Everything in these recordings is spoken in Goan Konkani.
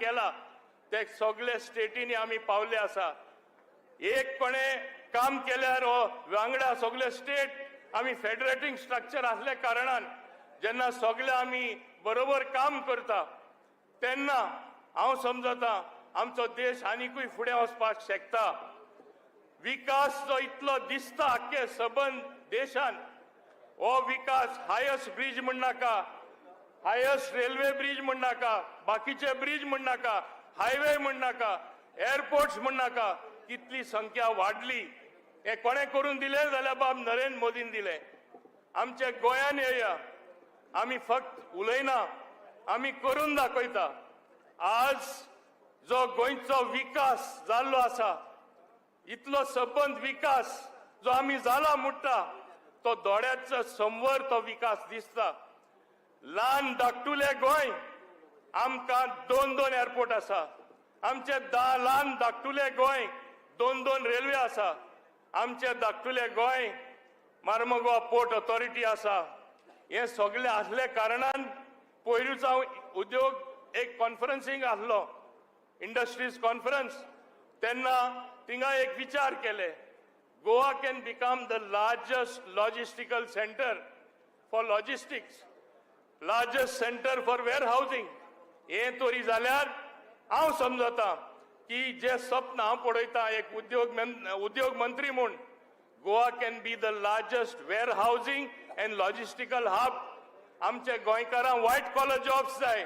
केला ते सगळे स्टेटींनी आमी पावले आसा. एकपणे काम केल्यार हो वांगडा सगळे स्टेट आमी फेडरेटींग स्ट्रक्चर आसल्या कारणान जेन्ना सगळे आमी बरोबर काम करता तेन्ना हांव समजता आमचो देश आनिकूय फुडें वचपाक शकता. विकास जो इतलो दिसता आख्खे सबंद देशान, हो विकास हायस्ट ब्रीज म्हणनाका, हायस्ट रेल्वे ब्रीज म्हणनाका, बाकीचे ब्रीज म्हणनाका, हायवे म्हणनाका, एअरपोर्ट्स म्हणनाका, कितली संख्या वाडली. हे कोणें करून दिले जाल्यार बाब नरेंद्र मोदीन दिले. आमच्या गोंयान येया, आमी फक्त उलयना, आमी करून दाखयता. आज जो गोंयचो विकास जाल्लो आसा, इतलो सबंद विकास जो आमी जाला म्हणटा, तो दोळ्याचो समोर तो विकास दिसता. ल्हान धाकटुले गोंय, आमकां दोन दोन एअरपोर्ट आसा. आमचे ल्हान धाकटुले गोंय, दोन दोन रेल्वे आसा. आमचे धाकटुले गोंय, मार्मगोवा पोर्ट ऑथॉरिटी आसा. हे सगळे आसले कारणान पयरूच हांव उद्योग एक कॉन्फरन्सींग आसलो, इंडस्ट्रीज कॉन्फरन्स, तेन्ना थिंगा एक विचार केले, Goa can become the largest logistical center for logistics, largest center for warehousing. हे तरी जाल्यार हांव समजता की जे स्वप्न हांव पळयता एक उद्योग मंत्री म्हूण, Goa can be the largest warehousing and logistical hub. आमच्या गोंयकारांक व्हायट कॉलर जॉब्स जाय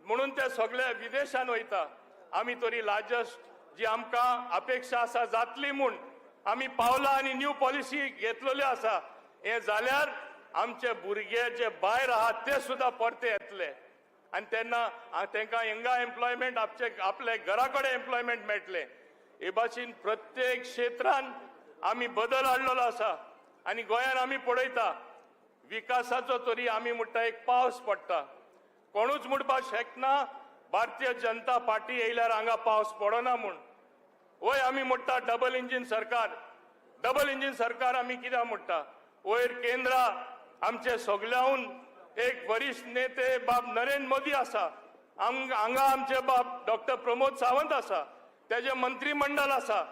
म्हणून ते सगळे विदेशान वयता. आमी तरी लार्जस्ट जी आमकां अपेक्षा आसा जातली म्हूण आमी पावलां आनी न्यू पॉलिसी घेतलेल्यो आसा. हे जाल्यार आमचे भुरगे जे भायर आहात ते सुद्दां परते येतले आनी तेन्ना तांकां हिंगा एम्प्लॉयमेंट, आपचे आपले घरा कडेन एम्प्लॉयमेंट मेळटलें. हे भाशेन प्रत्येक क्षेत्रान आमी बदल हाडलेलो आसा आनी गोंयान आमी पळयता विकासाचो तरी आमी म्हणटा एक पावस पडटा. कोणूच म्हणपाक शकना भारतीय जनता पार्टी येयल्यार हांगा पावस पडना म्हूण. वय, आमी म्हणटा डबल इंजीन सरकार. डबल इंजीन सरकार आमी कित्याक म्हणटा? वयर केंद्रा आमचे सगल्याहून एक वरिश्ठ नेते बाब नरेंद्र मोदी आसा, हांगा आमचे बाब डॉक्टर प्रमोद सावंत आसा, तेजे मंत्रीमंडळ आसा.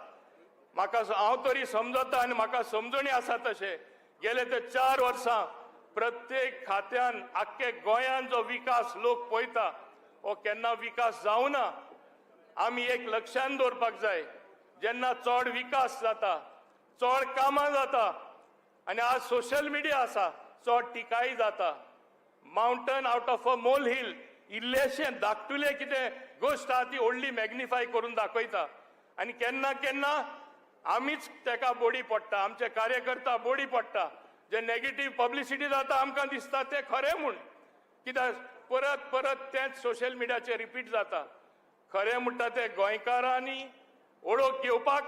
म्हाका हांव तरी समजता आनी म्हाका समजणी आसा, तशें गेले ते 4 वर्सां प्रत्येक खात्यान आख्खे गोंयान जो विकास लोक पळयता, हो केन्ना विकास जावना. आमी एक लक्षान दवरपाक जाय, जेन्ना चड विकास जाता, चड कामां जाता आनी आज सोशल मिडिया आसा, चड टिकाय जाता. Mountain out of a mole hill, इल्लेशें धाकटुलें कितें गोश्ट आहा ती व्हडली मॅग्निफाय करून दाखयता आनी केन्ना केन्ना आमीच तेका बोडी पडटा, आमचे कार्यकर्ता बोडी पडटा. जे नेगेटीव पब्लिसिटी जाता, आमकां दिसता ते खरें म्हूण, कित्याक परत परत तेंच सोशल मिडियाचेर रिपीट जाता. खरें म्हणटा ते गोंयकारांनी ओळख घेवपाक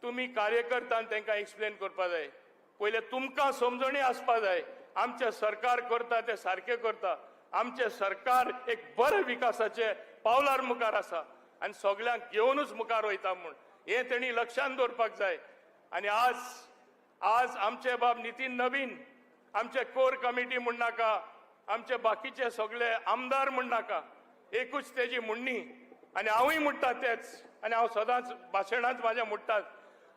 तुमी कार्यकर्त्यान तांकां एक्सप्लेन करपा जाय. पयलें तुमकां समजणी आसपा जाय, आमचें सरकार करता तें सारकें करता, आमचें सरकार एक बरें विकासाचे पावलार मुखार आसा आनी सगल्यांक घेवनूच मुखार वयता म्हूण हें तेणी लक्षांत दवरपाक जाय. आनी आज आमचे बाब नितीन नवीन, आमचे कोर कमिटी म्हण नाका, आमचे बाकीचे सगळे आमदार म्हण नाका, एकूच तेजी म्हणणी आनी हांवूय म्हणटा तेच आनी हांव सदांच भाशणांत म्हाज्या म्हणटात,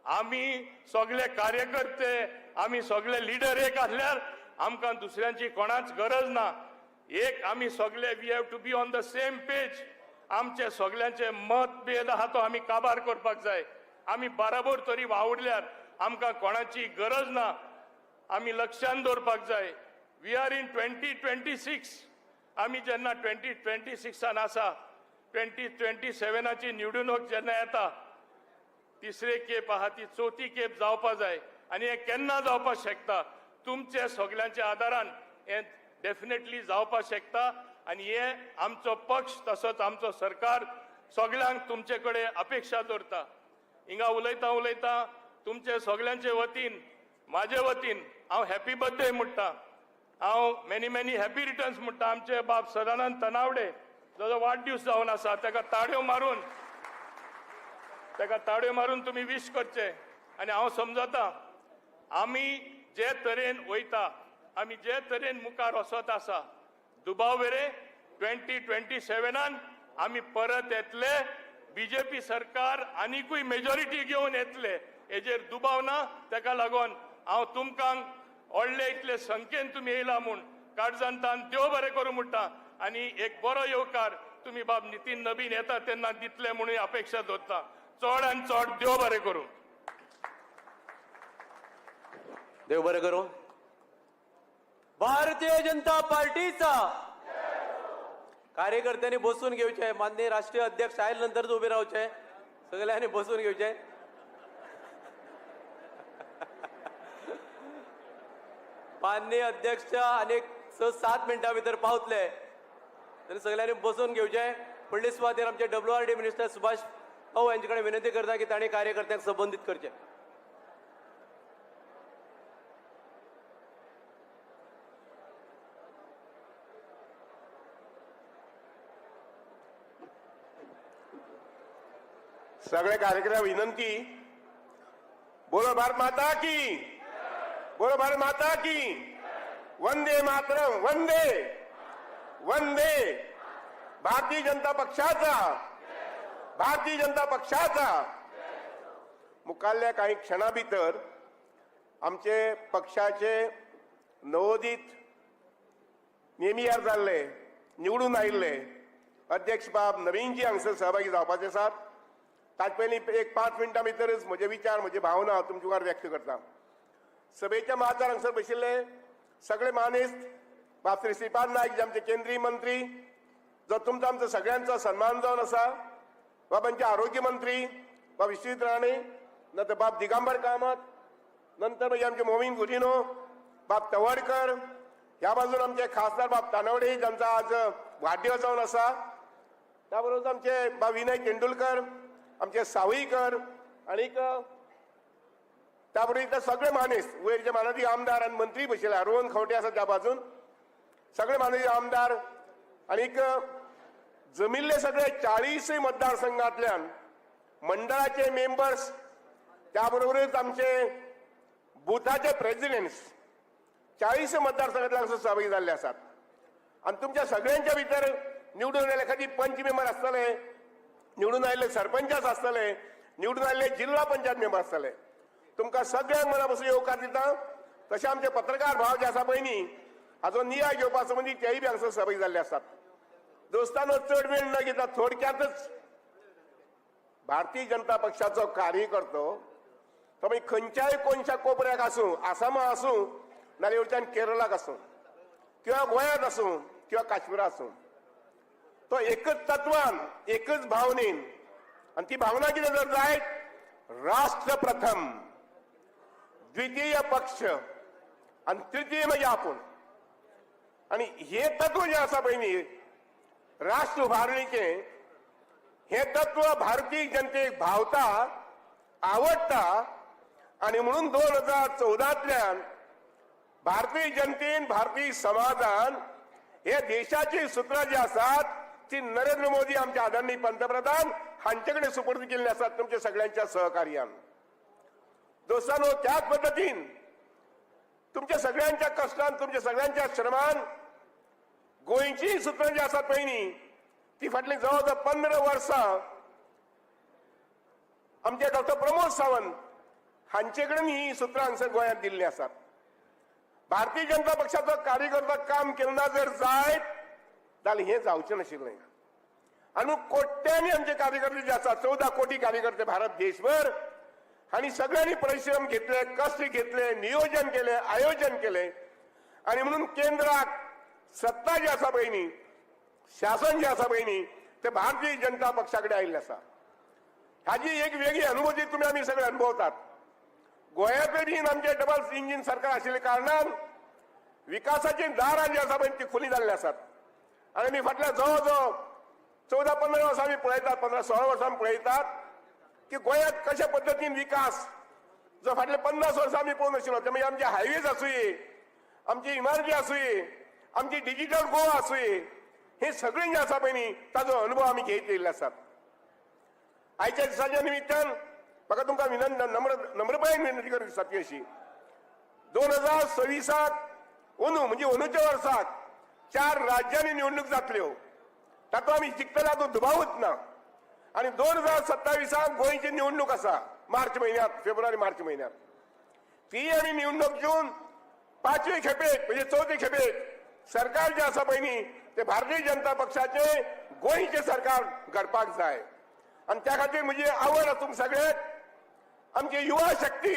आमी सगळे कार्यकर्ते, आमी सगळे लिडर एक आसल्यार आमकां दुसऱ्यांची कोणाच गरज ना. एक आमी सगळे we have to be on the same page. आमचे सगल्यांचे मतभेद आहा तो आमी काबार करपाक जाय. आमी बराबर तरी वावुरल्यार आमकां कोणाची गरज ना. आमी लक्षान दवरपाक जाय, we are in 2026. आमी जेन्ना 2026an आसा, 2027आची निवडणूक जेन्ना येता, तिसरे खेप आहा ती चवथी खेप जावपा जाय. आनी हें केन्ना जावपाक शकता? तुमचे सगल्यांच्या आदारान हें डेफिनेटली जावपाक शकता. आनी हे आमचो पक्ष तसोच आमचो सरकार सगल्यांक तुमचे कडेन अपेक्षा दवरता. हिंगा उलयता उलयता तुमचे सगल्यांचे वतीन, म्हाजे वतीन हांव हॅपी बर्थडे म्हणटा. हांव मॅनी मॅनी हॅपी रिटर्न्स म्हणटा आमचे बाब सदानंद तनावडे, जो वाडदीस जावन आसा. ताका ताळयो मारून तुमी विश करचे. आनी हांव समजता, आमी जे तरेन वयता, आमी जे तरेन मुखार वचत आसा, दुबाव वेरे 2027an आमी परत येतले. बीजेपी सरकार आनिकूय मेजॉरिटी घेवन येतले हेजेर दुबाव ना. तेका लागून हांव तुमकां व्हडले इतले संख्येन तुमी येयला म्हूण काळजांतान देव बरें करूं म्हणटा आनी एक बरो येवकार तुमी बाब नितीन नबीन येता तेन्ना दितले म्हणून अपेक्षा दवरता. चड आनी चड देव बरें करूं. देव बरं करू. भारतीय जनता पार्टीचा कार्यकर्त्यांनी बसून घेवचे. माननीय राष्ट्रीय अध्यक्ष आयले नंतरच उबे रावचे. सगळ्यांनी बसून घेवचे. माननीय अध्यक्ष अनेक 6-7 मिनटां भितर पावतले तरी सगळ्यांनी बसून घेवचे. फुडले सुवातेर आमचे WRD minister Subhash भाऊ यांचे कडेन विनंती करता की तांणी कार्यकर्त्यांक संबोधित करचे. सगळे कार्यक्रम विनंती. बोलो भारत माता की, बोलो भारत माता की, वंदे मातरम, वंदे वंदे. भारतीय जनता पक्षाचा, भारतीय जनता पक्षाचा. मुखाल्ल्या काही क्षणा भितर आमचे पक्षाचे नवोदित नेमियार जाल्ले, निवडून आयिल्ले अध्यक्ष बाब नवीनजी हांगसर सहभागी जावपाचे आसात. ताचे पयलीं एक 5 मिनटां भितरच म्हजे विचार, म्हजी भावना हांव तुमचे मुखार व्यक्त करता. सभेच्या माचार हांगसर बशिल्ले सगळे मानेस्त, बाब श्री श्रीपाद नायक जे आमचे केंद्रीय मंत्री, जो तुमचो आमचो सगळ्यांचो सन्मान जावन आसा, बाब आमचे आरोग्य मंत्री बाब विश्वजीत राणे, नंतर बाब दिगंबर कामत, नंतर मागीर आमचे मोमीन गुदिनो, बाब तवडकर, ह्या बाजून आमचे खासदार बाब तानवडे जांचो आज वाडदिवस जावन आसा, त्या बरोबर आमचे बाब विनय तेंडुलकर, आमचे सावईकर आनीक त्या बरोबर इतले सगळे मानेस्त, वयर जे मानादीक आमदार आनी मंत्री बशिल्ले, रोहन खंवटे आसा त्या बाजून, सगळे मानादीक आमदार आनीक जमिल्ले सगळे 40 मतदारसंघातल्यान मंडळाचे मेंबर्स, त्या बरोबरच आमचे बुथाचे प्रेसिडेंट्स 40 मतदारसंघातल्यान हांगासर सहभागी जाल्ले आसात. आनी तुमच्या सगळ्यांच्या भितर निवडून आयिल्ले खातीर पंच मेंबर आसतले, निवडून आयिल्ले सरपंचास आसतले, निवडून आयिल्ले जिल्हा पंचायत मेंबर आसतले. तुमकां सगळ्यांक मना पसून येवकार दिता. तशें आमचे पत्रकार भाव जे आसा पळय न्ही, हाचो नियाळ घेवपा संबंदी तेय बी हांगसर सहभागी जाल्ले आसात. दोस्तानो, चड वेळ न घेता थोडक्यातच भारतीय जनता पक्षाचो कार्यकर्तो तो मागीर खंयच्याय कोनशा कोपऱ्याक आसूं, आसामा आसूं, नाजाल्यार वयल्यान केरळाक आसूं, किंवा गोंयांत आसूं, किंवा काश्मीरा आसूं, तो एकच तत्वान, एकच भावनेन, आनी ती भावना कितें जर जायत, राष्ट्र प्रथम, द्वितीय पक्ष आनी तृतीय म्हणजे आपूण. आनी हे तत्व जें आसा पळय न्ही, राष्ट्र उबारणीचें हें तत्व भारतीय जनतेक भावता, आवडटा. आनी म्हणून 2014तल्यान भारतीय जनतेन, भारतीय समाजान हे देशाची सुत्रां जी आसात ती नरेंद्र मोदी आमचे आदरणीय पंतप्रधान हांचे कडेन सुपूर्द केल्ली आसात तुमच्या सगळ्यांच्या सहकार्यान. दोस्तानो, त्याच पद्दतीन तुमच्या सगळ्यांच्या कश्टान, तुमच्या सगळ्यांच्या श्रमान गोंयची सुत्रां जी आसात पळय न्ही, ती फाटलीं जवळ जवळ 15 वर्सां आमचे डॉक्टर प्रमोद सावंत हांचे कडेन ही सुत्रां हांगसर गोंयांत दिल्लीं आसात. भारतीय जनता पक्षाचो कार्यकर्ता काम केलें ना जर जायत जाल्यार हें जावचें नाशिल्लें. आनी कोट्यांनी आमचे कार्यकर्ते जे आसात, 14 कोटी कार्यकर्ते भारत देशभर, आनी सगळ्यांनी परिश्रम घेतले, कश्ट घेतले, नियोजन केलें, आयोजन केलें. आनी म्हणून केंद्राक सत्ता जी आसा पळय न्ही, शासन जें आसा पळय न्ही, ते भारतीय जनता पक्षा कडेन आयिल्लें आसा. हाजी एक वेगळी अनुभूती तुमी आमी सगळे अनुभवतात. गोंयांतय बीन आमचें डबल इंजीन सरकार आशिल्ल्या कारणान विकासाची दारां जी आसा पळय ती खुली जाल्ली आसात. आनी आमी फाटल्या जवळ जवळ 14-15 वर्सां आमी पळयतात, 15-16 वर्सां आमी पळयतात की गोंयांत कशा पद्दतीन विकास जो फाटले 50 वर्सां आमी पळोवंक नाशिल्लो, ते मागीर आमचे हायवेज आसुये, आमची इमारती आसुये, आमची डिजिटल गोवा आसुये, हे सगळें जें आसा पळय न्ही, ताजो अनुभव आमी घेत येयल्ले आसात. आयच्या दिसाच्या निमित्तान म्हाका तुमकां विनंती, नम्रपणान विनंती करूंक दिसता ती अशी, 2026 अंदू म्हणजे अंदूच्या वर्साक 4 राज्यांनी निवडणूक जातल्यो. तातूंत आमी जिखतले हातूंत दुबावूच ना. आनी 2027 गोंयची निवडणूक आसा मार्च म्हयन्यात, फेब्रुवारी मार्च म्हयन्यात. ती आमी निवडणूक घेवन पांचवे खेपेक म्हणजे चवथे खेपेक सरकार जे आसा पळय न्ही ते भारतीय जनता पक्षाचे गोंयचें सरकार घडपाक जाय. आनी त्या खातीर म्हजी आवड आसा तुमकां सगळ्यांक, आमची युवा शक्ती,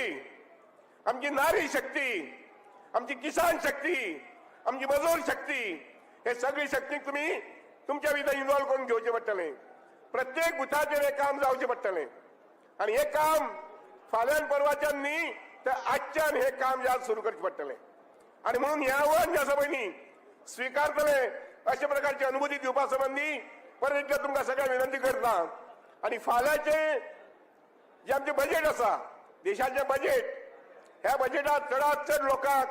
आमची नारी शक्ती, आमची किसान शक्ती, आमची मजूर शक्ती, हे सगळी शक्तीक तुमी तुमच्या भितर इन्वॉल्व करून घेवचें पडटलें. प्रत्येक बुथाचेर हें काम जावचें पडटलें. आनी हें काम फाल्यां परवाच्यान न्ही तर आजच्यान हें काम जे आज सुरू करचें पडटलें. आनी म्हणून हें आव्हान जें आसा पळय न्ही स्विकारतले अशे प्रकारची अनुभूती दिवपा संबंदी परत एकदा तुमकां सगळ्यांक विनंती करता. आनी फाल्यांचें जें आमचें बजेट आसा, देशाचें बजेट, ह्या बजेटात चडात चड लोकांक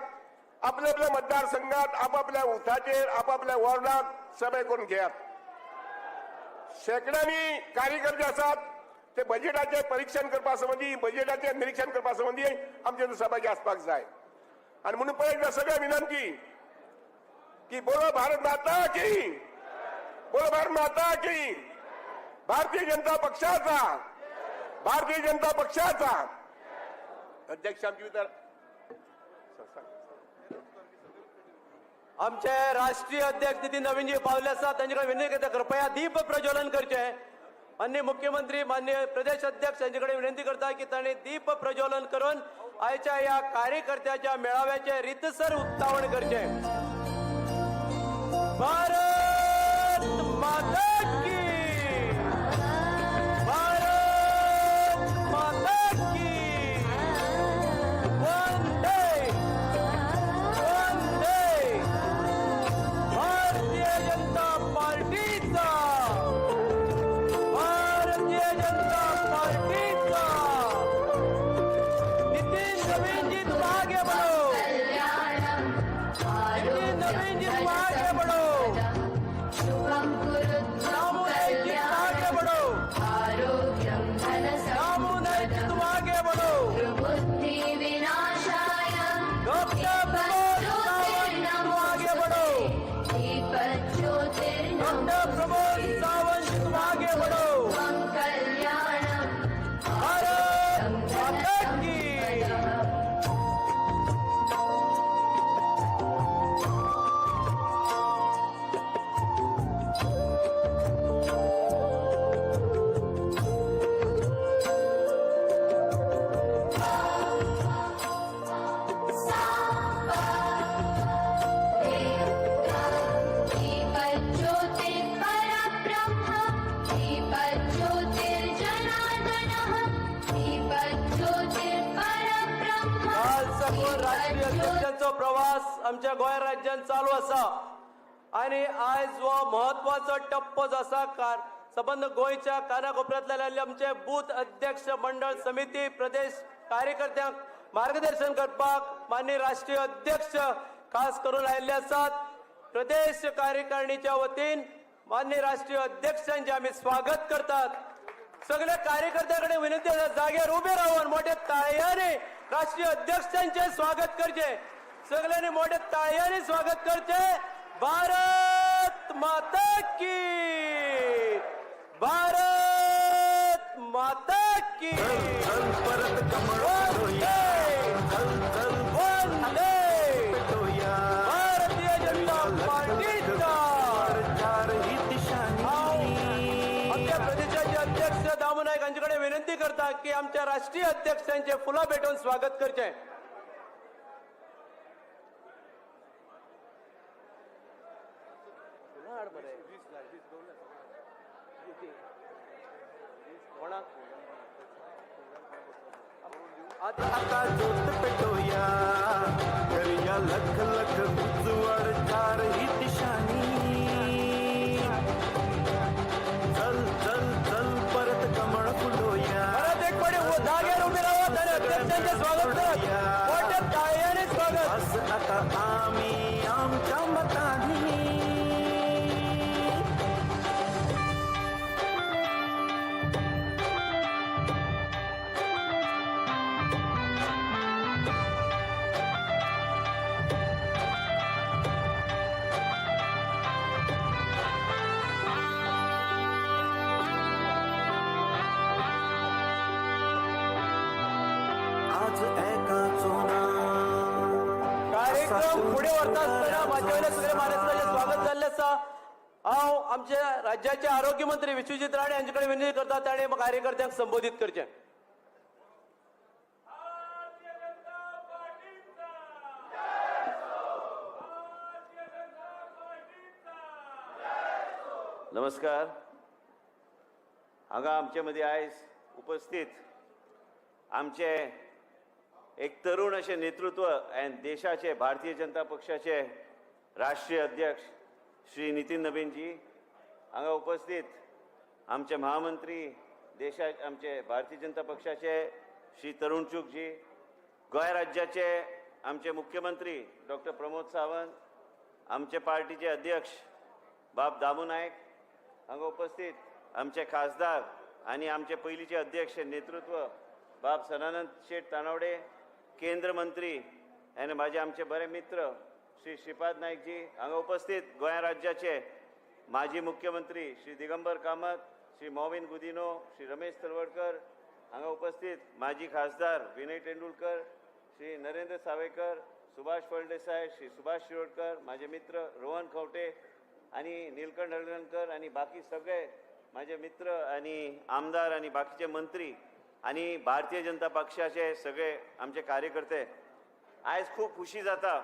आपल्या आपल्या मतदारसंघात आपापल्या बुथाचेर आपापल्या वॉर्डात सभे करून घेयात. शेंकड्यांनी कार्यकर्ते आसात ते बजेटाचें परिक्षण करपा संबंदी, बजेटाचें निरिक्षण करपा संबंदी आमचे सहभागी आसपाक जाय. आनी म्हणून परत एकदा सगळ्या विनंती की बोलो भारत माता की, बोलो भारत माता की. भारतीय जनता पक्षाचा, भारतीय जनता पक्षाचा अध्यक्ष आमची भितर. आमचे राष्ट्रीय अध्यक्ष नितीन नवीनजी पावले आसात, तांचे कडेन विनंती करता कृपया दीप प्रज्वलन करचे. माननीय मुख्यमंत्री, माननीय प्रदेश अध्यक्ष यांचे कडेन विनंती करता की तांणी दीप प्रज्वलन करून आयच्या ह्या कार्यकर्त्याच्या मेळाव्याचे रितसर उक्तावण करचे. भारत माता की, भारत माता की, वंदे वंदे भारतीय जनता पार्टीचा, भारतीय जनता पार्टीचा. नितीन नवीनजी तुम आगे बढ़ो, नितीन नवीनजी तुम आगे बढ़ो, दामू नाईक जी तुम आगे बढ़ो, दामू नाईक जी तुम आगे बढ़ो, बुद्धिविनाशाय डॉक्टर प्रमोद सावंत जी तुम आगे बढ़ो, डॉक्टर प्रमोद सावंत जी तुम आगे बढ़ो. कल्याणम् भारत माता की. दीपज्योतिर्परब्रह्म दीपज्योतिर्जनार्दनः दीपज्योतिर्परब्रह्म. काल साकून राष्ट्रीय अध्यक्षांचो प्रवास आमच्या गोंय राज्यात चालू आसा आणि आयज हो म्हत्वाचो टप्पो जो आसा कार सबंद गोंयच्या कानाकोपऱ्यांतल्यान आमचे बूथ अध्यक्ष मंडळ समिती प्रदेश कार्यकर्त्यांक मार्गदर्शन करपाक माननीय राष्ट्रीय अध्यक्ष खास करून आयिल्ले आसात. प्रदेश कार्यकारिणीच्या वतीन माननीय राष्ट्रीय अध्यक्षांचे आमी स्वागत करतात. सगळ्या कार्यकर्त्यांकडे विनंती आसा जाग्यार उबे रावन मोठ्या ताळयांनी राष्ट्रीय अध्यक्षांचे स्वागत करचे. सगळ्यांनी मोठ्या ताळयांनी स्वागत करचे. भारत माता की, भारत माता की. चल परत कमळ वंदे चल चल वंदे पेटोया भारतीय जनता पार्टीचा. चारही दिशांनी. आमच्या प्रदेशाचे अध्यक्ष दामू नाईक यांच्याकडे विनंती करता की आमच्या राष्ट्रीय अध्यक्षांचे फुलां भेटवून स्वागत करचे. कोणाक? आता ज्योत पेटोया, करूया लख लख उजवड चारही दिशांनी. चल चल चल परत कमळ फुलोया. परत एक पडे जाग्यार उभे राहात आणि अध्यक्षांचे स्वागत करत मोठ्या टाळयांनी स्वागत. बस आता आम्ही आमच्या मतानी. आवाज एकाचो ना. कार्यक्रम फुडें व्हरता आसतना म्हाजे वयल्या सगळ्या मानेस्तांचें स्वागत जाल्लें आसा. हांव आमचे राज्याचे आरोग्य मंत्री विश्वजीत राणे हांचे कडेन विनंती करता, ताणें कार्यकर्त्यांक संबोधीत करचें. नमस्कार. हांगा आमचे मदीं आयज उपस्थित आमचे एक तरुण अशें नेतृत्व आनी देशाचे भारतीय जनता पक्षाचे राष्ट्रीय अध्यक्ष श्री नितीन नबीनजी, हांगा उपस्थित आमचे महामंत्री देशा आमचे भारतीय जनता पक्षाचे श्री तरुण चूगजी, गोंय राज्याचे आमचे मुख्यमंत्री डॉक्टर प्रमोद सावंत, आमचे पार्टीचे अध्यक्ष बाब दामू नायक, हांगा उपस्थित आमचे खासदार आनी आमचे पयलींचे अध्यक्ष नेतृत्व बाब सदानंद शेठ तानावडे, केंद्र मंत्री आनी म्हाजे आमचे बरे मित्र श्री श्रीपाद नायकजी, हांगा उपस्थित गोंय राज्याचे माजी मुख्यमंत्री श्री दिगंबर कामत, श्री मॉविन गुदिनो, श्री रमेश तलवडकर, हांगा उपस्थित माजी खासदार विनय तेंडुलकर, श्री नरेंद्र सावेकर, सुभाष फळदेसाय, श्री सुभाष शिरोडकर, माझे मित्र रोहन खंवटे आणि नीलकंठ हळदणकर आणि बाकी सगळे माझे मित्र आणि आमदार आणि बाकीचे मंत्री आणि भारतीय जनता पक्षाचे सगळे आमचे कार्यकर्ते, आयज खूब खुशी जाता.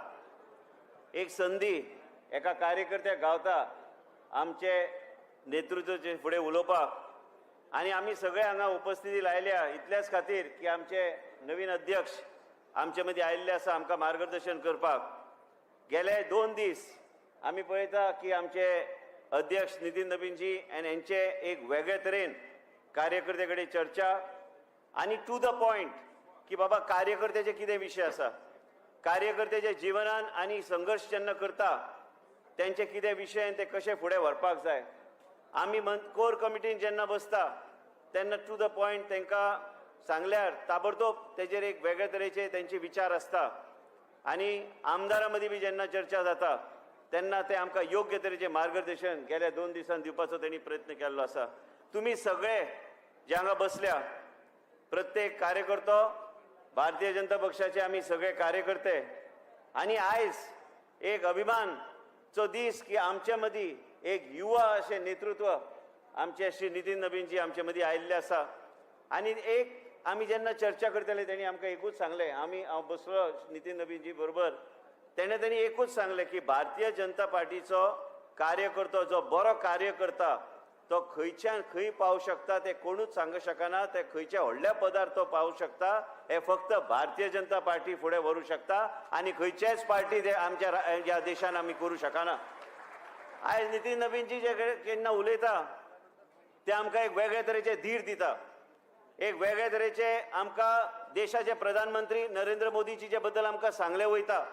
एक संदी एका कार्यकर्त्याक गावता आमचे नेतृत्वाचे फुडें उलोवपाक आनी आमी सगळे हांगा उपस्थिती लायल्या इतल्याच खातीर की आमचे नवीन अध्यक्ष आमचे मदीं आयिल्ले आसा आमकां मार्गदर्शन करपाक. गेले 2 दीस आमी पळयता की आमचे अध्यक्ष नितीन नबीनजी आनी हेंचे एक वेगळे तरेन कार्यकर्ते कडेन चर्चा आनी टू the point की बाबा कार्यकर्त्याचे कितें विशय आसा, कार्यकर्त्याच्या जिवनान आनी संघर्श जेन्ना करता तेंचे कितें विशय आनी ते कशे फुडें व्हरपाक जाय. आमी कोर कमिटीन जेन्ना बसता तेन्ना टू the point तांकां सांगल्यार ताबडतोब तेजेर एक वेगळे तरेचे तेंचे विचार आसता आनी आमदारां मदीं बी जेन्ना चर्चा जाता तेन्ना ते आमकां योग्य तरेचें मार्गदर्शन गेल्या 2 दिसांनी दिवपाचो तेणी प्रयत्न केल्लो आसा. तुमी सगळे जे हांगा बसल्या, प्रत्येक कार्यकर्तो भारतीय जनता पक्षाचे, आमी सगळे कार्यकर्ते आनी आयज एक अभिमानचो दीस की आमचे मदीं एक युवा अशें नेतृत्व आमचे श्री नितीन नबीनजी आमचे मदीं आयिल्ले आसा. आनी एक आमी जेन्ना चर्चा करताले तेणी आमकां एकूच सांगलें, आमी हांव बसलो नितीन नबीनजी बरोबर, तेणे तेणी एकूच सांगलें की भारतीय जनता पार्टीचो कार्यकर्तो जो बरो कार्य करता तो खंयच्यान खंय पावूं शकता ते कोणूच सांगूंक शकना. ते खंयच्या व्हडल्या पदार तो पावूं शकता हे फक्त भारतीय जनता पार्टी फुडें व्हरूंक शकता आनी खंयचेच पार्टी ते आमच्या ह्या देशान आमी करूं शकना. आयज नितीन नबीनजी जे केन्ना उलयता ते आमकां एक वेगळे तरेचे धीर दिता, एक वेगळे तरेचे आमकां देशाचे प्रधानमंत्री नरेंद्र मोदीजीचे बद्दल आमकां सांगले वयता.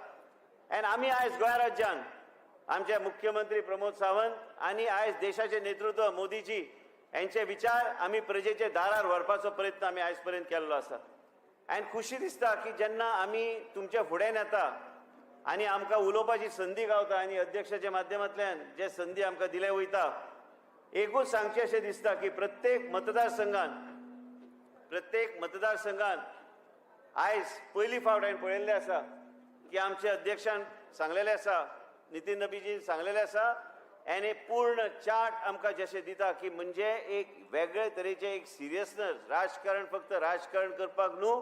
आनी आमी आयज गोंय राज्यान आमचे मुख्यमंत्री प्रमोद सावंत आनी आयज देशाचे नेतृत्व मोदीजी यांचे विचार आमी प्रजेचे दारार व्हरपाचो प्रयत्न आमी आयज पर्यंत केल्लो आसा. आनी खुशी दिसता की जेन्ना आमी तुमच्या फुड्यान येता आनी आमकां उलोवपाची संदी गावता आनी अध्यक्षाच्या माध्यमांतल्यान जे संदी आमकां दिले वयता, एकूच सांगचें अशें दिसता की प्रत्येक मतदारसंघान आयज पयली फावट हांवें पळयल्लें आसा की आमचे अध्यक्षान सांगलेलें आसा, नितीन नबीजीन सांगलेलें आसा आनी पूर्ण चार्ट आमकां जशें दिता की म्हणजे एक वेगळे तरेचे एक सिरियसनेस, राजकारण फक्त राजकारण करपाक न्हू,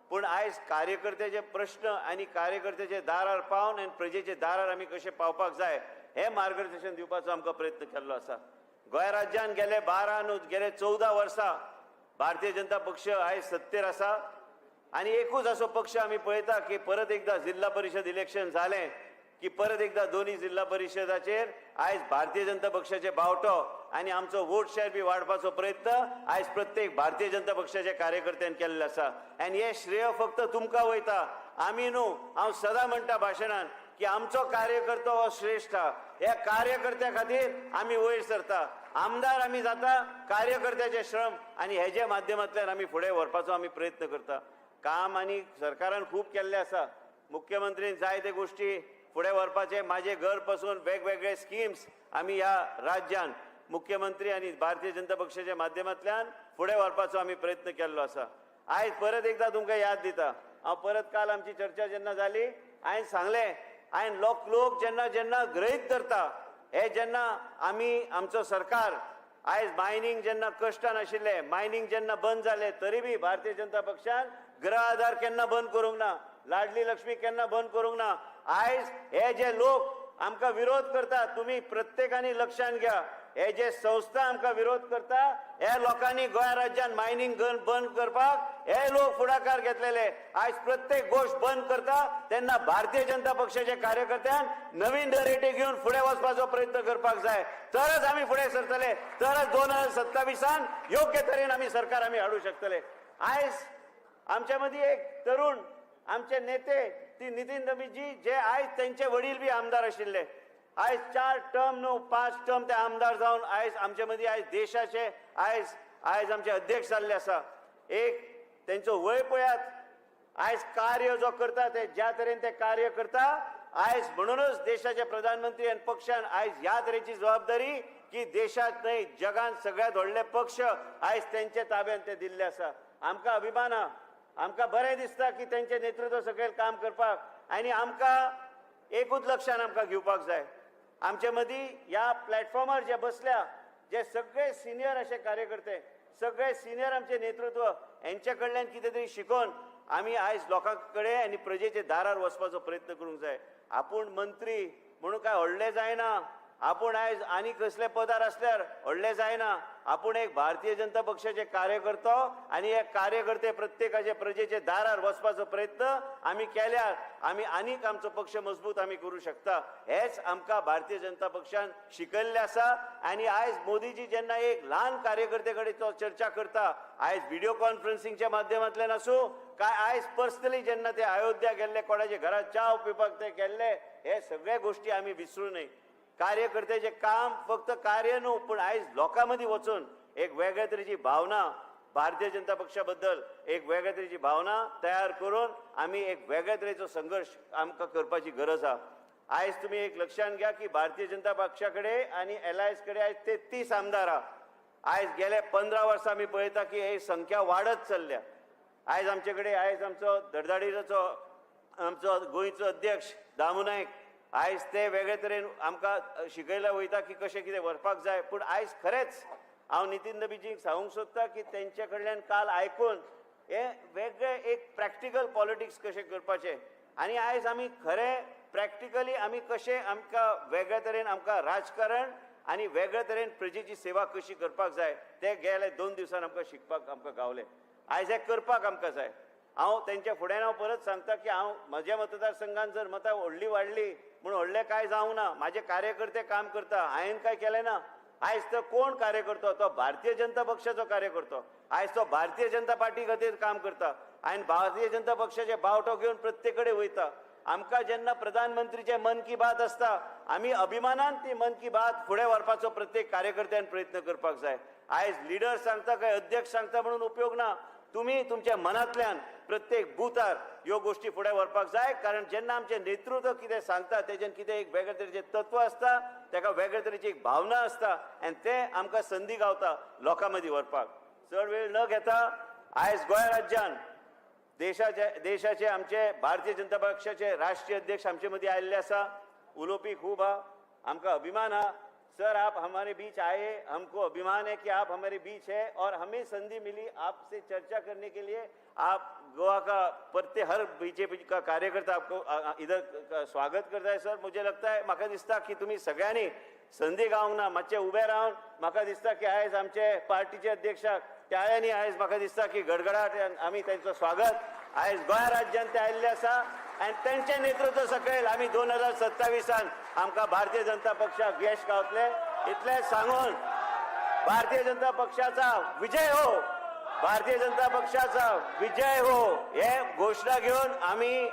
पूण आयज कार्यकर्त्याचे प्रश्न आनी कार्यकर्त्याचे दारार पावन आनी प्रजेचे दारार आमी कशें पावपाक जाय हें मार्गदर्शन दिवपाचो आमकां प्रयत्न केल्लो आसा. गोंय राज्यान गेले 12 न्हू, गेले 14 वर्सां भारतीय जनता पक्ष आयज सत्तेर आसा आनी एकूच असो पक्ष आमी पळयता की परत एकदा जिल्हा परिशद इलेक्शन जालें की परत एकदा दोन्ही जिल्हा परिशदाचेर आयज भारतीय जनता पक्षाचे बावटो आनी आमचो वोट शेअर बी वाडपाचो प्रयत्न आयज प्रत्येक भारतीय जनता पक्षाच्या कार्यकर्त्यान केल्लो आसा. आनी हे श्रेय फक्त तुमकां वयता, आमी न्हू. हांव सदां म्हणटा भाशणान की आमचो कार्यकर्तो हो श्रेश्ठ. ह्या कार्यकर्त्या खातीर आमी वयर सरता, आमदार आमी जाता कार्यकर्त्याचे श्रम आनी हेजे माध्यमांतल्यान आमी फुडें व्हरपाचो आमी प्रयत्न करता. काम आनी सरकारान खूब केल्लें आसा. मुख्यमंत्रीन जायते गोश्टी फुडें व्हरपाचे, माझे घर पासून वेगवेगळे स्किम्स आमी ह्या राज्यान मुख्यमंत्री आनी भारतीय जनता पक्षाच्या माध्यमांतल्यान फुडें व्हरपाचो आमी प्रयत्न केल्लो आसा. आयज परत एकदा तुमकां याद दिता. हांव परत काल आमची चर्चा जेन्ना जाली हांवें सांगलें, हांवें लोक लोक जेन्ना जेन्ना गृहीत धरता हे जेन्ना आमी आमचो सरकार आयज मायनींग जेन्ना कश्टान आशिल्ले, मायनींग जेन्ना बंद जाले तरी बी भारतीय जनता पक्षान गृह आधार केन्ना बंद करूंक ना, लाडली लक्ष्मी केन्ना बंद करूंक ना. आयज हे जे लोक आमकां विरोध करता, तुमी प्रत्येकानी लक्षान घ्या, हे जे संस्था आमकां विरोध करता हे लोकांनी गोंय राज्यान मायनींग गन बंद करपाक हे लोक फुडाकार घेतलेले. आयज प्रत्येक गोश्ट बंद करता तेन्ना भारतीय जनता पक्षाचे कार्यकर्त्यान नवीन नरेटीव घेवन फुडें वचपाचो प्रयत्न करपाक जाय, तरच आमी फुडें सरतले, तरच 2027 योग्य तरेन आमी सरकार आमी हाडूं शकतले. आयज आमच्या मदीं एक तरुण आमचे नेते ती नितीन नबीजी, जे आयज तेंचे वडील बी आमदार आशिल्ले, आयज 4 टर्म न्हू 5 टर्म ते आमदार जावन आयज आमचे मदीं आयज देशाचे आयज आयज आमचे अध्यक्ष जाल्ले आसा. एक तेंचो वय पळयात, आयज कार्य जो करता ते ज्या तरेन ते कार्य करता आयज म्हणूनच देशाचे प्रधानमंत्री आनी पक्षान आयज ह्या तरेची जबाबदारी की देशांत न्हय जगान सगळ्यांत व्हडले पक्ष आयज तेंचे ताब्यान ते दिल्ले आसा. आमकां अभिमान आहा, आमकां बरें दिसता की तेंचे नेतृत्व सकयल काम करपाक आनी आमकां एकूच लक्षान आमकां घेवपाक जाय, आमचे मदीं ह्या प्लॅटफॉर्मार जे बसल्या जे सगळे सिनियर अशे कार्यकर्ते, सगळे सिनियर आमचे नेतृत्व हेंचे कडल्यान कितें तरी शिकोवन आमी आयज लोकां कडेन आनी प्रजेचे दारार वचपाचो प्रयत्न करूंक जाय. आपूण मंत्री म्हणून काय व्हडलें जायना, आपूण आयज आनी कसले पदार आसल्यार व्हडलें जायना, आपूण एक भारतीय जनता पक्षाचे कार्यकर्तो आनी हे कार्यकर्ते प्रत्येकाचे प्रजेचे दारार वचपाचो प्रयत्न आमी केल्यार आमी आनीक आमचो पक्ष मजबूत आमी करूं शकता. हेच आमकां भारतीय जनता पक्षान शिकयल्लें आसा. आनी आयज मोदीजी जेन्ना एक ल्हान कार्यकर्ते कडेन तो चर्चा करता, आयज व्हिडियो कॉन्फरन्सिंगच्या माध्यमांतल्यान आसूं काय आयज पर्सनली जेन्ना ते अयोध्या गेल्ले, कोणाच्या घरात च्या पिवपाक ते गेल्ले, हे सगळे गोश्टी आमी विसरूं नये. कार्यकर्त्याचें काम फक्त कार्य न्हू, पूण आयज लोकां मदीं वचून एक वेगळे तरेची भावना भारतीय जनता पक्षा बद्दल एक वेगळे तरेची भावना तयार करून आमी एक वेगळे तरेचो संघर्श आमकां करपाची गरज आहा. आयज तुमी एक लक्षांत घ्या की भारतीय जनता पक्षा कडेन आनी एल I S कडेन आयज 33 आमदार आहा. आयज गेले 15 वर्सां आमी पळयता की ही संख्या वाडत चल्ल्या. आयज आमचे कडेन आयज आमचो धडधाडीचो आमचो गोंयचो अध्यक्ष दामू नायक आयज ते वेगळे तरेन आमकां शिकयले वयता की कशें कितें व्हरपाक जाय. पूण आयज खरेंच हांव नितीन नबीजींक सांगूंक सोदता की तेंचे कडल्यान काल आयकून हे वेगळे एक प्रॅक्टिकल पॉलिटिक्स कशें करपाचें आनी आयज आमी खरें प्रॅक्टिकली आमी कशें आमकां वेगळे तरेन आमकां राजकारण आनी वेगळे तरेन प्रजेची सेवा कशी करपाक जाय ते गेले 2 दिवसान आमकां शिकपाक आमकां गावलें. आयज हें करपाक आमकां जाय. हांव तेंच्या फुड्यान हांव परत सांगता की हांव म्हज्या मतदारसंघान जर मतां व्हडली वाडली म्हूण व्हडलें कांय जावंक ना, म्हाजे कार्यकर्ते काम करता, हांवें कांय केलें ना. आयज तो कोण कार्यकर्तो, तो भारतीय जनता पक्षाचो कार्यकर्तो, आयज तो भारतीय जनता पार्टी खातीर काम करता आनी भारतीय जनता पक्षाचे बावटो घेवन प्रत्येक कडेन वयता. आमकां जेन्ना प्रधानमंत्रीचे मन की बात आसता आमी अभिमानान ती मन की बात फुडें व्हरपाचो प्रत्येक कार्यकर्त्यान प्रयत्न करपाक जाय. आयज लिडर सांगता काय अध्यक्ष सांगता म्हणून उपयोग ना, तुमी तुमच्या मनांतल्यान प्रत्येक बुथार ह्यो गोश्टी फुडें व्हरपाक जाय. कारण जेन्ना आमचें नेतृत्व कितें सांगता तेजेन कितें एक वेगळे तरेचें तत्व आसता, तेका वेगळे तरेची एक भावना आसता आनी तें आमकां संदी गावता लोकां मदीं व्हरपाक. चड वेळ न घेता आयज गोंय राज्यान देशाचे आमचे भारतीय जनता पक्षाचे राष्ट्रीय अध्यक्ष आमचे मदीं आयिल्ले आसा. उलोवपी खूब आहा, आमकां अभिमान आहा. सर आप हमारे बीच आए, हमको अभिमान है कि आप हमारे बीच है और हमें संधि मिली आपसे चर्चा करने के लिए. आप गोवा का प्रत्येक हर बीजेपी का कार्यकर्ता आपको इधर स्वागत करता है. सर मुझे लगता है म्हाका दिसता की तुमी सगळ्यांनी संधी गावंक ना, मातशें उबे रावन म्हाका दिसता की आयज आमचे पार्टीचे अध्यक्षाक टाळ्यांनी आयज म्हाका दिसता की गडगडाट आमी तेंचो स्वागत आयज गोंय राज्यांत ते आयिल्ले आसा आनी तेंचें नेतृत्व सकयल आमी 2027 आमकां भारतीय जनता पक्षाक यश गावतले. इतलें सांगून भारतीय जनता पक्षाचा विजय हो, भारतीय जनता पक्षाचा विजय हो हे घोशणा घेवन आमी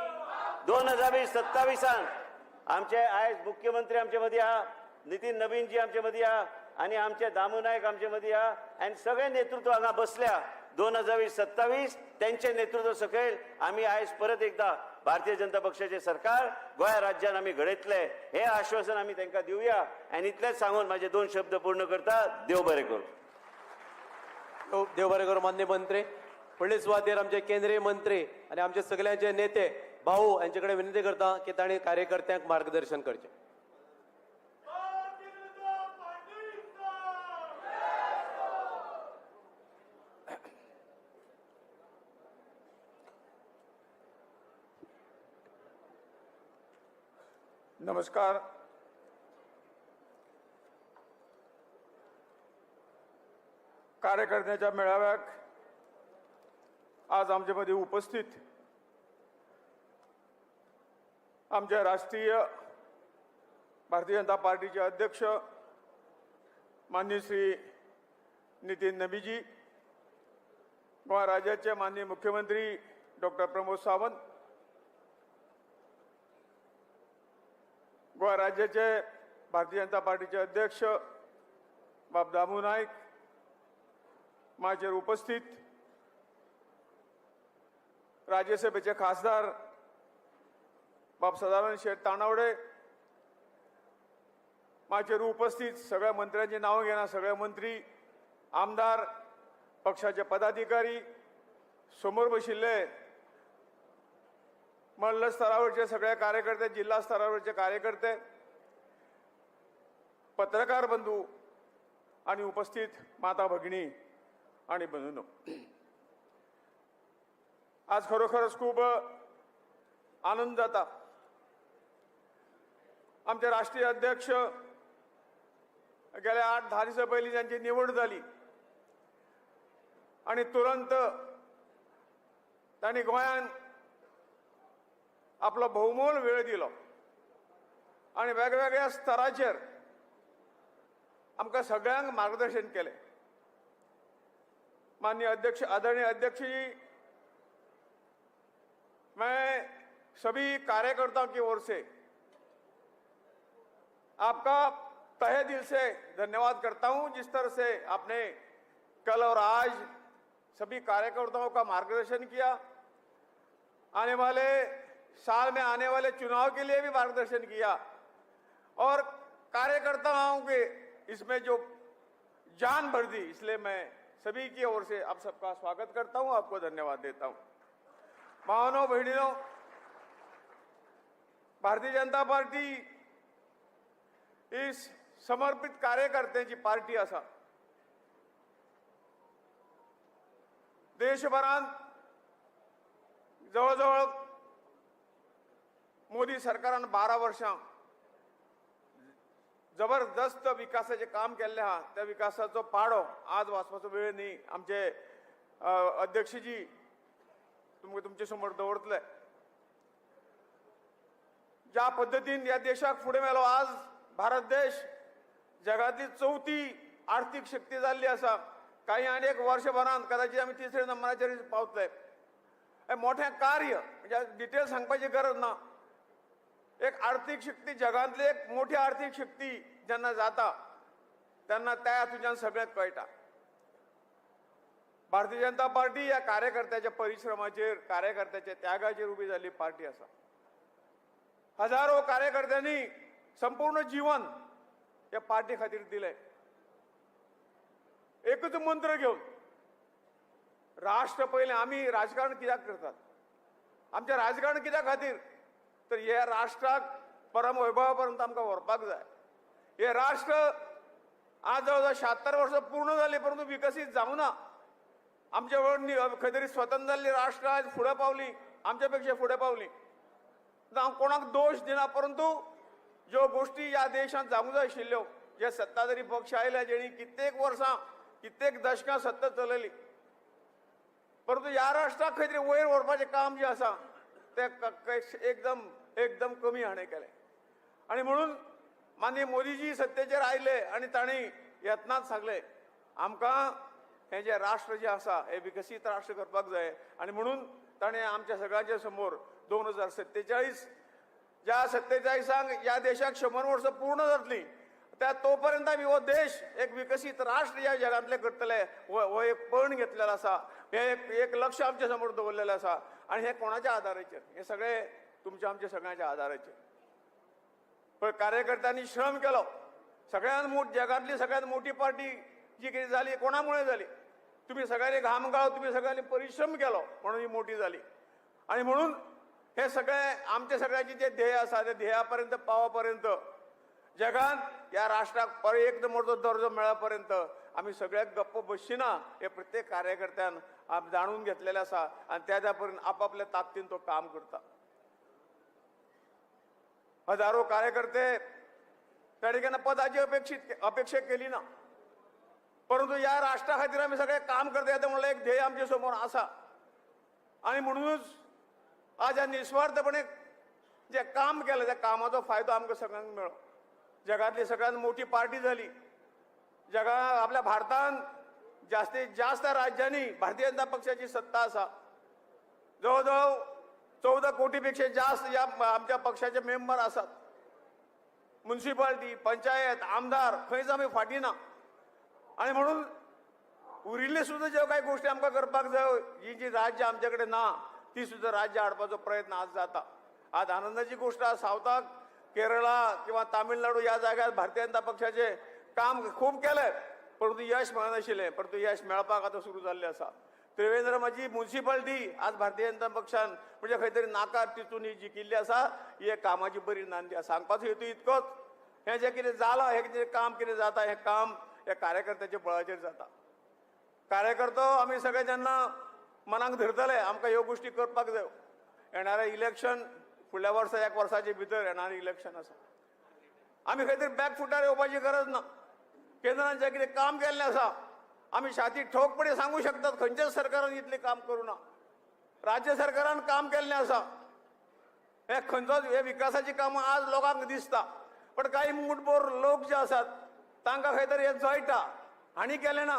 2027 आमचे आयज मुख्यमंत्री आमचे मदीं आहा, नितीन नबीनजी आमचे मदीं आहा आनी आमचे दामू नायक आमचे मदीं आहा आनी सगळे नेतृत्व हांगा बसल्या. 2027 तेंचे नेतृत्व सकयल आमी आयज परत एकदा भारतीय जनता पक्षाचे सरकार गोंय राज्यान आमी घडयतले हे आश्वासन आमी तांकां दिवया. आनी इतलेंच सांगून माझे 2 शब्द पूर्ण करता. देव बरें करूं. देव बरें करूं मान्य मंत्री. फुडले सुवातेर आमचे केंद्रीय मंत्री आनी आमचे सगळ्यांचे नेते भाऊ यांचे कडेन विनंती करता की तांणी कार्यकर्त्यांक मार्गदर्शन करचें. नमस्कार. कार्यकर्त्यांच्या मेळाव्याक आज आमचे मध्ये उपस्थित आमचे राष्ट्रीय भारतीय जनता पार्टीचे अध्यक्ष माननीय श्री नितीन नबीजी, गोवा राज्याचे माननीय मुख्यमंत्री डॉक्टर प्रमोद सावंत, गोवा राज्याचे भारतीय जनता पार्टीचे अध्यक्ष बाब दामू नायक, माचयेर उपस्थित राज्यसभेचे खासदार बाब सदानंद शेट तानावडे, माचयेर उपस्थित सगळ्या मंत्र्यांची नांवां घेना, सगळे मंत्री, आमदार, पक्षाचे पदाधिकारी, समोर बशिल्ले मल्ल स्तरावरचे सगळे कार्यकर्ते, जिल्हा स्तरावरचे कार्यकर्ते, पत्रकार बंधू आणि उपस्थित माता भगिनी आणि बंधूंनो, आज खरोखरच खूप आनंद जाता. आमचे राष्ट्रीय अध्यक्ष गेल्या 8-10 दिसां पयलीं जांची निवड जाली आणि तुरंत तांणी गोंयांत आपलो भोवमोल वेळ दिलो आणि वेगवेगळ्या स्तराचेर आमकां सगळ्यांक मार्गदर्शन केलें. माननीय अध्यक्ष, आदरणीय अध्यक्ष जी, मैं सभी कार्यकर्ताओं की ओर से आपका तहे दिल से धन्यवाद करता हूं. जिस तरह से आपने कल और आज सभी कार्यकर्ताओं का मार्गदर्शन किया, आने वाले साल में आने वाले चुनाव के लिए भी मार्गदर्शन किया और कार्यकर्ताओं के इसमें जो जान भर दी, इसलिए मैं सभी की ओर से आप सबका स्वागत करता हूं, आपको धन्यवाद देता हूं. भावांनो, बहिणीनो, भारतीय जनता पार्टी ही समर्पित कार्यकर्त्यांची पार्टी आसा. देशभरात जवळजवळ मोदी सरकारान 12 वर्षां जबरदस्त विकासाचें काम केल्लें आहा. त्या विकासाचो पाडो आज वाचपाचो वेळ न्ही. आमचे अध्यक्षजी तुमकां तुमचे समोर दवरतले. ज्या पद्दतीन ह्या देशाक फुडें व्हेलो, आज भारत देश जगांतली चवथी आर्थीक शक्ती जाल्ली आसा. काही आनी एक वर्षभरान कदाचित आमी तिसऱ्या नंबराचेर पावतले. हें मोठें कार्य, म्हणजे डिटेल सांगपाची गरज ना. एक आर्थीक शक्ती, जगांतली एक मोठी आर्थीक शक्ती जेन्ना जाता तेन्ना त्या हातूंतल्यान सगळें कळटा. भारतीय जनता पार्टी ह्या कार्यकर्त्याच्या परिश्रमाचेर, कार्यकर्त्याच्या त्यागाचेर उबी जाल्ली पार्टी आसा. हजारो कार्यकर्त्यांनी संपूर्ण जीवन ह्या पार्टी खातीर दिलें, एकूच मंत्र घेवन, राष्ट्र पयलें. आमी राजकारण कित्याक करतात? आमचें राजकारण कित्या खातीर? तर हे राष्ट्राक परम वैभवा पर्यंत आमकां व्हरपाक जाय. हे राष्ट्र आज जवळ जवळ 76 वर्सां पूर्ण जाली, परंतु विकसीत जावना. ना. आमच्या वेळ खंय तरी स्वतंत्र जाल्ली राष्ट्र आज फुडें पावली, आमच्या पेक्षा फुडें पावली. हांव कोणाक दोश दिना, परंतु ज्यो गोश्टी ह्या देशांत जावंक जाय आशिल्ल्यो, जे सत्ताधारी पक्ष आयले, जेणी कित्येक वर्सां, कित्येक दशकां सत्ता चलयली, परंतु ह्या राष्ट्राक खंय तरी वयर व्हरपाचें काम जें आसा तें एकदम एकदम कमी हाणें केलें. आनी म्हणून माननीय मोदीजी सत्तेचेर आयले आनी तांणी यत्नांत सांगलें, आमकां हें जें राष्ट्र जें आसा हें विकसीत राष्ट्र करपाक जाय. आनी म्हणून ताणें आमच्या सगळ्यांच्या समोर 2047, ज्या 47 ह्या देशाक 100 वर्सां पूर्ण जातली, त्या तो पर्यंत आमी हो देश एक विकसीत राष्ट्र ह्या जगांतले करतले, हो एक पण घेतलेलो आसा. हे एक एक लक्ष आमच्या समोर दवरलेलें आसा. आनी हें कोणाच्या आदाराचेर? हे सगळे तुमच्या आमच्या सगळ्यांच्या आदाराचेर. पण कार्यकर्त्यांनी श्रम केलो. सगळ्यात मोठ, जगातली सगळ्यात मोठी पार्टी जी कितें जाली, कोणा मुळे जाली? तुमी सगळ्यांनी घाम गाळो, तुमी सगळ्यांनी परिश्रम केलो म्हणून ही मोठी जाली. आनी म्हणून हे सगळे आमचे सगळ्यांचे जे ध्येय आसा त्या ध्येया पर्यंत पावा पर्यंत, जगान ह्या राष्ट्राक परत एक नंबरचो दर्जो मेळा पर्यंत आमी सगळ्याक गप्प बसची ना हे प्रत्येक कार्यकर्त्यान जाणून घेतलेलें आसा आनी त्या त्या पर्यंत आपापल्या ताकदीन तो काम करता. हजारो कार्यकर्ते त्या ठिकाणी पदाची अपेक्षा केली ना, परंतु या राष्ट्रा खातीर आमी सगळे काम करता म्हणल्यार एक ध्येय आमचे समोर आसा. आनी म्हणूनच आज ह्या निस्वार्थपणे जे काम केलें त्या कामाचो फायदो आमकां सगळ्यांक मेळ्ळो. जगातली सगळ्यात मोठी पार्टी जाली. जगा आपल्या भारतान जास्तीत जास्त राज्यांनी भारतीय जनता पक्षाची सत्ता आसा. जवळ जवळ 14 कोटीपेक्षा जास्त ह्या आमच्या पक्षाचे मेंबर आसात. म्युन्सिपाल्टी, पंचायत, आमदार खंयच आमी फाटीं ना. आनी म्हणून उरिल्ले सुद्दां ज्यो कांय गोश्टी आमकां करपाक जाय, जी जी राज्य आमचे कडेन ना ती सुद्दां राज्य हाडपाचो प्रयत्न आज जाता. आज आनंदाची गोश्ट आसा, सावथाक केरळा किंवा तामिळनाडू ह्या जाग्यार भारतीय जनता पक्षाचे काम खूब केलें, परंतु यश मेळनाशिल्लें, परंतु यश मेळपाक आतां सुरू जाल्लें आसा. त्रिवेंद्रमाची म्युन्सिपाल्टी आज भारतीय जनता पक्षान म्हणजे खंय तरी नाकार तितून ही जिखिल्ली आसा. ही एक कामाची बरी नांदी आसा. सांगपाचो हेतू इतकोच, हें जें कितें जालां, हें कितें काम कितें जाता, हें काम ह्या कार्यकर्त्याच्या बळाचेर जाता. कार्यकर्तो आमी सगळे जेन्ना मनाक धरतले आमकां ह्यो गोश्टी करपाक जायो. येणारें इलेक्शन फुडल्या वर्सा एक वर्साचे भितर येणारें इलेक्शन आसा. आमी खंय तरी बॅक फुटार येवपाची गरज ना. केंद्रान जें कितें काम केल्लें आसा आमी छाती ठोकपणे सांगू शकतात खंयच्याच सरकारान इतलें काम करूं ना. राज्य सरकारान काम केल्लें आसा. हे खंयचोच हे विकासाची कामां आज लोकांक दिसता, पण कांय मुठभर लोक जे आसात तांकां खंय तरी हें जळटा, हांणी केलें ना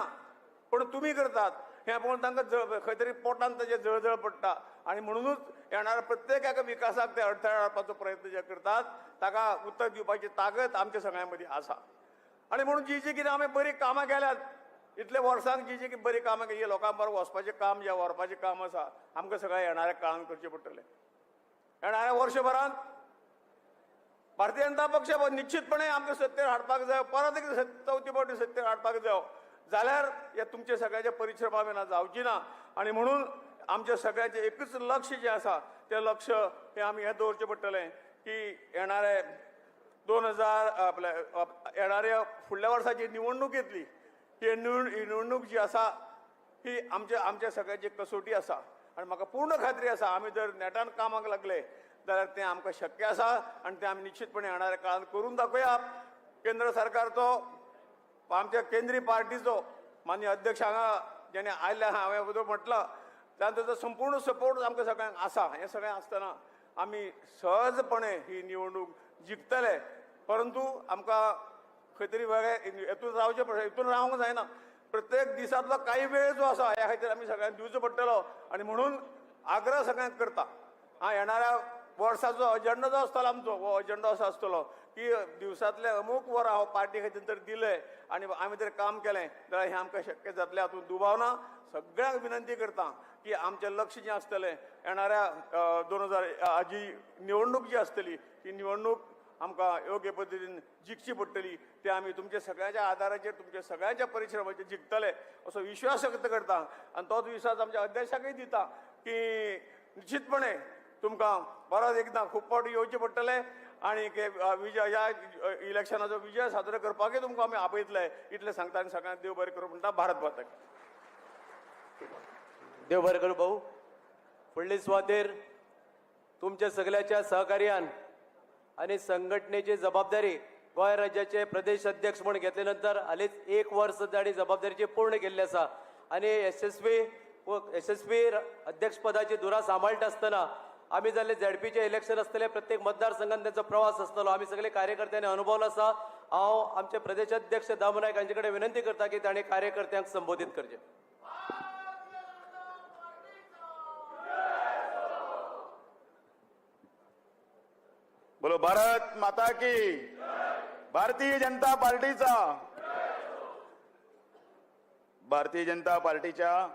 पूण तुमी करतात हें पळोवन तांकां खंय तरी पोटान ताजें जळजळ पडटा. आनी म्हणुनूच येणाऱ्या प्रत्येक एका विकासाक ते अडथळे हाडपाचो प्रयत्न जे करतात ताका उत्तर दिवपाची ताकद आमच्या सगळ्यां मदीं आसा. आनी म्हणून जी जी कितें आमी बरीं कामां केल्यात इतले वर्सांक, जी जी कितें बरीं कामां केली, लोकां बरोबर वचपाचें काम जें व्हरपाचें काम आसा आमकां सगळें येणाऱ्या काळान करचें पडटलें. येणाऱ्या वर्सभरांत भारतीय जनता पक्ष निश्चितपणे आमकां सत्तेर हाडपाक जाय, परत एकदां चवथी फावटी सत्तेर हाडपाक जाय जाल्यार हे तुमचे सगळ्याच्या परिश्रमा विना जावची ना. आनी म्हणून आमच्या सगळ्याचें एकूच लक्ष जें आसा तें लक्ष हें आमी हें दवरचें पडटलें की येणारे 2000 आपल्या येणाऱ्या फुडल्या वर्साची निवडणूक येतली, ही निवडणूक जी आसा ही आमच्या आमच्या सगळ्याची कसोटी आसा. आनी म्हाका पूर्ण खात्री आसा आमी जर नेटान कामाक लागले जाल्यार तें आमकां शक्य आसा आनी तें आमी निश्चितपणे येणाऱ्या काळांत करून दाखोवया. केंद्र सरकारचो, आमच्या केंद्रीय पार्टीचो माननीय अध्यक्ष हांगा जेणे आयले हांवें अगोदर म्हटलां तांचो संपूर्ण सपोर्ट आमकां सगळ्यांक आसा. हें सगळें आसतना आमी सहजपणे ही निवडणूक जिखतले, परंतु आमकां खंय तरी वेगळे हेतून रावचें पडटा, हेतून रावंक जायना. प्रत्येक दिसांतलो कांय वेळ जो आसा ह्या खातीर आमी सगळ्यांक दिवचो पडटलो. आनी म्हणून आग्रह सगळ्यांक करता, आं येणाऱ्या वर्साचो अजेंडा जो आसतलो आमचो, हो अजेंडा असो आसतलो की दिवसांतले अमूक वरां हो पार्टी खातीर जर दिलें आनी आमी जर काम केलें जाल्यार हें आमकां शक्य जातलें हातूंत दुबाव ना. सगळ्यांक विनंती करता की आमचें लक्ष जें आसतलें येणाऱ्या 2000 जी निवडणूक जी आसतली ती निवडणूक आमकां योग्य पद्दतीन जिखची पडटली. ते आमी तुमच्या सगळ्यांच्या आदाराचेर, तुमच्या सगळ्यांच्या परिश्रमाचेर जिखतले असो विश्वास व्यक्त करता. आनी तोच विश्वास आमच्या अध्यक्षाकय दिता की निश्चितपणे तुमकां परत एकदां खूब फावटी येवचें पडटलें आनी विजय ह्या इलेक्शनाचो विजय साजरो करपाकय तुमकां आमी आपयतले इतलें सांगता आनी सगळ्यांक देव बरें करूं म्हणटा. भारत माता की. देव बरें करूं भाऊ. फुडले सुवातेर तुमच्या सगळ्याच्या सहकार्यान आनी संघटनेची जबाबदारी गोंय राज्याचे प्रदेश अध्यक्ष म्हूण घेतले नंतर हालींच एक वर्स तांणी जबाबदारीची पूर्ण केल्ली आसा आनी यशस्वी अध्यक्षपदाची धुरा सांबाळटा आसतना आमी जाल्ले झेडपीचे इलेक्शन आसतले, प्रत्येक मतदारसंघात त्यांचो प्रवास आसतलो, आमी सगळे कार्यकर्त्यांनी अनुभवलो आसा. हांव आमचे प्रदेश अध्यक्ष दामू नायक हांचे कडेन विनंती करता की तांणी कार्यकर्त्यांक संबोधीत करचें. बोलो भारत माता की. भारतीय जनता पार्टीचा, भारतीय जनता पार्टीच्या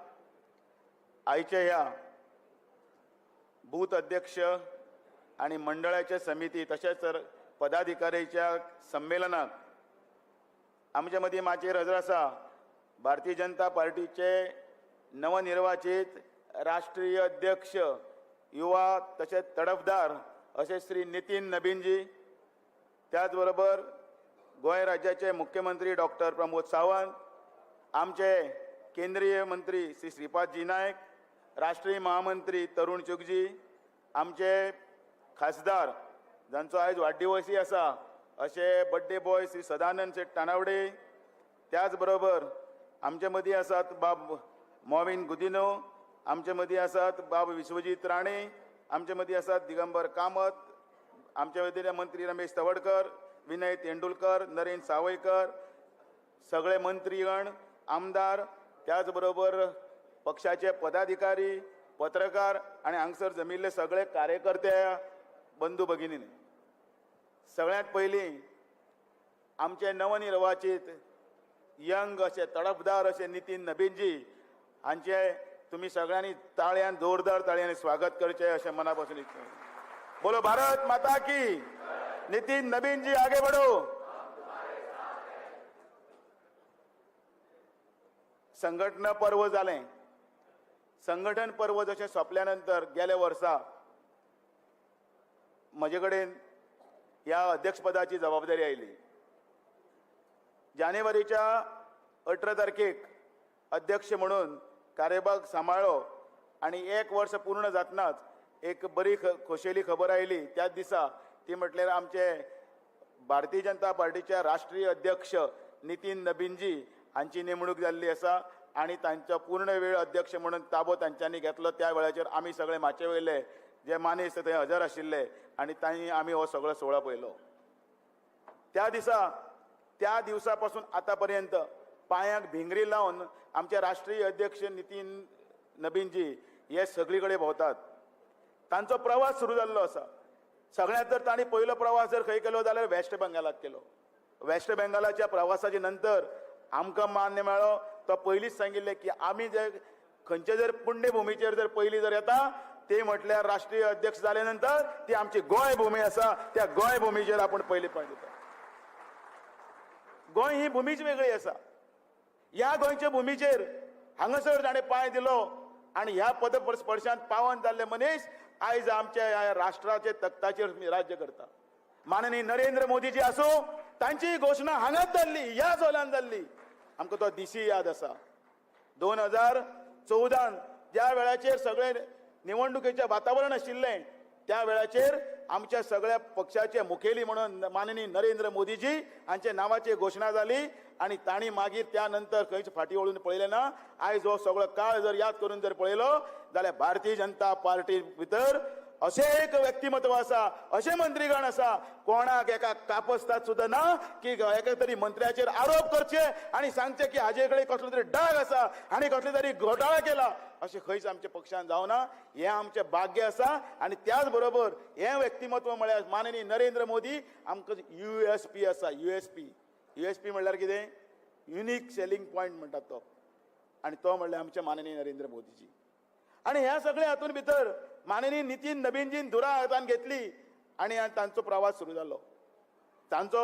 आयच्या ह्या बूथ अध्यक्ष आणि मंडळाच्या समिती तशेंच पदाधिकाऱ्याच्या संमेलनाक आमच्या मदीं माचयेर हजर आसा भारतीय जनता पार्टीचे नवनिर्वाचित राष्ट्रीय अध्यक्ष युवा तशेंच तडफदार अशे श्री नितीन नबीनजी, त्याचबरोबर गोंय राज्याचे मुख्यमंत्री डॉक्टर प्रमोद सावंत, आमचे केंद्रीय मंत्री श्री श्रीपादजी नायक, राष्ट्रीय महामंत्री तरुण चुगजी, आमचे खासदार जांचो आयज वाडदिवसय आसा अशे बड्डे बॉय श्री सदानंद शेट तानावडे, त्याचबरोबर आमचे मदीं आसात बाब मॉविन गुदिनो, आमचे मदीं आसात बाब विश्वजीत राणे, आमचे मदीं आसात दिगंबर कामत, आमचे मदीं मंत्री रमेश तवडकर, विनय तेंडुलकर, नरेंद्र सावयकर, सगळे मंत्रीगण, आमदार, त्याचबरोबर पक्षाचे पदाधिकारी, पत्रकार आनी हांगसर जमिल्ले सगळे कार्यकर्ते, बंधू भगिनी, सगळ्यांत पयलीं आमचे नवनिर्वाचित यंग अशे तडफदार अशे नितीन नबीनजी हांचे तुमी सगळ्यांनी ताळयान, जोरदार ताळयांनी स्वागत करचें अशें मना पासून इत्सा. बोलो भारत माता की. नितीन नबीनजी, आगे बढ़ो. संघटना पर्व जालें. संघटन पर्व जशें सोंपल्या नंतर गेल्या वर्सा म्हजे कडेन ह्या अध्यक्षपदाची जबाबदारी आयली. जानेवारीच्या 18 तारखेक अध्यक्ष म्हणून कार्यभाग सांबाळ्ळो आनी एक वर्स पूर्ण जातनाच एक बरी खोशेली खबर आयली त्याच दिसा. ती म्हटल्यार आमचे भारतीय जनता पार्टीचे राष्ट्रीय अध्यक्ष नितीन नबीनजी हांची नेमणूक जाल्ली आसा आनी तांचो पूर्ण वेळ अध्यक्ष म्हणून ताबो तांच्यांनी घेतलो. त्या वेळाचेर आमी सगळे माचये वयले जे मानेस्त थंय हजर आशिल्ले आनी तांणी आमी हो सगळो सुवाळो पळयलो. त्या दिसा, त्या दिवसा पासून आतां पर्यंत पांयाक भिंगरी लावन आमचे राष्ट्रीय अध्यक्ष नितीन नबीनजी हे सगळी कडेन भोंवतात. तांचो प्रवास सुरू जाल्लो आसा. सगळ्यांत जर तांणी पयलो प्रवास जर खंय केलो जाल्यार वेस्ट बेंगालाक केलो. वेस्ट बेंगालाच्या प्रवासाच्या नंतर आमकां मान्य मेळ्ळो. तो पयलींच सांगिल्लें की आमी जे खंयचे जर पुण्यभुमीचेर जर पयलीं जर येता ते म्हटल्यार राष्ट्रीय अध्यक्ष जाले नंतर ती आमची गोंय भूमी आसा. त्या गोंय भुमीचेर आपूण पयलीं पांय दिता. गोंय ही भुमीच वेगळी आसा. ह्या गोंयच्या भुमीचेर हांगासर ताणें पांय दिलो आनी ह्या पद स्पर्शान पावन जाल्ले मनीस आयज आमच्या ह्या राष्ट्राचे तख्ताचेर राज्य करता. माननीय नरेंद्र मोदीजी आसूं, तांची घोशणा हांगाच जाल्ली, ह्या जोलान जाल्ली. आमकां तो दिसी याद आसा. 2014 ज्या वेळाचेर सगळे निवडणुकेचें वातावरण आशिल्लें त्या वेळाचेर आमच्या सगळ्या पक्षाचे मुखेली म्हणून माननीय नरेंद्र मोदीजी हांच्या नांवाची घोशणा जाली आनी तांणी मागीर त्या नंतर खंयच फाटीं वळून पळयलें ना. आयज हो सगळो काळ जर याद करून जर पळयलो जाल्यार भारतीय जनता पार्टी भितर अशें एक व्यक्तिमत्व आसा, अशें मंत्रीगण आसा, कोणाक एका कापस्ताद सुद्दां ना की एका तरी मंत्र्याचेर आरोप करचे आनी सांगचे की हाजे कडेन कसलो तरी डाग आसा आनी कसलो तरी घोटाळा केला, अशें खंयच आमच्या पक्षान जावना. हें आमचें भाग्य आसा. आनी त्याच बरोबर हें व्यक्तिमत्व म्हळ्यार माननीय नरेंद्र मोदी आमकां USP आसा. USP म्हणल्यार कितें? युनीक सेलिंग पॉयंट म्हणटात तो, आनी तो म्हणल्यार आमचे माननीय नरेंद्र मोदीजी. आनी ह्या सगळ्या हातून भितर माननीय नितीन नबीनजीन धुरा हातान घेतली आनी तांचो प्रवास सुरू जालो. तांचो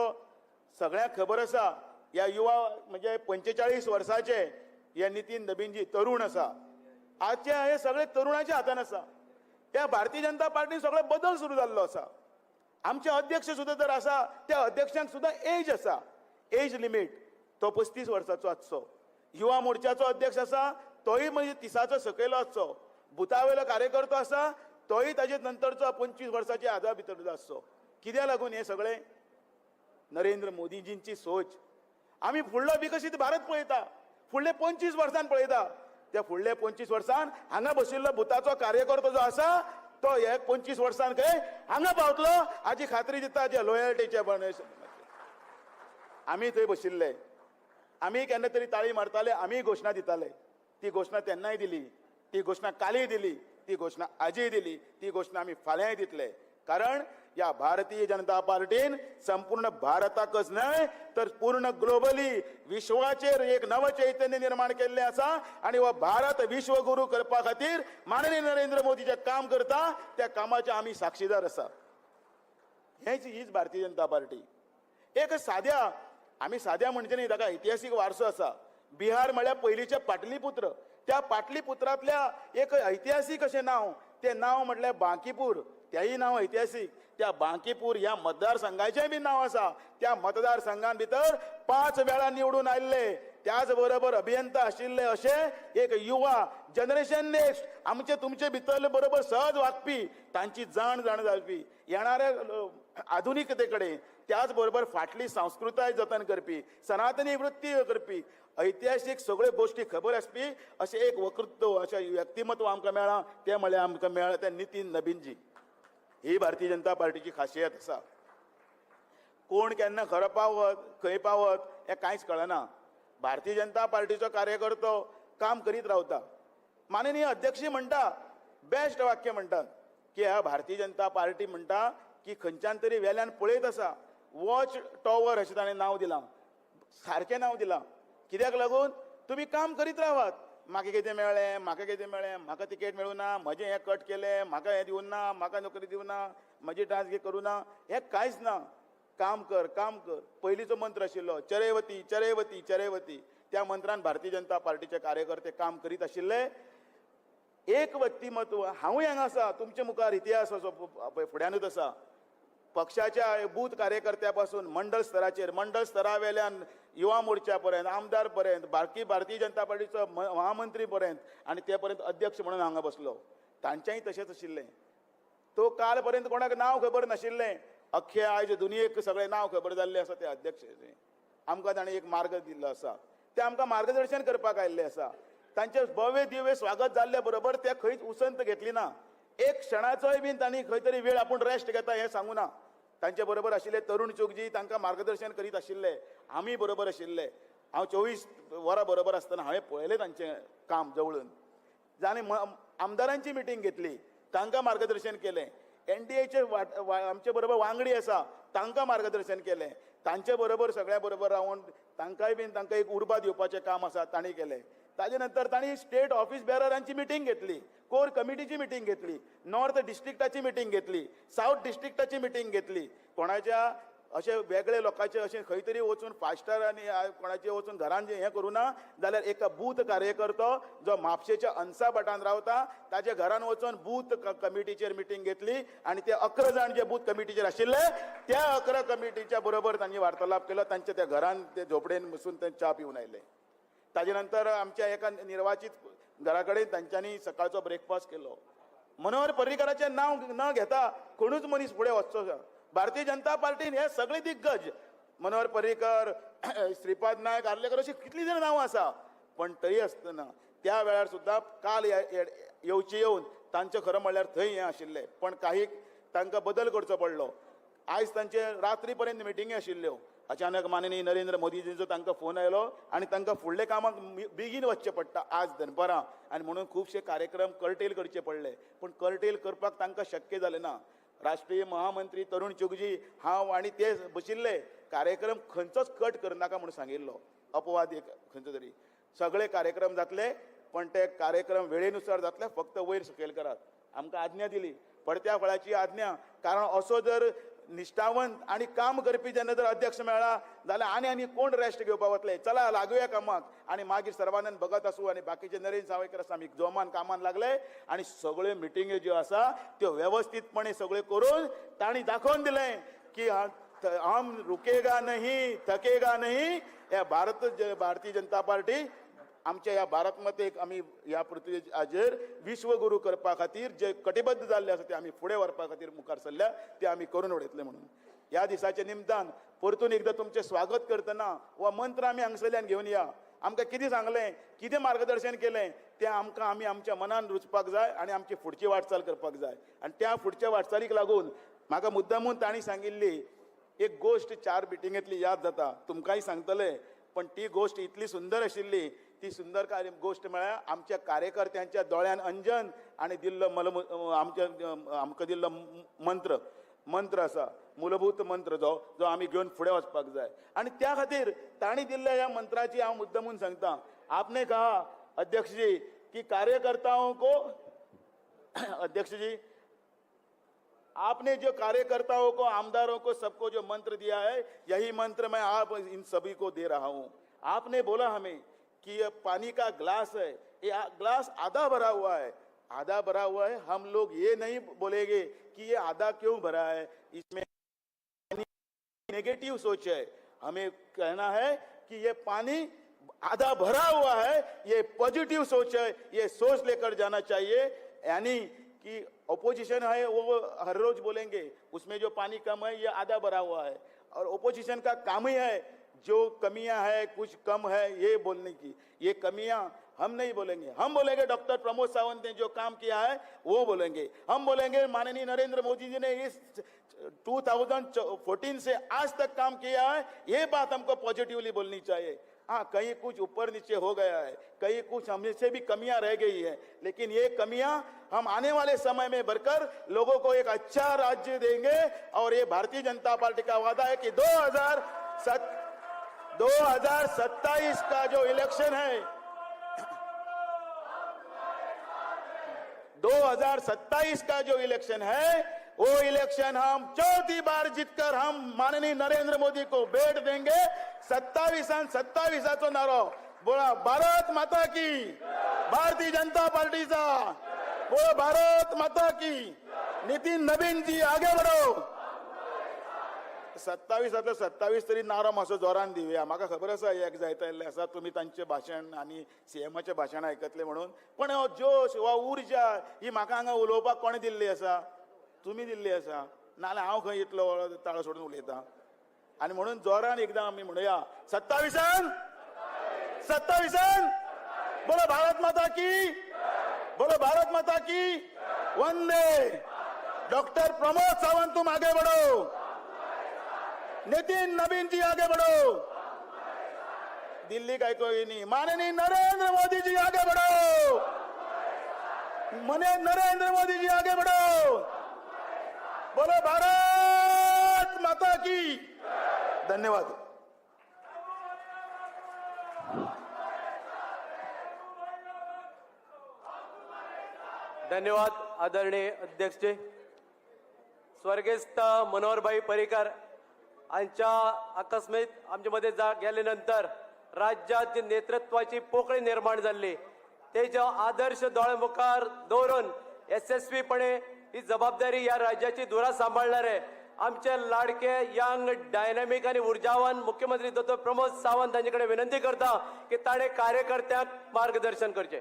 सगळ्यांक खबर आसा, ह्या युवा म्हणजे 45 वर्साचे हे नितीन नबीनजी तरुण आसा. आजचे हे सगळे तरुणाच्या हातान आसा. त्या भारतीय जनता पार्टीन सगळो बदल सुरू जाल्लो आसा. आमचे अध्यक्ष सुद्दां जर आसा त्या अध्यक्षांक सुद्दां एज आसा, एज लिमीट. तो 35 वर्साचो आसचो. युवा मोर्चाचो अध्यक्ष आसा तोय म्हणजे 30 सकयलो आसचो. बुथावेलो कार्यकर्तो आसा तोय ताजे नंतरचो 25 वर्साच्या आदा भितर आसचो. कित्याक लागून हें सगळें? नरेंद्र मोदीजींची सोच. आमी फुडलो विकसीत भारत पळयता, फुडले 25 वर्सान पळयता. त्या फुडले 25 वर्सान हांगा बशिल्लो बुथाचो कार्यकर्तो जो आसा तो हे 25 वर्सान खंय हांगा पावतलो हाची खात्री दिता जे लॉयल्टीचे. आमी थंय बशिल्ले, आमी केन्ना तरी ताळी मारताले, आमी घोशणा दिताले. ती घोशणा तेन्नाय दिली, ती घोशणा कालय दिली, ती घोशणा आजय दिली, ती घोशणा आमी फाल्यांय दितले. कारण या भारतीय जनता पार्टीन संपूर्ण भारताकच न्हय तर पूर्ण ग्लोबली विश्वाचेर एक नव चैतन्य निर्माण केल्लें आसा आनी हो भारत विश्वगुरू करपा खातीर माननीय नरेंद्र मोदी जें काम करता त्या कामाचे आमी साक्षीदार आसा. हेच हीच भारतीय जनता पार्टी. एक साद्या, आमी साद्या म्हणजे न्ही, ताका इतिहासीक वारसो आसा. बिहार म्हळ्यार पयलींचे पाटलीपुत्र. त्या पाटलीपुत्रांतल्या एक ऐतिहासीक अशें नांव, तें नांव म्हटल्यार बांकीपूर. तेंय नांव ऐतिहासीक. त्या बांकीपूर ह्या मतदारसंघाचें बी नांव आसा. त्या मतदारसंघान भितर 5 वेळा निवडून आयिल्ले, त्याच बरोबर अभियंता आशिल्ले अशे एक युवा जनरेशन नेक्स्ट आमचे तुमचे भितरले बरोबर सहज वागपी, तांची जाण जाण जावपी, येणाऱ्या आधुनिकते कडेन, त्याच बरोबर फाटली संस्कृताय जतन करपी, सनातनी वृत्ती करपी, ऐतिहासीक सगळ्यो गोश्टी खबर आसपी अशें एक वक्तृत्व, अशें व्यक्तिमत्व आमकां मेळ्ळां. तें म्हळ्यार आमकां मेळ्ळां तें नितीन नबीनजी. ही भारतीय जनता पार्टीची खासियत आसा. कोण केन्ना खरो पावत, खंय पावत हें कांयच कळना. भारतीय जनता पार्टीचो कार्यकर्तो काम करीत रावता. माननीय अध्यक्ष म्हणटा, बेस्ट वाक्य म्हणटात की ह्या भारतीय जनता पार्टी म्हणटा की खंयच्यान तरी वेल्यान पळयत आसा. वॉच टॉवर अशें ताणें नांव दिलां, सारकें नांव दिलां. कित्याक लागून तुमी काम करीत रावात. म्हाका कितें मेळ्ळें, म्हाका कितें मेळ्ळें, म्हाका तिकेट मेळूं ना, म्हजें हें कट केलें, म्हाका हें दिवं ना, म्हाका नोकरी दिवं ना, म्हजी ट्रान्सफर करूं ना, हें कांयच ना. काम कर, काम कर. पयलींचो मंत्र आशिल्लो चरेवती चरेवती चरेवती. त्या मंत्रान भारतीय जनता पार्टीचे कार्यकर्ते काम करीत आशिल्ले. एक व्यक्तिमत्व, हांवूय हांगा आसा तुमचे मुखार, इतिहास असो फुड्यानूच आसा. पक्षाच्या बूथ कार्यकर्त्या पासून मंडळ स्तराचेर, मंडळ स्तरावेल्यान युवा मोर्चा पर्यंत, आमदार पर्यंत, बाकी भारतीय जनता पार्टीचो महामंत्री पर्यंत आनी ते पर्यंत अध्यक्ष म्हणून हांगा बसलो. तांचेंय तशेंच आशिल्लें. तो काल पर्यंत कोणाक नांव खबर नाशिल्लें, अख्खे आयज दुनियेक सगळें नांव खबर जाल्लें आसा ते अध्यक्ष. आमकां ताणें एक मार्ग दिल्लो आसा, ते आमकां मार्गदर्शन करपाक आयिल्ले आसा. तांचें भव्य दिव्य स्वागत जाल्ले बरोबर ते खंयच उसंत घेतली ना. एक क्षणाचोय बीन तांणी खंय तरी वेळ आपूण रेस्ट घेता हें सांगू ना. तांचे बरोबर आशिल्ले तरुण चोगजी तांकां मार्गदर्शन करीत आशिल्ले, आमी बरोबर आशिल्ले. हांव 24 वरां बरोबर आसतना हांवें पळयलें तांचें काम जवळून. जाणें आमदारांची मिटींग घेतली, तांकां मार्गदर्शन केलें. एनडीएचे आमचे बरोबर वांगडी आसा तांकां मार्गदर्शन केलें. तांचे बरोबर सगळ्या बरोबर रावन तांकांय बीन तांकां एक उर्बा दिवपाचें काम आसा तांणी केलें. ताजे नंतर तांणी स्टेट ऑफिस बेररांची मिटींग घेतली, कोर कमिटीची मिटींग घेतली, नॉर्थ डिस्ट्रिक्टाची मिटींग घेतली, सावथ डिस्ट्रिक्टाची मिटींग घेतली. कोणाच्या अशे वेगळे लोकांचे अशें खंय तरी वचून फास्टर आनी कोणाचे वचून घरान हें करूं ना जाल्यार एका बूथ कार्यकर्तो जो म्हापशेच्या अन्साभाटान रावता ताच्या घरान वचून बूथ कमिटीचेर मिटींग घेतली आनी ते 11 जाण जे बूथ कमिटीचेर आशिल्ले त्या 11 कमिटीच्या बरोबर तांणी वार्तालाप केलो. तांच्या त्या घरान ते झोपडेन बसून ते च्या पिवन आयले. ताजे नंतर आमच्या एका निर्वाचीत घरा कडेन तांच्यांनी सकाळचो ब्रेकफास्ट केलो. मनोहर पर्रीकराचें नांव न घेता कोणूच मनीस फुडें वचचो ना. भारतीय जनता पार्टीन हे सगळे दिग्गज, मनोहर पर्रीकर, श्रीपाद नायक, आर्लेकर, अशी कितली जाण नांवां आसा. पण तरी आसतना त्या वेळार सुद्दां काल येवचे येवन तांचें खरें म्हणल्यार थंय हें आशिल्लें, पण काही तांकां बदल करचो पडलो. आयज तांचे रात्री पर्यंत मिटिंगी आशिल्ल्यो. अचानक माननीय नरेंद्र मोदीजींचो तांकां फोन आयलो आनी तांकां फुडल्या कामाक बेगीन वचचें पडटा आज दनपरां, आनी म्हणून खुबशे कार्यक्रम कर्टेल करचे पडले. पूण कर्टेल करपाक तांकां शक्य जालें ना. राष्ट्रीय महामंत्री तरुण चुगजी, हांव आनी ते बशिल्ले, कार्यक्रम खंयचोच कट करनाका म्हूण सांगिल्लो, अपवाद एक खंयचो तरी. सगळे कार्यक्रम जातले, पण ते कार्यक्रम वेळेनुसार जातले, फक्त वयर सकयल करात. आमकां आज्ञा दिली, पडत्या फळाची आज्ञा. कारण असो जर निश्ठावंत आनी काम करपी जेन्ना जर अध्यक्ष मेळ्ळा जाल्यार आनी आनी कोण रेस्ट घेवपाक वतले. चला लागुया कामाक. आनी मागीर सर्वानंद भगत आसूं आनी बाकीचे नरेंद्र सावयकर आसा, आमी जोमान कामान लागले आनी सगळ्यो मिटिंग्यो ज्यो आसा त्यो वेवस्थीतपणे सगळ्यो करून तांणी दाखोवन दिलें की हम रुकेगा नहीं, थकेगा नहीं. ह्या भारतीय जनता पार्टी आमच्या ह्या भारत मातेक आमी ह्या पृथ्वीचेर विश्वगुरू करपा खातीर जे कटिबद्ध जाल्ले आसा ते आमी फुडें व्हरपा खातीर मुखार सरल्या, ते आमी करून उडयतले. म्हणून ह्या दिसाच्या निमतान परतून एकदां तुमचें स्वागत करतना हो मंत्र आमी हांगसरल्यान घेवन या. आमकां कितें सांगलें, कितें मार्गदर्शन केलें तें आमकां आमी आमच्या मनान रुचपाक जाय आनी आमची फुडची वाटचाल करपाक जाय. आनी त्या फुडच्या वाटचालीक लागून म्हाका मुद्दामून तांणी सांगिल्ली एक गोश्ट 4 मिटिंगेंतली याद जाता, तुमकांय सांगतले. पण ती गोश्ट इतली सुंदर आशिल्ली, ती सुंदर गोश्ट म्हळ्यार आमच्या कार्यकर्त्यांच्या दोळ्यान अंजन आनी दिल्लो आमच्या आमकां दिल्लो मंत्र आसा, मूलभूत मंत्र जो जो आमी घेवन फुडें वचपाक जाय. आनी त्या खातीर तांणी दिल्ल्या ह्या मंत्राची हांव मुद्दमून सांगता. आपने कहा अध्यक्ष जी की कार्यकर्ताओं को, अध्यक्ष जी आपने जो कार्यकर्ताओं को, आमदारों को, सबको जो मंत्र दिया है, यही मंत्र मैं आप इन सभी को दे रहा हूं. आपने बोला हमें कि ये पानी का ग्लास है, ये ग्लास आधा भरा हुआ है, आधा भरा हुआ है। हम लोग ये नहीं बोलेंगे कि ये आधा क्यों भरा है, इसमें नेगेटिव सोच है। हमें कहना है कि ये पानी आधा भरा हुआ है, ये पॉजिटिव सोच है, ये सोच लेकर जाना चाहिए। यानी कि ओपोजिशन है वो हर रोज बोलेंगे उसमें जो पानी कम है, ये आधा भरा हुआ है। और ओपोजिशन का काम ही है जो कमियां है, कुछ कम है, ये बोलने की। ये कमियां हम नहीं बोलेंगे, हम बोलेंगे डॉक्टर प्रमोद सावंत ने जो काम किया है वो बोलेंगे। हम बोलेंगे माननीय नरेंद्र मोदी जी ने इस 2014 से आज तक काम किया है, ये बात हमको पॉजिटिवली बोलनी चाहिए। हाँ, कहीं कुछ ऊपर नीचे हो गया है, कहीं कुछ हमसे भी कमियां रह गई है, लेकिन ये कमियां हम आने वाले समय में भरकर लोगों को एक अच्छा राज्य देंगे। और ये भारतीय जनता पार्टी का वादा है कि 2027 का जो इलेक्शन है, 2027 का जो इलेक्शन है, वो इलेक्शन हम चौथी बार जीतकर हम माननीय नरेंद्र मोदी को भेंट देंगे। 27 27आचो नारो बोला, भारत माता की, भारतीय जनता पार्टीचा बोलो, भारत माता की, नितीन नवीन जी आगे बढ़ो। 27आतलो 27 तरी नारो मातसो जोरान दिवया। म्हाका खबर आसा एक जायत आयिल्लें आसा, तुमी तांचें भाशण आनी सीएमाचें भाशण आयकतले म्हणून। पण हो जोश वा उर्जा ही म्हाका हांगा उलोवपाक कोणें दिल्ली आसा? तुमी दिल्ली आसा। नाजाल्यार हांव खंय इतलो ताळो सोडून उलयतां? आनी म्हणून जोरान एकदां आमी म्हणुया, 27आन 27आन बोलो भारत माता की, बोलो भारत माता की, वंदे। डॉक्टर प्रमोद सावंत, तुम आगे बढ़ो, नितिन नवीन जी आगे बढ़ो। दिल्ली का कोई नहीं, माननीय नरेंद्र मोदी जी आगे बढ़ो, मने नरेंद्र मोदी जी आगे बढ़ो, बोलो भारत माता की। धन्यवाद। धन्यवाद आदरणीय अध्यक्षजी। स्वर्गस्थ मनोहरभाई पर्रीकर हांच्या आकस्मीत आमचे मध्ये जा गेले नंतर राज्यात जी नेतृत्वाची पोकळी निर्माण जाल्ली, तेजो आदर्श दोळ्या मुखार दवरून येसस्वीपणे ही जबाबदारी ह्या राज्याची धुरा सांबाळणारे आमचे लाडके, यंग, डायनामीक आनी उर्जावान मुख्यमंत्री दोतोर प्रमोद सावंत हांचे कडेन विनंती करता की ताणें कार्यकर्त्यांक मार्गदर्शन करचें।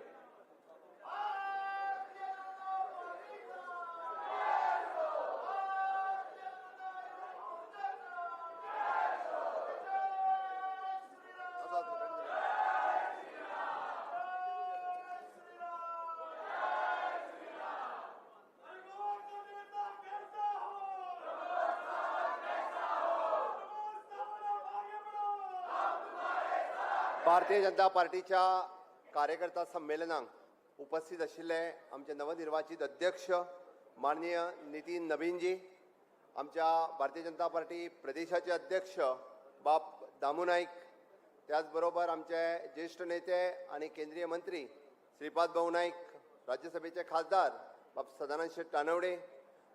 भारतीय जनता पार्टीच्या कार्यकर्ता संमेलनाक उपस्थित आशिल्ले आमचे नवनिर्वाचित अध्यक्ष माननीय नितीन नवीनजी, आमच्या भारतीय जनता पार्टी प्रदेशाचे अध्यक्ष बाब दामू नाईक, त्याचबरोबर आमचे ज्येष्ठ नेते आणि केंद्रीय मंत्री श्रीपाद भाऊ नाईक, राज्यसभेचे खासदार बाब सदानंद शेट तानवडे,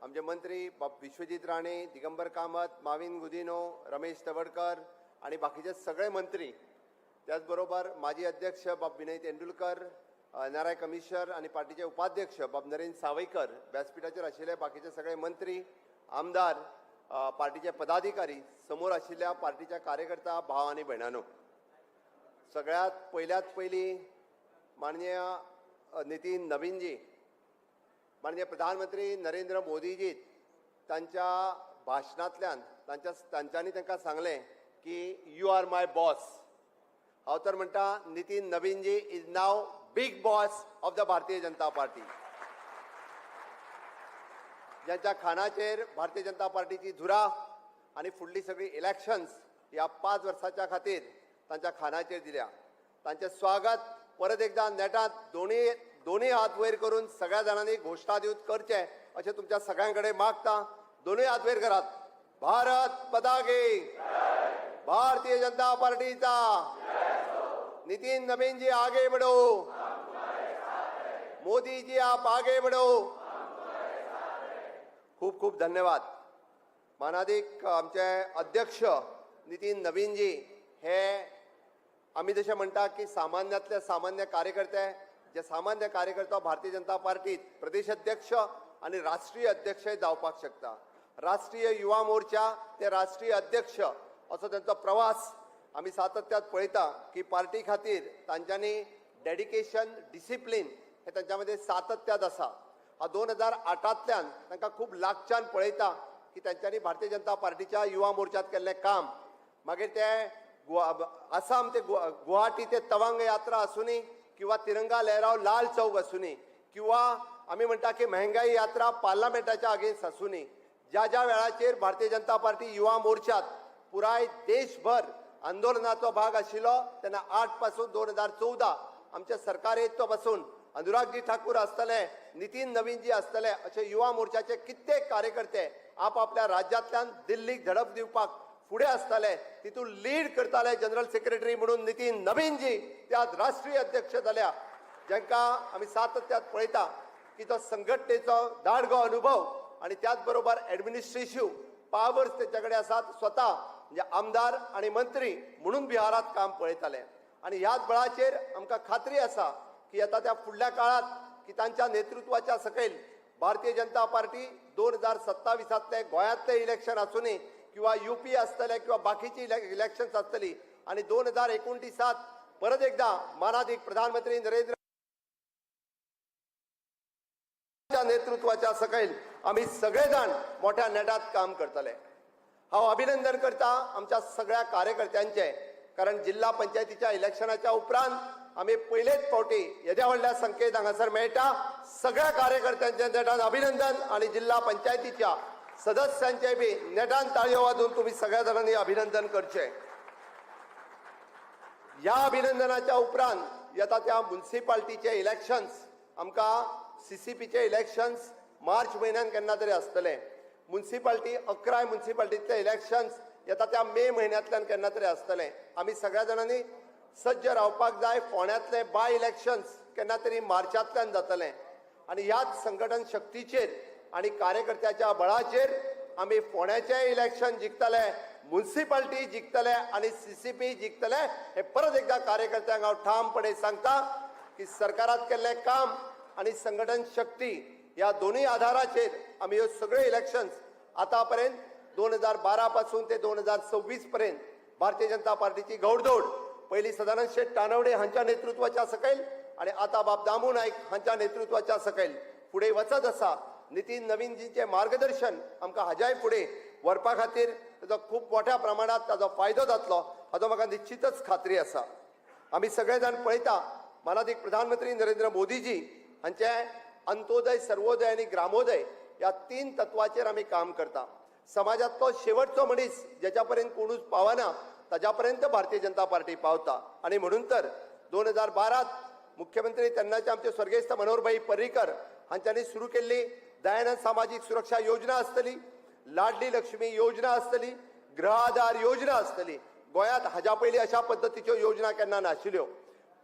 आमचे मंत्री बाब विश्वजीत राणे, दिगंबर कामत, माविन गुदिनो, रमेश तवडकर आणि बाकीचे सगळे मंत्री, त्याचबरोबर माजी अध्यक्ष बाब विनय तेंडुलकर, एनआरआय कमिशनर आणि पार्टीचे उपाध्यक्ष बाब नरेंद्र सावयकर, व्यासपीठाचेर आशिल्ले बाकीचे सगळे मंत्री, आमदार, पार्टीचे पदाधिकारी, समोर आशिल्ल्या पार्टीच्या कार्यकर्ता भाव आनी भयणांनो, सगळ्यात पयल्यात पयलीं माननीय नितीन नवीनजी, माननीय प्रधानमंत्री नरेंद्र मोदीजी तांच्या भाशणांतल्यान तांच्यांनी तांकां सांगलें की "You are my boss." हांव तर म्हणटा, Nitin Naveenji is now big boss of the Bharatiya Janata Party. ज्यांच्या खानाचेर भारतीय जनता पार्टीची धुरा आनी फुडली सगळी इलेक्शन्स ह्या 5 वर्साच्या खातीर तांच्या खानाचेर दिल्या, तांचें स्वागत परत एकदा नेटात दोन्ही दोन्ही हात वयर करून सगळ्या जाणांनी घोशणा दिवन करचें अशें तुमच्या सगळ्यां कडेन मागता। दोनूय हात वयर करात। भारत माता की, भारतीय जनता पार्टीचा, नितीन नवीन जी आगे बढ़ो, मोदी जी आप आगे बढ़ो। खूप खूप धन्यवाद। मानादीक आमचे अध्यक्ष नितीन नवीनजी हे आमी जशें म्हणटा की सामान्यांतले सामान्य कार्यकर्ते, जे सामान्य कार्यकर्तो भारतीय जनता पार्टीत प्रदेश अध्यक्ष आनी राष्ट्रीय अध्यक्षय जावपाक शकता. राष्ट्रीय युवा मोर्चा ते राष्ट्रीय अध्यक्ष असो तांचो प्रवास आमी सातत्यात पळयता की पार्टी खातीर तांच्यांनी डेडिकेशन, डिसिप्लीन हे तांच्या मदीं सातत्यात आसा. हांव 2008तल्यान तांकां खूब लागच्यान पळयता की तांच्यांनी भारतीय जनता पार्टीच्या युवा मोर्चात केल्लें काम, मागीर ते आसाम ते गुवाहाटी ते तवांग यात्रा आसूनी किंवा तिरंगा लहराव लाल चौक आसूनी किंवा आमी म्हणटा की महंगाई यात्रा पार्लमेंटाच्या अगेन्स्ट आसूनी, ज्या ज्या वेळाचेर भारतीय जनता पार्टी युवा मोर्चात पुराय देशभर आंदोलनाचो भाग आशिल्लो तेन्ना 8 पासून 2014 आमचें सरकार येत तो पासून अनुरागजी ठाकूर आसतले, नितीन नवीनजी आसतले, अशे युवा मोर्चाचे कित्येक कार्यकर्ते आपापल्या राज्यांतल्यान दिल्लीक झडप दिवपाक फुडें आसताले. तितून लीड करताले जनरल सेक्रेटरी म्हणून नितीन नवीनजी, ते आज राष्ट्रीय अध्यक्ष जाल्या, जांकां आमी सातत्यात पळयता की तो संघटनेचो दाडगो अनुभव आनी त्याच बरोबर एडमिनिस्ट्रेटीव पावर्स तेंच्या कडेन आसात. स्वता म्हणजे आमदार आनी मंत्री म्हणून बिहारात काम पळयताले आनी ह्याच बळाचेर आमकां खात्री आसा की येता त्या फुडल्या काळात की तांच्या नेतृत्वाच्या सकयल भारतीय जनता पार्टी 2027तले गोंयांतलें इलेक्शन आसूनी किंवा युपी आसतले किंवा बाकीची इलेक्शन्स आसतली आनी 2029त परत एकदा मानादीक प्रधानमंत्री नरेंद्र नेतृत्वाच्या सकयल आमी सगळे जाण मोठ्या नेटात काम करतले. हांव अभिनंदन करता आमच्या सगळ्या कार्यकर्त्यांचे, कारण जिल्हा पंचायतीच्या इलेक्शनाच्या उपरांत आमी पयलेच फावटी येद्या व्हडल्या संख्येत हांगासर मेळटा. सगळ्या कार्यकर्त्यांचे नेटान अभिनंदन आनी जिल्हा पंचायतीच्या सदस्यांचे बी नेटान ताळयो वाजोवन तुमी सगळ्या जाणांनी अभिनंदन करचें. ह्या अभिनंदनाच्या उपरांत येता त्या मुन्सिपाल्टीचे इलेक्शन्स, आमकां सीसीपीचे इलेक्शन्स मार्च म्हयन्यान केन्ना तरी आसतले. मुन्सिपाल्टी 11 मुन्सिपाल्टीतले इलेक्शन्स येता त्या मे म्हयन्यांतल्यान केन्ना तरी आसतले. आमी सगळ्या जाणांनी सज्ज रावपाक जाय. फोंड्यांतले बाय इलेक्शन्स केन्ना तरी मार्चांतल्यान जातले आनी ह्याच संघटन शक्तीचेर आनी कार्यकर्त्याच्या बळाचेर आमी फोंड्याचें इलेक्शन जिखतले, मुन्सिपाल्टी जिखतले आनी सीसीपी जिखतले. हे परत एकदा कार्यकर्त्यांक हांव ठामपणे सांगता की सरकारात केल्लें काम आनी संघटन शक्ती ह्या दोनूय आधाराचेर आमी ह्यो सगळ्यो इलेक्शन्स आतां पर्यंत 2012 पासून ते 2026 पर्यंत भारतीय जनता पार्टीची घौडदौड पयलीं सदानंद शेट तानवडे हांच्या नेतृत्वाच्या सकयल आनी आतां बाब दामू नायक हांच्या नेतृत्वाच्या सकयल फुडें वचत आसा. नितीन नवीनजींचें मार्गदर्शन आमकां हाज्याय फुडें व्हरपा खातीर ताजो खूब मोठ्या प्रमाणात ताजो फायदो जातलो हाजो म्हाका निश्चितच खात्री आसा. आमी सगळे जाण पळयता मानादीक प्रधानमंत्री नरेंद्र मोदीजी हांचे अंत्योदय, सर्वोदय आनी ग्रामोदय ह्या 3 तत्वाचेर आमी काम करता. समाजांतलो शेवटचो मनीस ज्याच्या पर्यंत कोणूच पावना ताज्या पर्यंत भारतीय जनता पार्टी पावता आनी म्हणून तर 2012त मुख्यमंत्री तेन्नाचे आमचे स्वर्गेस्त मनोहरभाई पर्रीकर हांच्यांनी सुरू केल्ली दयानंद सामाजीक सुरक्षा योजना आसतली, लाडली लक्ष्मी योजना आसतली, गृह आधार योजना आसतली. गोंयांत हाज्या पयलीं अशा पद्दतीच्यो योजना केन्ना नाशिल्ल्यो.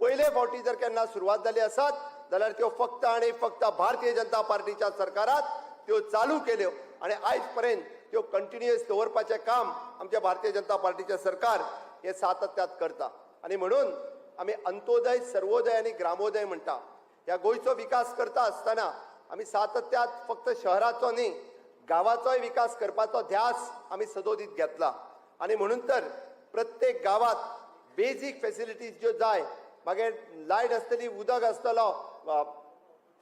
पयले फावटी जर केन्ना सुरवात जाली आसत जाल्यार त्यो फक्त आनी फक्त भारतीय जनता पार्टीच्या सरकारात त्यो चालू केल्यो आनी आयज पर्यंत त्यो कंटिन्युअस दवरपाचें काम आमच्या भारतीय जनता पार्टीचें सरकार हे सातत्यात करता. आनी म्हणून आमी अंत्योदय, सर्वोदय आनी ग्रामोदय म्हणटा. ह्या गोंयचो विकास करता आसतना आमी सातत्यात फक्त शहराचो न्ही गांवाचोय विकास करपाचो ध्यास आमी सदोदीत घेतला आनी म्हणून तर प्रत्येक गांवात बेजीक फेसिलिटीज ज्यो जाय, मागीर लायट आसतली, उदक आसतलो,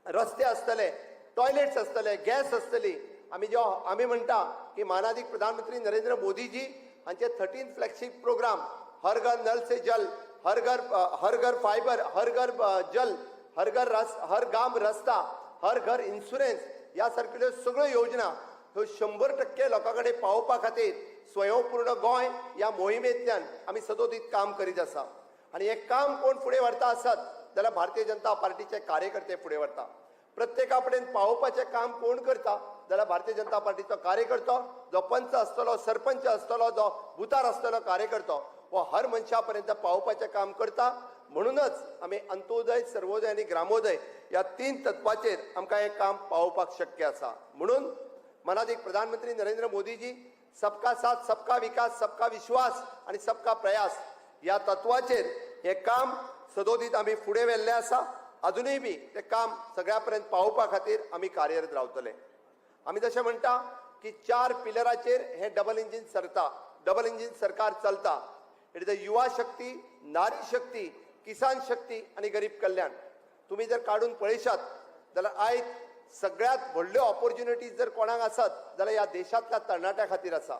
रस्ते आसतले, टॉयलेट्स आसतले, गॅस आसतली. आमी जो आमी म्हणटा की मानादीक प्रधानमंत्री नरेंद्र मोदीजी हांचे 13 फ्लॅगशीप प्रोग्राम, हर घर नल से जल, हर घर फायबर, हर घर जल, हर घर रस, हर गाम रस्ता, हर घर इन्शुरन्स ह्या सारकिल्ल्यो सगळ्यो योजना ह्यो 100% लोकां कडेन पावोवपा खातीर स्वयंपूर्ण गोंय ह्या मोहिमेंतल्यान आमी सदोदीत काम करीत आसा. आनी हें काम कोण फुडें व्हरता आसत जाल्यार भारतीय जनता पार्टीचे कार्यकर्ते फुडें व्हरता. प्रत्येका कडेन पावोवपाचें काम कोण करता जाल्यार भारतीय जनता पार्टीचो कार्यकर्तो, जो पंच आसतलो, सरपंच आसतलो, जो बुतार आसतलो कार्यकर्तो हो हर मनशा पर्यंत पावोवपाचें काम करता. म्हणूनच आमी अंत्योदय, सर्वोदय आनी ग्रामोदय ह्या 3 तत्वाचेर आमकां हें काम पावोवपाक शक्य आसा. म्हणून मानादीक प्रधानमंत्री नरेंद्र मोदीजी सबका साथ, सबका विकास, सबका विश्वास आनी सबका प्रयास ह्या तत्वाचेर हें काम सदोदीत आमी फुडें व्हेल्लें आसा. अजुनूय बी तें काम सगळ्या पर्यंत पावोवपा खातीर आमी कार्यरत रावतले. आमी जशें म्हणटा की चार पिलराचेर हें डबल इंजीन सरता, डबल इंजीन सरकार चलता. It is a युवा शक्ती, नारी शक्ती, किसान शक्ती आनी गरीब कल्याण. तुमी जर काडून पळयशात जाल्यार आयज सगळ्यात व्हडल्यो ऑपॉर्च्युनिटीज जर कोणाक आसत जाल्यार ह्या देशांतल्या तरणाट्या खातीर आसा,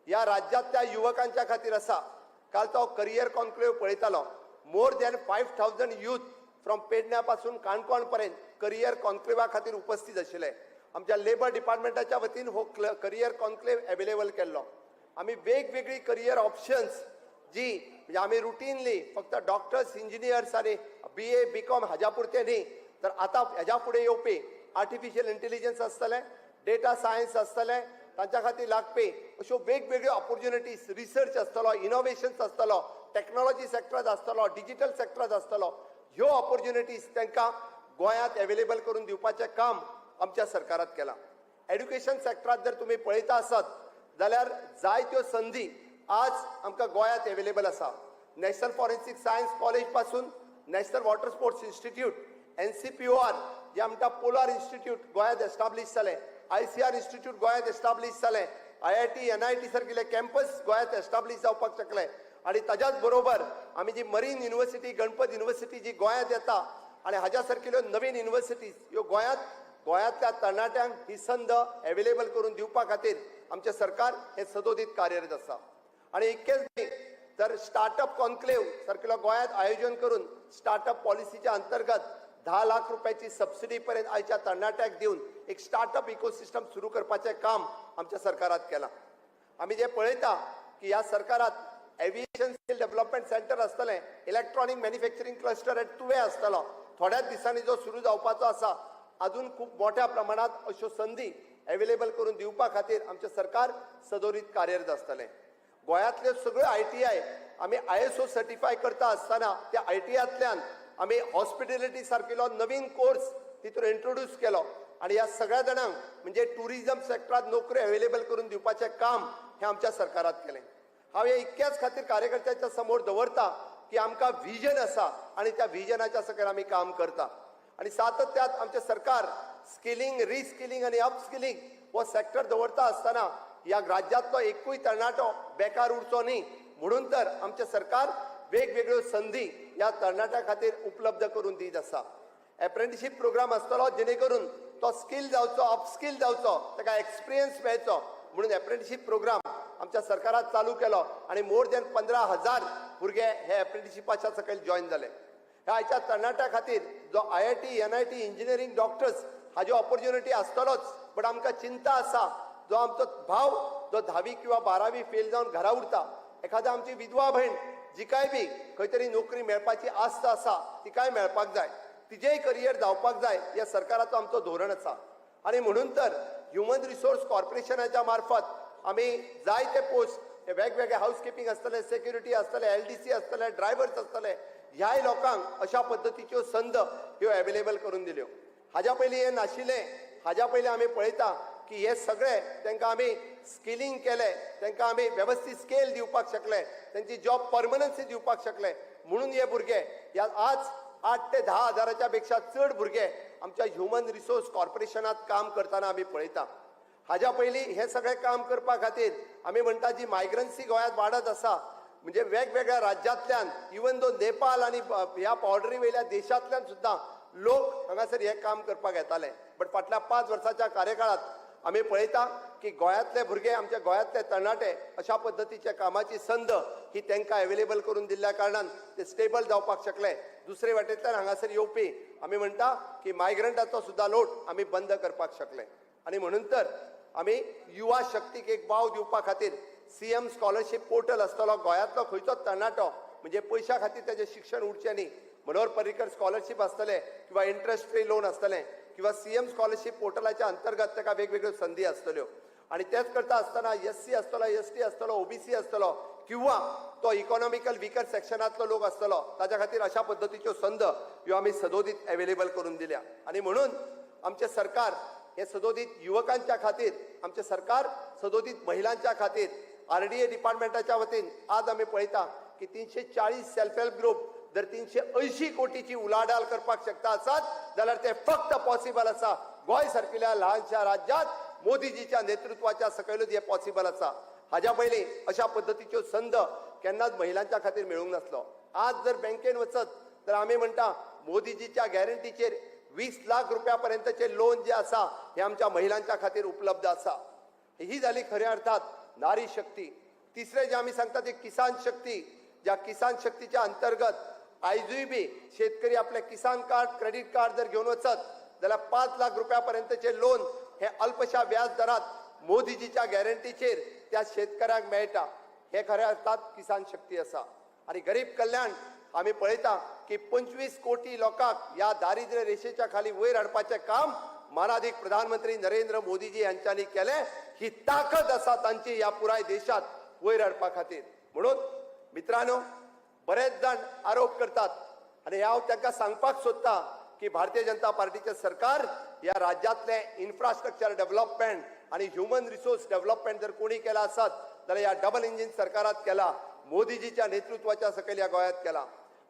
ह्या राज्यांतल्या युवकांच्या खातीर आसा. काल तो करियर कॉन्क्लेव पळयतालो. More than 5,000 youth from पेडण्या पासून काणकोण पर्यंत करियर कॉन्क्लेवा खातीर उपस्थित आशिल्ले. आमच्या लेबर डिपार्टमेंटाच्या वतीन हो करियर कॉन्क्लेव अवेलेबल केल्लो. आमी वेगवेगळी करियर ऑप्शन्स जी म्हणजे आमी रुटीनली फक्त डॉक्टर्स, इंजिनियर्स आनी बीए, बीकॉम हाज्या पुरते न्ही, तर आतां हेज्या फुडें येवपी आर्टिफिशियल इंटेलिजन्स आसतलें, डेटा सायन्स आसतलें, तांच्या खातीर लागपी अश्यो वेगवेगळ्यो ऑपॉर्च्युनिटीज, रिसर्च आसतलो, इनोवेशन्स आसतलो, टॅक्नॉलॉजी सेक्टरांत आसतलो, डिजिटल सेक्टरांत आसतलो. ह्यो ऑपॉर्च्युनिटीज तांकां गोंयांत एवेलेबल करून दिवपाचें काम आमच्या सरकारात केलां. एड्युकेशन सेक्टरांत जर तुमी पळयता आसत जाल्यार जायत्यो संदी आज आमकां गोंयांत एवेलेबल आसा. नॅशनल फॉरेन्सीक सायन्स कॉलेज पासून national water sports institute, NCPOR जे म्हणटा पोलार इन्स्टिट्यूट गोंयांत एस्टाब्लीश जालें, आयसीआर इन्स्टिट्यूट गोंयांत एस्टाब्लीश जालें, आयआयटी, एनआयटी सारकिले कॅम्पस गोंयांत एस्टाब्लीश जावपाक शकले आनी ताज्याच बरोबर आमी जी मरीन युनिवर्सिटी, गणपत युनिवर्सिटी जी गोंयांत येता आनी हाज्या सारकिल्यो नवीन युनिवर्सिटीज ह्यो गोंयांत, गोंयांतल्या तरणाट्यांक ही संद एवेलेबल करून दिवपा खातीर आमचें सरकार हें सदोदीत कार्यरत आसा. आनी इतकेंच न्ही तर स्टार्टअप कॉन्क्लेव सारकिलो गोंयांत आयोजन करून स्टार्टअप पॉलिसीच्या अंतर्गत 10 लाख रुपयाची सबसिडी पर्यंत आयच्या तरणाट्याक दिवन एक स्टार्टअप इकोसिस्टम सुरू करपाचें काम आमच्या सरकारात केलां. आमी जे पळयता की ह्या सरकारात एविएशन स्कील डेव्हलपमेंट सेंटर आसतलें, इलेक्ट्रॉनीक मॅन्युफॅक्चरींग क्लस्टर एट तुवें आसतलो, थोड्याच दिसांनी जो सुरू जावपाचो आसा. अजून खूब मोठ्या प्रमाणात अश्यो संदी एवेलेबल करून दिवपा खातीर आमचें सरकार सदोरीत कार्यरत आसतलें. गोंयांतल्यो सगळ्यो आयटीआय आमी आयएसओ सर्टिफाय करता आसतना त्या आयटीआयतल्यान आमी हॉस्पिटेलिटी सारकिलो नवीन कोर्स तितून इंट्रोड्यूस केलो आनी ह्या सगळ्या जाणांक म्हणजे ट्युरिझम सेक्टरात नोकऱ्यो अवेलेबल करून दिवपाचें काम हें आमच्या सरकारात केलें. हांव हे इतक्याच खातीर कार्यकर्त्यांच्या समोर दवरता की आमकां विजन आसा आनी त्या विजनाच्या सकयल आमी काम करता आनी सातत्यात आमचें सरकार स्किलिंग, रिस्किलिंग आनी अपस्किलिंग हो सेक्टर दवरता आसतना ह्या राज्यांतलो एकूय तरणाटो बेकार उरचो न्ही म्हणून तर आमचें सरकार वेगवेगळ्यो संदी ह्या तरणाट्या खातीर उपलब्ध करून दीत आसा. एप्रेंटिशीप प्रोग्राम आसतलो, जेणे करून तो स्कील जावचो, अपस्कील जावचो, ताका एक्सपिरियन्स मेळचो म्हणून एप्रेंटिशीप प्रोग्राम आमच्या सरकारात चालू केलो आनी मोर दॅन 15,000 भुरगे हे एप्रेंटिशिपाच्या सकयल जॉयन जाले. ह्या आयच्या तरणाट्या खातीर जो आयआयटी, एनआयटी, इंजिनियरींग, डॉक्टर्स हाज्यो ऑपॉर्च्युनिटी आसतलोच, बट आमकां चिंता आसा जो आमचो भाव जो धावी किंवा बारावी फेल जावन घरा उरता, एखाद्या आमची विधवा भयण जिकाय बी खंय तरी नोकरी मेळपाची आस्त आसा, तिकाय मेळपाक जाय, तिजेय करियर जावपाक जाय. ह्या सरकाराचो आमचो धोरण आसा आनी म्हणून तर ह्युमन रिसोर्स कॉर्पोरेशनाच्या मार्फत आमी जायते पोस्ट हे वेगवेगळे हाऊस किपिंग आसतले, सेक्युरिटी आसतले, एलडीसी आसतले, ड्रायव्हर्स आसतले, ह्याय लोकांक अशा पद्दतीच्यो संद ह्यो अवेलेबल करून दिल्यो. हाज्या पयलीं हें नाशिल्लें. हाज्या पयलीं आमी पळयता की हे सगळे तांकां आमी स्किलिंग केलें, तांकां आमी वेवस्थीत स्केल दिवपाक शकले, तेंची जॉब परमनन्सी दिवपाक शकले म्हणून हे भुरगे ह्या आज 8 ते 10 हजाराच्या पेक्षा चड भुरगे आमच्या ह्युमन रिसोर्स कॉर्पोरेशनात काम करतना आमी पळयता. हाज्या पयलीं हें सगळें काम करपा खातीर आमी म्हणटा जी मायग्रन्सी गोंयांत वाडत आसा, म्हणजे वेगवेगळ्या राज्यांतल्यान, इवन दो नेपाळ आनी ह्या बॉर्डरी वयल्या देशांतल्यान सुद्दां लोक हांगासर हें काम करपाक येताले. बट फाटल्या 5 वर्साच्या कार्यकाळात आमी पळयता की गोंयांतले भुरगे, आमच्या गोंयांतले तरणाटे अशा पद्दतीच्या कामाची संद ही तांकां अवेलेबल करून दिल्ल्या कारणान ते स्टेबल जावपाक शकले. दुसरे वाटेंतल्यान हांगासर येवपी आमी म्हणटा की मायग्रंटाचो सुद्दां लोट आमी बंद करपाक शकले. आनी म्हणून तर आमी युवा शक्तीक एक वाव दिवपा खातीर सीएम स्कॉलरशीप पोर्टल आसतलो. गोंयांतलो खंयचोच तरणाटो म्हणजे पयशा खातीर तेजें शिक्षण उरचें न्ही. मनोहर पर्रीकर स्कॉलरशीप आसतलें किंवा इंट्रस्ट फ्री लोन आसतलें किंवा सीएम स्कॉलरशीप पोर्टलाच्या अंतर्गत ताका वेगवेगळ्यो संदी आसतल्यो. आणि तेच करता आसतना एससी आसतलो, एसटी आसतलो, ओबीसी आसतलो किंवा तो इकॉनॉमिकल विकर सेक्शनांतलो लोक आसतलो, ताच्या खातीर अशा पद्दतीच्यो संद ह्यो आमी सदोदीत अवेलेबल करून दिल्या. आनी म्हणून आमचें सरकार हे सदोदीत युवकांच्या खातीर, आमचें सरकार सदोदीत महिलांच्या खातीर. आरडीए डिपार्टमेंटाच्या वतीन आज आमी पळयता की 340 सेल्फ हेल्प ग्रुप जर 380 कोटीची उलाढाल करपाक शकता आसत जाल्यार ते फक्त पॉसिबल आसा गोंय सारकिल्या ल्हानशा राज्यात मोदीजीच्या नेतृत्वाच्या सकयलूच हे पॉसिबल आसा. हाज्या पयलीं अशा पद्दतीच्यो संद केन्नाच महिलांच्या खातीर मेळूंक नासलो. आज जर बँकेन वचत तर आमी म्हणटा मोदीजीच्या गॅरंटीचेर 20 लाख रुपया पर्यंतचे लोन जे आसा हे आमच्या महिलांच्या खातीर उपलब्ध आसा. ही जाली खऱ्या अर्थात नारी शक्ती. तिसरें जे आमी सांगता ते किसान शक्ती, ज्या किसान शक्तीच्या अंतर्गत आयजूय बी शेतकरी आपले किसान कार्ड, क्रेडीट कार्ड जर घेवन वचत जाल्यार 5 लाख रुपया पर्यंतचे लोन हे अल्पशा व्याज दरात मोदीजीच्या गॅरंटीचेर त्या शेतकऱ्यांक मेळटा. हे खऱ्या अर्थात किसान शक्ती आसा. आनी गरीब कल्याण आमी पळयता की 25 कोटी लोकांक ह्या दारिद्र्य रेशेच्या खाली वयर हाडपाचें काम मानादीक प्रधानमंत्री नरेंद्र मोदीजी यांच्यांनी केलें. ही ताकद आसा तांची ह्या पुराय देशात वयर हाडपा खातीर. म्हणून मित्रांनो, बरेच जाण आरोप करतात आनी हांव तांकां सांगपाक सोदता की भारतीय जनता पार्टीचें सरकार ह्या राज्यांतलें इन्फ्रास्ट्रक्चर डेव्हलपमेंट आनी ह्युमन रिसोर्स डेव्हलपमेंट जर कोणी केला आसत जाल्यार ह्या डबल इंजीन सरकारात केला, मोदीजीच्या नेतृत्वाच्या सकयल ह्या गोंयांत केला.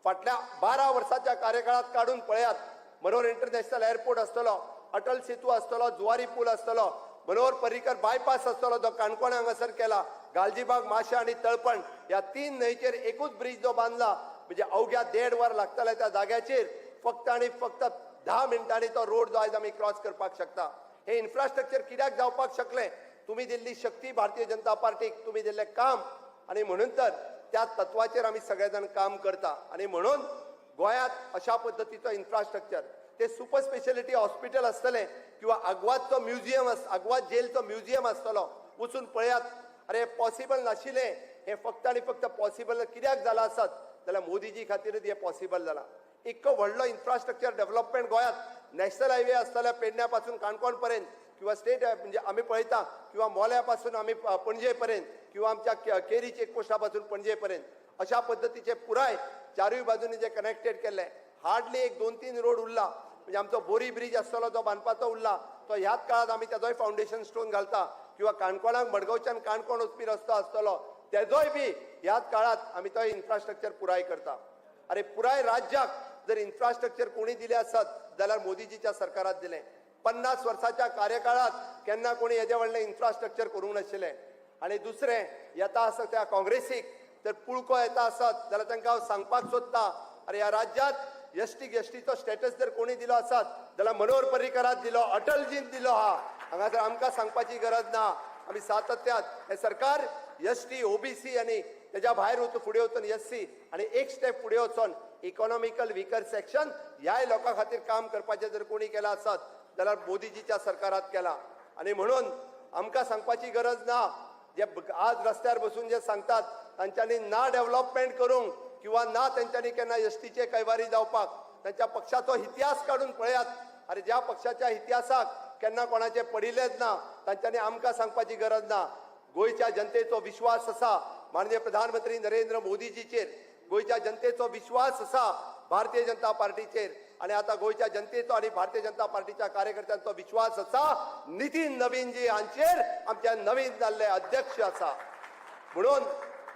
फाटल्या 12 वर्साच्या कार्यकाळात काडून पळयात, मनोहर इंटरनॅशनल एअरपोर्ट आसतलो, अटल सेतू आसतलो, जुवारी पूल आसतलो, मनोहर पर्रीकर बायपास आसतलो जो काणकोण हांगासर केला, गालजीबाग, माशा आनी तळपण ह्या 3 न्हंयचेर एकूच ब्रीज जो बांदला, म्हणजे अवघ्या 1.5 वर लागतले त्या जाग्याचेर फक्त आनी फक्त 10 मिनटांनी तो रोड जो आयज आमी क्रॉस करपाक शकता. हे इन्फ्रास्ट्रक्चर कित्याक जावपाक शकलें? तुमी दिल्ली शक्ती भारतीय जनता पार्टीक, तुमी दिल्लें काम, आनी म्हणून तर त्या तत्वाचेर आमी सगळे जाण काम करता. आनी म्हणून गोंयांत अशा पद्दतीचो इन्फ्रास्ट्रक्चर, ते सुपर स्पेशलिटी हॉस्पिटल आसतलें किंवा आगवादचो म्युझियम, आगवाद जेलचो म्युझियम आसतलो, वचून पळयात. अरे पॉसिबल नाशिल्लें हें फक्त आनी फक्त पॉसिबल कित्याक जालां आसत जाल्यार मोदीजी खातीरच हें पॉसिबल जालां. इतको व्हडलो इन्फ्रास्ट्रक्चर डेव्हलपमेंट गोंयांत, नॅशनल हायवे आसतले पेडण्या पासून काणकोण पर्यंत किंवा स्टेट म्हणजे आमी पळयता किंवा मोल्या पासून आमी पणजे पर्यंत किंवा आमच्या केरी चेकपोस्टा पासून पणजे पर्यंत, अशा पद्दतीचे पुराय चारूय बाजूनी जे कनेक्टेड केल्ले, हार्डली एक 2-3 रोड उरला. म्हणजे आमचो बोरी ब्रीज आसतलो जो बांदपाचो उरला तो ह्याच काळात आमी तेजोय फावंडेशन स्टोन घालता, किंवा काणकोणाक मडगांवच्यान काणकोण वचपी रस्तो आसतलो तेजोय बी ह्याच काळात आमी तो इन्फ्रास्ट्रक्चर पुराय करता. अरे पुराय राज्याक जर इन्फ्रास्ट्रक्चर कोणी दिलें आसत जाल्यार मोदीजीच्या सरकारात दिलें. 50 वर्साच्या कार्यकाळात केन्ना कोणी येदें व्हडलें इन्फ्रास्ट्रक्चर करूंक नाशिल्लें. आनी दुसरें येता आसत त्या काँग्रेसीक जर पुळको येता आसत जाल्यार तांकां हांव सांगपाक सोदता, अरे ह्या राज्यात एसटीचो स्टेटस जर कोणी दिलो आसत जाल्यार मनोहर पर्रीकरात दिलो, अटलजीन दिलो. हा हांगासर आमकां सांगपाची गरज ना. आमी सातत्यात हें सरकार एसटी, ओबीसी आनी तेज्या भायर वचून फुडें वचून एससी आनी एक स्टेप फुडें वचून इकॉनॉमिकल विकर सेक्शन ह्याय लोकां खातीर काम करपाचें जर कोणी केलां आसत जाल्यार मोदीजीच्या सरकारात केलां. आनी म्हणून आमकां सांगपाची गरज ना. जे आज रस्त्यार बसून जे सांगतात तांच्यांनी ना डेव्हलपमेंट करूंक किंवा ना तेंच्यांनी केन्ना एसटीचे कैवारी जावपाक, तांच्या पक्षाचो इतिहास काडून पळयात. अरे ज्या पक्षाच्या इतिहासाक केन्ना कोणाचें पडिल्लेंच ना तांच्यांनी आमकां सांगपाची गरज ना. गोंयच्या जनतेचो विश्वास आसा माननीय प्रधानमंत्री नरेंद्र मोदीजीचेर, गोंयच्या जनतेचो विश्वास आसा भारतीय जनता पार्टीचेर, आनी आतां गोंयच्या जनतेचो आनी भारतीय जनता पार्टीच्या कार्यकर्त्यांचो विश्वास आसा नितीन नवीनजी हांचेर, आमचे नवीन जाल्ले अध्यक्ष आसा. म्हणून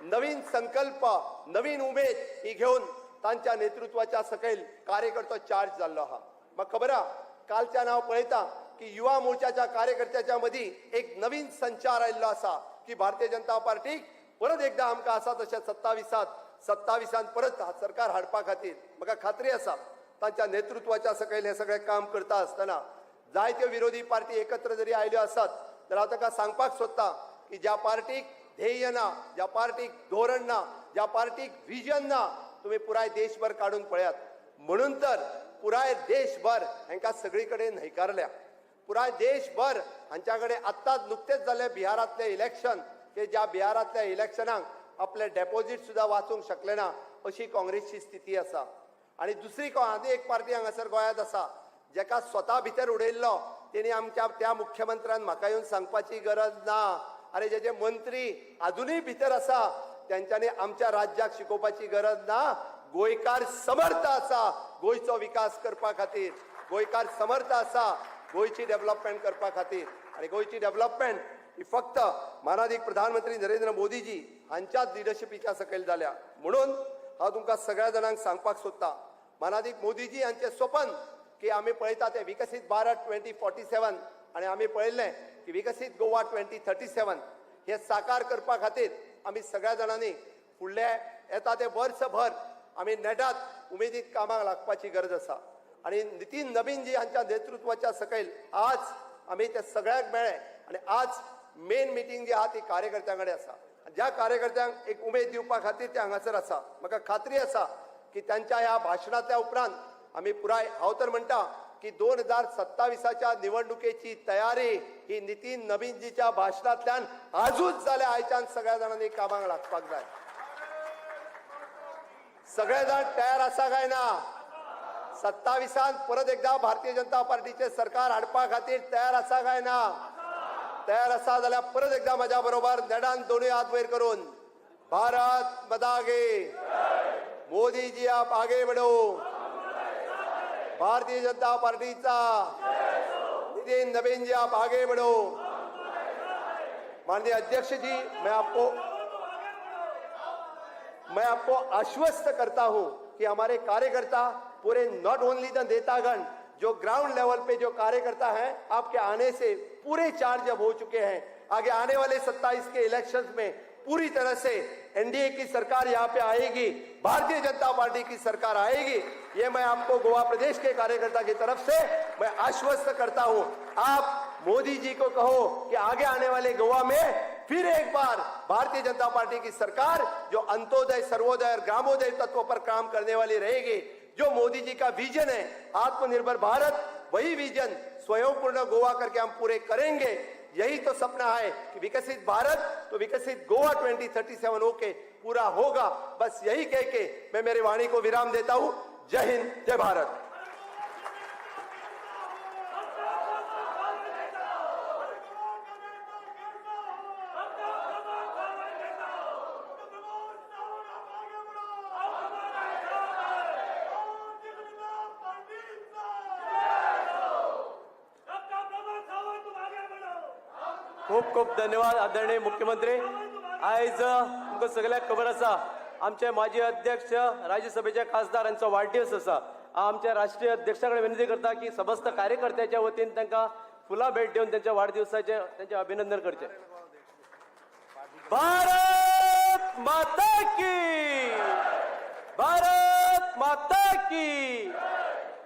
नवीन संकल्प, नवीन उमेद ही घेवन तांच्या नेतृत्वाच्या सकयल कार्यकर्तो चार्ज जाल्लो आहा. म्हाका खबर आहा कालच्यान हांव पळयता की युवा मोर्चाच्या कार्यकर्त्याच्या मदीं एक नवीन संचार आयिल्लो आसा की भारतीय जनता पार्टीक परत एकदां आमकां आसा तशें 27 परत सरकार हाडपा खातीर. म्हाका खात्री आसा तांच्या नेतृत्वाच्या सकयल हें सगळें काम करता आसतना जायत्यो विरोधी पार्टी एकत्र जरी आयल्यो आसत तर हांव ताका सांगपाक सोदता की ज्या पार्टीक ध्येय ना, ज्या पार्टीक धोरण ना, ज्या पार्टीक विजन ना, तुमी पुराय देशभर काडून पळयात. म्हणून तर पुराय देशभर हांकां सगळी कडेन न्हयकारल्या. पुराय देशभर हांच्या कडेन आत्ताच नुकतेच जाल्ले बिहारांतले इलेक्शन, की ज्या बिहारांतल्या इलेक्शनाक आपले डेपोजीट सुद्दां वाचूंक शकले ना अशी काँग्रेसची स्थिती आसा. आनी दुसरी आनी एक पार्टी हांगासर गोंयांत आसा जेका स्वता भितर उडयल्लो तेणी आमच्या त्या मुख्यमंत्र्यान म्हाका येवन सांगपाची गरज ना. अरे जेजे मंत्री आजुनूय भितर आसा तेंच्यांनी आमच्या राज्याक शिकोवपाची गरज ना. गोंयकार समर्थ आसा गोंयचो विकास करपा खातीर, गोंयकार समर्थ आसा गोंयची डेव्हलपमेंट करपा खातीर. आनी गोंयची डेव्हलपमेंट ही फक्त मानादीक प्रधानमंत्री नरेंद्र मोदीजी हांच्याच लिडरशिपीच्या सकयल जाल्या. म्हणून हांव तुमकां सगळ्या जाणांक सांगपाक सोदतां. मानादीक मोदीजी हांचें स्वपन की आमी पळयता तें विकसीत भारत 2047 आनी आमी पळयल्लें की विकसीत गोवा 2037 हे साकार करपा खातीर आमी सगळ्या जाणांनी फुडले येता ते वर्सभर आमी नेटात उमेदीत कामाक लागपाची गरज आसा. आनी नितीन नबीनजी हांच्या नेतृत्वाच्या सकयल आज आमी ते सगळ्यांक मेळ्ळे आनी आज मेन मिटींग जी आहा ती कार्यकर्त्यां कडेन आसा. ज्या कार्यकर्त्यांक एक उमेद दिवपा खातीर ते हांगासर आसा. म्हाका खात्री आसा की त्यांच्या ह्या भाशणांतल्या उपरांत आमी पुराय, हांव तर म्हणटा की 2027च्या निवडणुकेची तयारी ही नितीन नबीनजीच्या भाशणांतल्यान आजूच जाल्या. आयच्यान सगळ्या जाणांनी कामाक लागपाक जाय. सगळे जाण तयार आसा काय ना? 27 परत एकदा भारतीय जनता पार्टीचे सरकार हाडपा खातीर तयार आसा काय ना? तयार आसा जाल्यार परत एकदा म्हज्या बरोबर नेटान दोनूय हात वयर करून भारत माता की, मोदीजी आप आगे बढ़ो, भारतीय जनता पार्टीचा नितीन नवीन जी आप आगे बढ़ो. माननीय अध्यक्ष जी, मैं आपको आश्वस्त करता हूं कि हमारे कार्यकर्ता पूरे, not only the नेतागण, जो ग्राउंड लेवल पे जो कार्यकर्ता हैं, आपके आने से पूरे चार्ज अब हो चुके हैं. आगे आने वाले 27 के इलेक्शंस में पूरी तरह से एनडीए की सरकार यहाँ पे आएगी, भारतीय जनता पार्टी की सरकार आएगी. ये मैं आपको गोवा प्रदेश के कार्यकर्ता की तरफ से मैं आश्वस्त करता हूं. आप मोदी जी को कहो कि आगे आने वाले गोवा में फिर एक बार भारतीय जनता पार्टी की सरकार, जो अंत्योदय, सर्वोदय और ग्रामोदय तत्वों पर काम करने वाली रहेगी. जो मोदी जी का विजन है आत्मनिर्भर भारत, वही विजन स्वयंपूर्ण गोवा करके हम पूरे करेंगे. यही तो सपना है कि विकसित भारत तो विकसित गोवा 2037 होके पूरा होगा. बस यही कह के मैं मेरी वाणी को विराम देता हूं. जय हिंद, जय भारत. खूप खूप धन्यवाद आदरणीय मुख्यमंत्री. आयज तुमकां सगळ्यांक खबर आसा, आमचे माजी अध्यक्ष, राज्यसभेचे खासदार हांचो वाडदिवस आसा. हांव आमच्या राष्ट्रीय अध्यक्षा कडेन विनंती करता की समस्त कार्यकर्त्याच्या वतीन तांकां फुलां भेट दिवन त्यांच्या वाडदिवसाचें तांचें अभिनंदन करचें. भारत माता की, भारत माता की,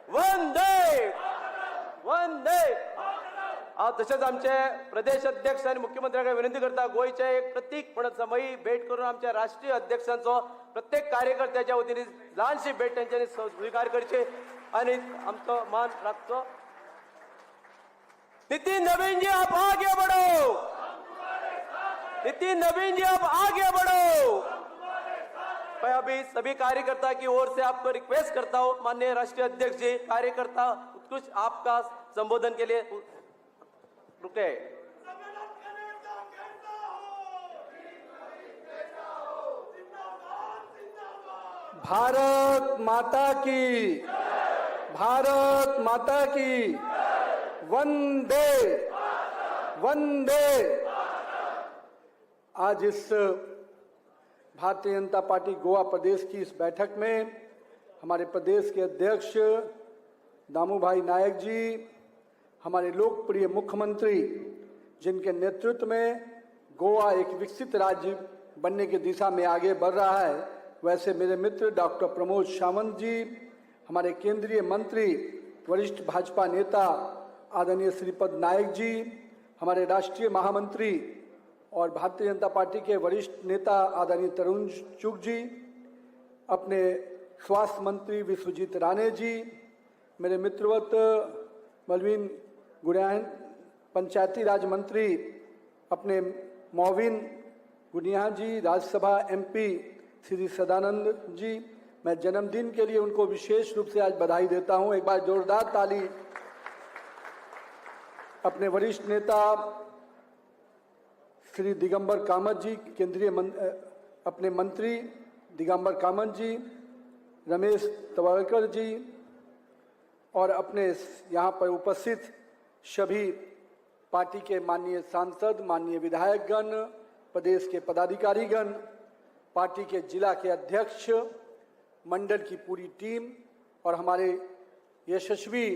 वंदे वंदे. हांव तशेंच आमचे प्रदेश अध्यक्ष आनी मुख्यमंत्र्या कडेन विनंती करता, गोंयचे एक प्रतीक म्हणून समयी भेट करून आमच्या राष्ट्रीय अध्यक्षांचो प्रत्येक कार्यकर्त्याच्या वतीन ल्हानशी भेट तेंच्यांनी स्विकार करची आनी आमचो मान राखचो. नितीन नवीन जी, आप आगे बढ़ो. नितीन नवीन जी, आप आगे बढ़ो. मैं अभी सभी कार्यकर्ता की ओर से आपको रिक्वेस्ट करता हूं, माननीय राष्ट्रीय अध्यक्ष जी, कार्यकर्ता उत्कृष्ट आपका संबोधन के लिए रुके. भारत माता की, भारत माता की, वंदे वंदे. आज इस भारतीय जनता पार्टी गोवा प्रदेश की इस बैठक में हमारे प्रदेश के अध्यक्ष दामू भाई नायक जी, हमारे लोकप्रिय मुख्यमंत्री, जिनके नेतृत्व में गोवा एक विकसित राज्य बनने की दिशा में आगे बढ़ रहा है, वैसे मेरे मित्र डॉक्टर प्रमोद सावंत जी, हमारे केंद्रीय मंत्री, वरिष्ठ भाजपा नेता आदरणीय श्रीपद नायक जी, हमारे राष्ट्रीय महामंत्री और भारतीय जनता पार्टी के वरिष्ठ नेता आदरणीय तरुण चुग जी, अपने स्वास्थ्य मंत्री विश्वजीत राणे जी, मेरे मित्रवत मलविन गुडिन्हो, पंचायती राज मंत्री अपने मौविन गुडिन्हा जी, राज्यसभा एमपी श्री सदानंद जी, मैं जन्मदिन के लिए उनको विशेष रूप से आज बधाई देता हूं. एक बार जोरदार ताली. अपने वरिष्ठ नेता श्री दिगंबर कामत जी, केंद्रीय अपने मंत्री दिगंबर कामत जी, रमेश तवरकर जी और अपने यहाँ पर उपस्थित सभी पार्टी के माननीय सांसद, माननीय विधायकगण, प्रदेश के पदाधिकारीगण, पार्टी के जिला के अध्यक्ष, मंडल की पूरी टीम और हमारे यशस्वी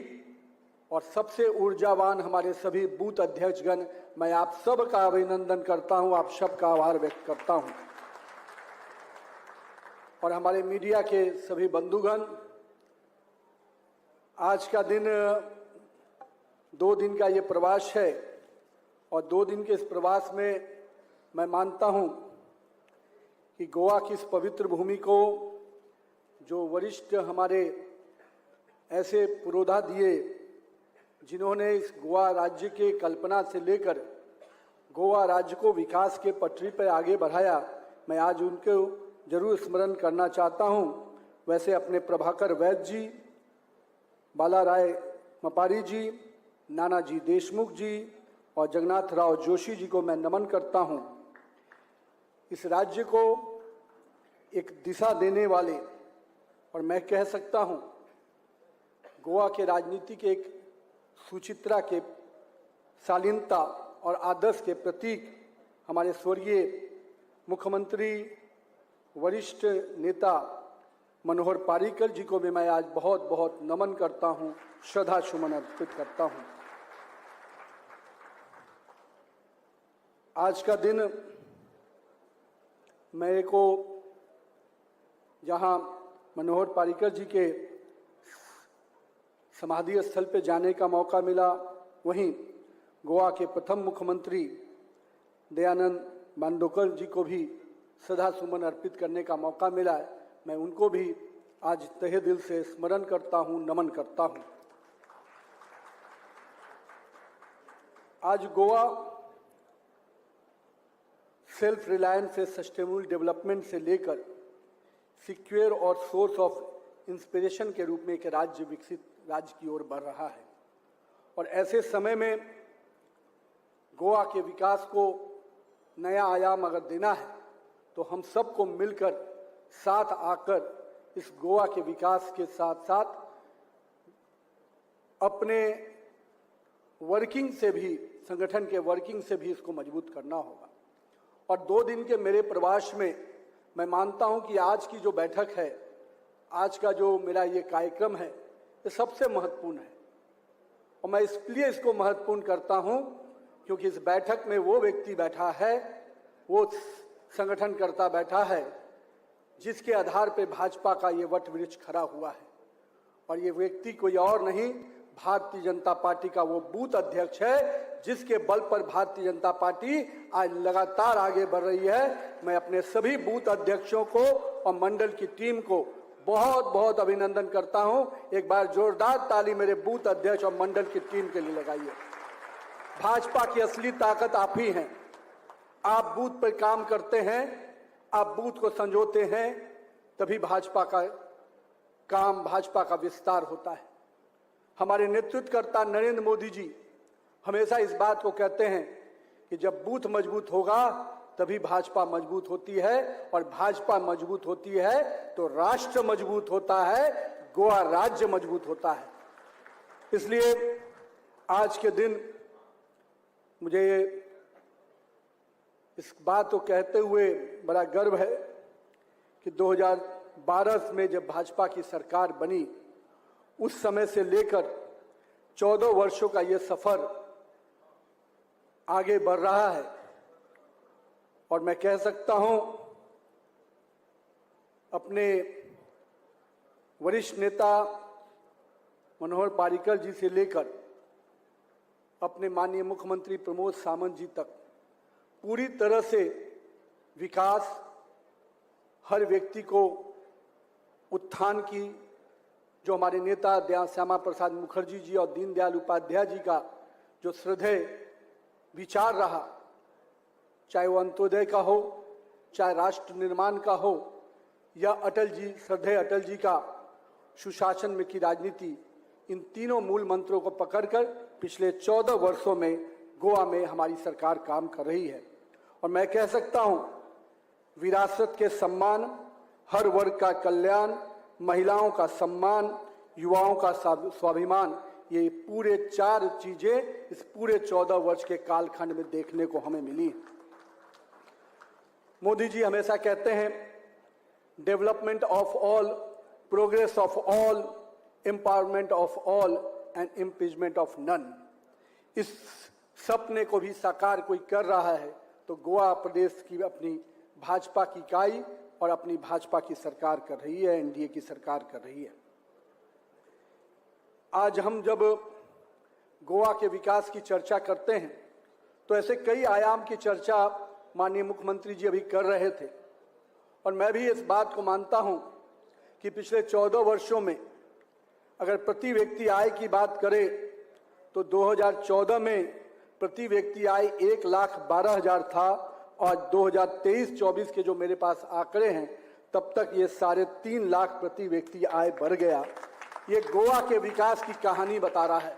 और सबसे ऊर्जावान हमारे सभी बूथ अध्यक्षगण, मैं आप सब का अभिनंदन करता हूं, आप सबका आभार व्यक्त करता हूं। और हमारे मीडिया के सभी बंधुगण, आज का दिन 2 दिन का ये प्रवास है और 2 दिन के इस प्रवास में मैं मानता हूं कि गोवा की इस पवित्र भूमि को जो वरिष्ठ हमारे ऐसे पुरोधा दिए जिन्होंने इस गोवा राज्य के कल्पना से लेकर गोवा राज्य को विकास के पटरी पर आगे बढ़ाया, मैं आज उनको जरूर स्मरण करना चाहता हूं। वैसे अपने प्रभाकर वैद्य जी, बाला राय मपारी जी, नानाजी देशमुख जी और जगन्नाथ राव जोशी जी को मैं नमन करता हूं। इस राज्य को एक दिशा देने वाले और मैं कह सकता हूं गोवा के राजनीति के एक सुचित्रा के शालीनता और आदर्श के प्रतीक हमारे स्वर्गीय मुख्यमंत्री वरिष्ठ नेता मनोहर पर्रिकर जी को भी मैं आज बहुत बहुत नमन करता हूं, श्रद्धा सुमन अर्पित करता हूं। आज का दिन मेरे को जहां मनोहर पर्रिकर जी के समाधि स्थल पे जाने का मौका मिला, वहीं गोवा के प्रथम मुख्यमंत्री दयानंद मांडोकर जी को भी श्रद्धा सुमन अर्पित करने का मौका मिला है। मैं उनको भी आज तहे दिल से स्मरण करता हूं, नमन करता हूं। आज गोवा सेल्फ रिलायंस से सस्टेनेबल डेवलपमेंट से लेकर secure Aur source of inspiration K रूप में एक राज्य विकसित राज्य की ओर बढ़ रहा है और ऐसे समय में गोवा के विकास को नया आयाम अगर देना है तो हम सबको मिलकर साथ आकर इस गोवा के विकास के साथ-साथ अपने वर्किंग से भी, संगठन के वर्किंग से भी इसको मजबूत करना होगा। और 2 दिन के मेरे प्रवास में मैं मानता हूं कि आज की जो बैठक है, आज का जो मेरा ये कार्यक्रम है, ये सबसे महत्वपूर्ण है। और मैं इसलिए इसको महत्वपूर्ण करता हूं क्योंकि इस बैठक में वो व्यक्ति बैठा है, वो संगठनकर्ता बैठा है जिसके आधार पे भाजपा का ये what वृक्ष खड़ा हुआ है। और ये व्यक्ति कोई और नहीं, भारतीय जनता पार्टी का वो बूथ अध्यक्ष है जिसके बल पर भारतीय जनता पार्टी आज लगातार आगे बढ़ रही है। मैं अपने सभी बूथ अध्यक्षों को और मंडल की टीम को बहुत बहुत अभिनंदन करता हूं। एक बार जोरदार ताली मेरे बूथ अध्यक्ष और मंडल की टीम के लिए लगाइए। भाजपा की असली ताकत आप ही हैं। आप बूथ पर काम करते हैं, आप बूथ को संजोते हैं, तभी भाजपा का काम, भाजपा का विस्तार होता है। हमारे नेतृत्वकर्ता नरेंद्र मोदी जी हमेशा इस बात को कहते हैं कि जब बूथ मजबूत होगा तभी भाजपा मजबूत होती है, और भाजपा मजबूत होती है तो राष्ट्र मजबूत होता है, गोवा राज्य मजबूत होता है। इसलिए आज के दिन मुझे इस बात को कहते हुए बड़ा गर्व है कि 2012 में जब भाजपा की सरकार बनी, उस समय से लेकर 14 वर्षों का ये सफ़र आगे बढ़ रहा है। और मैं कह सकता हूं अपने वरिष्ठ नेता मनोहर पर्रिकर जी से लेकर अपने माननीय मुख्यमंत्री प्रमोद सावंत जी तक पूरी तरह से विकास, हर व्यक्ति को उत्थान की, जो हमारे नेता श्यामा प्रसाद मुखर्जी जी और दीनदयाल उपाध्याय जी का जो श्रद्धेय विचार रहा, चाहे वो अंत्योदय का हो, चाहे राष्ट्र निर्माण का हो, या अटल जी, श्रद्धेय अटल जी का सुशासन में की राजनीति, इन तीनों मूल मंत्रों को पकड़कर पिछले 14 वर्षों में गोवा में हमारी सरकार काम कर रही है। और मैं कह सकता हूं, विरासत के सम्मान, हर वर्ग का कल्याण, महिलाओं का सम्मान, युवाओं का स्वाभिमान, ये पूरे 4 चीजें इस पूरे 14 वर्ष के कालखंड में देखने को हमें मिली। मोदी जी हमेशा कहते हैं, development of all Progress of all, empowerment of all and impeachment of none. इस सपने को भी साकार कोई कर रहा है तो गोवा प्रदेश की अपनी भाजपा की इकाई और अपनी भाजपा की सरकार कर रही है, एनडीए की सरकार कर रही है। आज हम जब गोवा के विकास की चर्चा करते हैं तो ऐसे कई आयाम की चर्चा माननीय मुख्यमंत्री जी अभी कर रहे थे और मैं भी इस बात को मानता हूं कि पिछले 14 वर्षों में अगर प्रति व्यक्ति आय की बात करें तो 2014 में प्रति व्यक्ति आय 1,12,000 था और 2023-24 के जो मेरे पास आंकड़े हैं तब तक ये 3.5 लाख प्रति व्यक्ति आय बढ़ गया। ये गोवा के विकास की कहानी बता रहा है।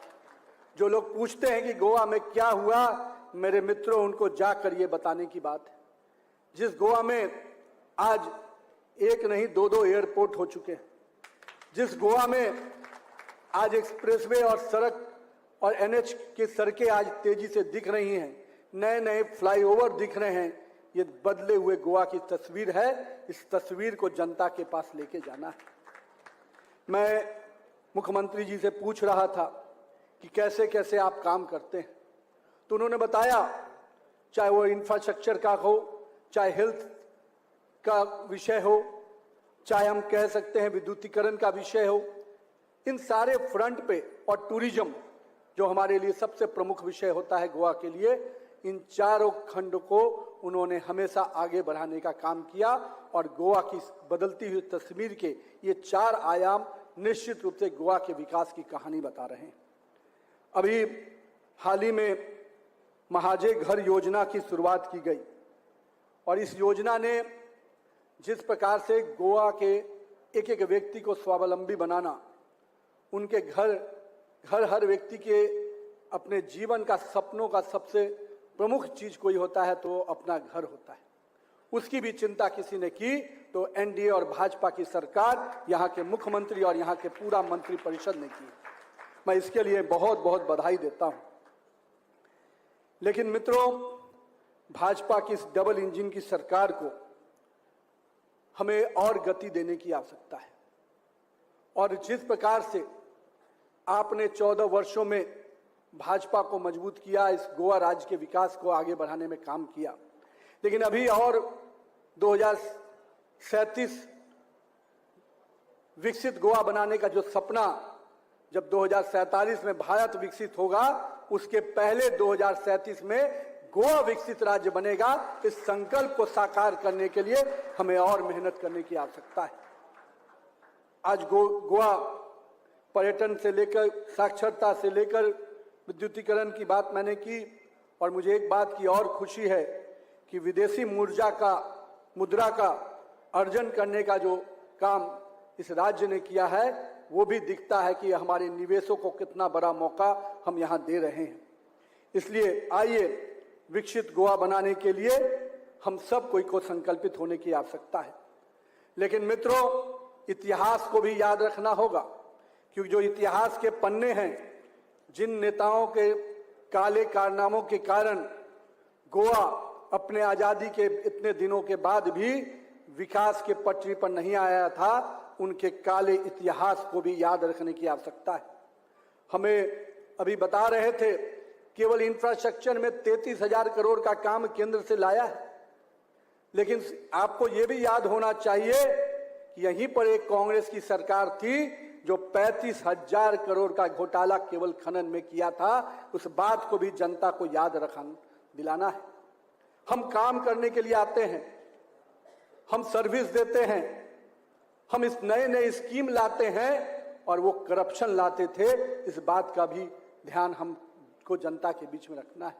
जो लोग पूछते हैं कि गोवा में क्या हुआ, मेरे मित्रों उनको जाकर ये बताने की बात है। जिस गोवा में आज एक नहीं 2-2 एयरपोर्ट हो चुके हैं, जिस गोवा में आज एक्सप्रेसवे और सड़क और एनएच की सड़कें आज तेजी से दिख रही हैं, नए नए फ्लाईओवर दिख रहे हैं, ये बदले हुए गोवा की तस्वीर है। इस तस्वीर को जनता के पास लेके जाना है। मैं मुख्यमंत्री जी से पूछ रहा था कि कैसे कैसे आप काम करते हैं, तो उन्होंने बताया चाहे वो इंफ्रास्ट्रक्चर का हो, चाहे हेल्थ का विषय हो, चाहे हम कह सकते हैं विद्युतीकरण का विषय हो, इन सारे फ्रंट पे और टूरिज्म जो हमारे लिए सबसे प्रमुख विषय होता है गोवा के लिए, इन चारों खंड को उन्होंने हमेशा आगे बढ़ाने का काम किया और गोवा की बदलती हुई तस्वीर के ये 4 आयाम निश्चित रूप से गोवा के विकास की कहानी बता रहे हैं। अभी हाल ही में महाजे घर योजना की शुरुआत की गई और इस योजना ने जिस प्रकार से गोवा के एक एक व्यक्ति को स्वावलंबी बनाना, उनके घर घर हर व्यक्ति के अपने जीवन का सपनों का सबसे प्रमुख चीज कोई होता है तो अपना घर होता है, उसकी भी चिंता किसी ने की तो एनडीए और भाजपा की सरकार, यहाँ के मुख्यमंत्री और यहाँ के पूरा मंत्रिपरिषद ने की। मैं इसके लिए बहुत बहुत बधाई देता हूँ। लेकिन मित्रों, भाजपा की इस डबल इंजन की सरकार को हमें और गति देने की आवश्यकता है और जिस प्रकार से आपने 14 वर्षों में भाजपा को मजबूत किया, इस गोवा राज्य के विकास को आगे बढ़ाने में काम किया, लेकिन अभी और 2037 विकसित गोवा बनाने का जो सपना, जब 2047 में भारत विकसित होगा उसके पहले 2037 में गोवा विकसित राज्य बनेगा, इस संकल्प को साकार करने के लिए हमें और मेहनत करने की आवश्यकता है। आज गोवा पर्यटन से लेकर साक्षरता से लेकर विद्युतीकरण की बात मैंने की और मुझे एक बात की और खुशी है कि विदेशी मुद्रा का अर्जन करने का जो काम इस राज्य ने किया है वो भी दिखता है कि हमारे निवेशों को कितना बड़ा मौका हम यहाँ दे रहे हैं। इसलिए आइए विकसित गोवा बनाने के लिए हम सब कोई को संकल्पित होने की आवश्यकता है। लेकिन मित्रों, इतिहास को भी याद रखना होगा, क्योंकि जो इतिहास के पन्ने हैं, जिन नेताओं के काले कारनामों के कारण गोवा अपने आज़ादी के इतने दिनों के बाद भी विकास के पटरी पर नहीं आया था, उनके काले इतिहास को भी याद रखने की आवश्यकता है। हमें अभी बता रहे थे केवल इंफ्रास्ट्रक्चर में 33,000 करोड़ का काम केंद्र से लाया है, लेकिन आपको ये भी याद होना चाहिए कि यहीं पर एक कांग्रेस की सरकार थी जो 35,000 करोड़ का घोटाला केवल खनन में किया था। उस बात को भी जनता को याद रखना दिलाना है। हम काम करने के लिए आते हैं, हम सर्विस देते हैं, हम इस नए नए स्कीम लाते हैं और वो करप्शन लाते थे। इस बात का भी ध्यान हमको जनता के बीच में रखना है।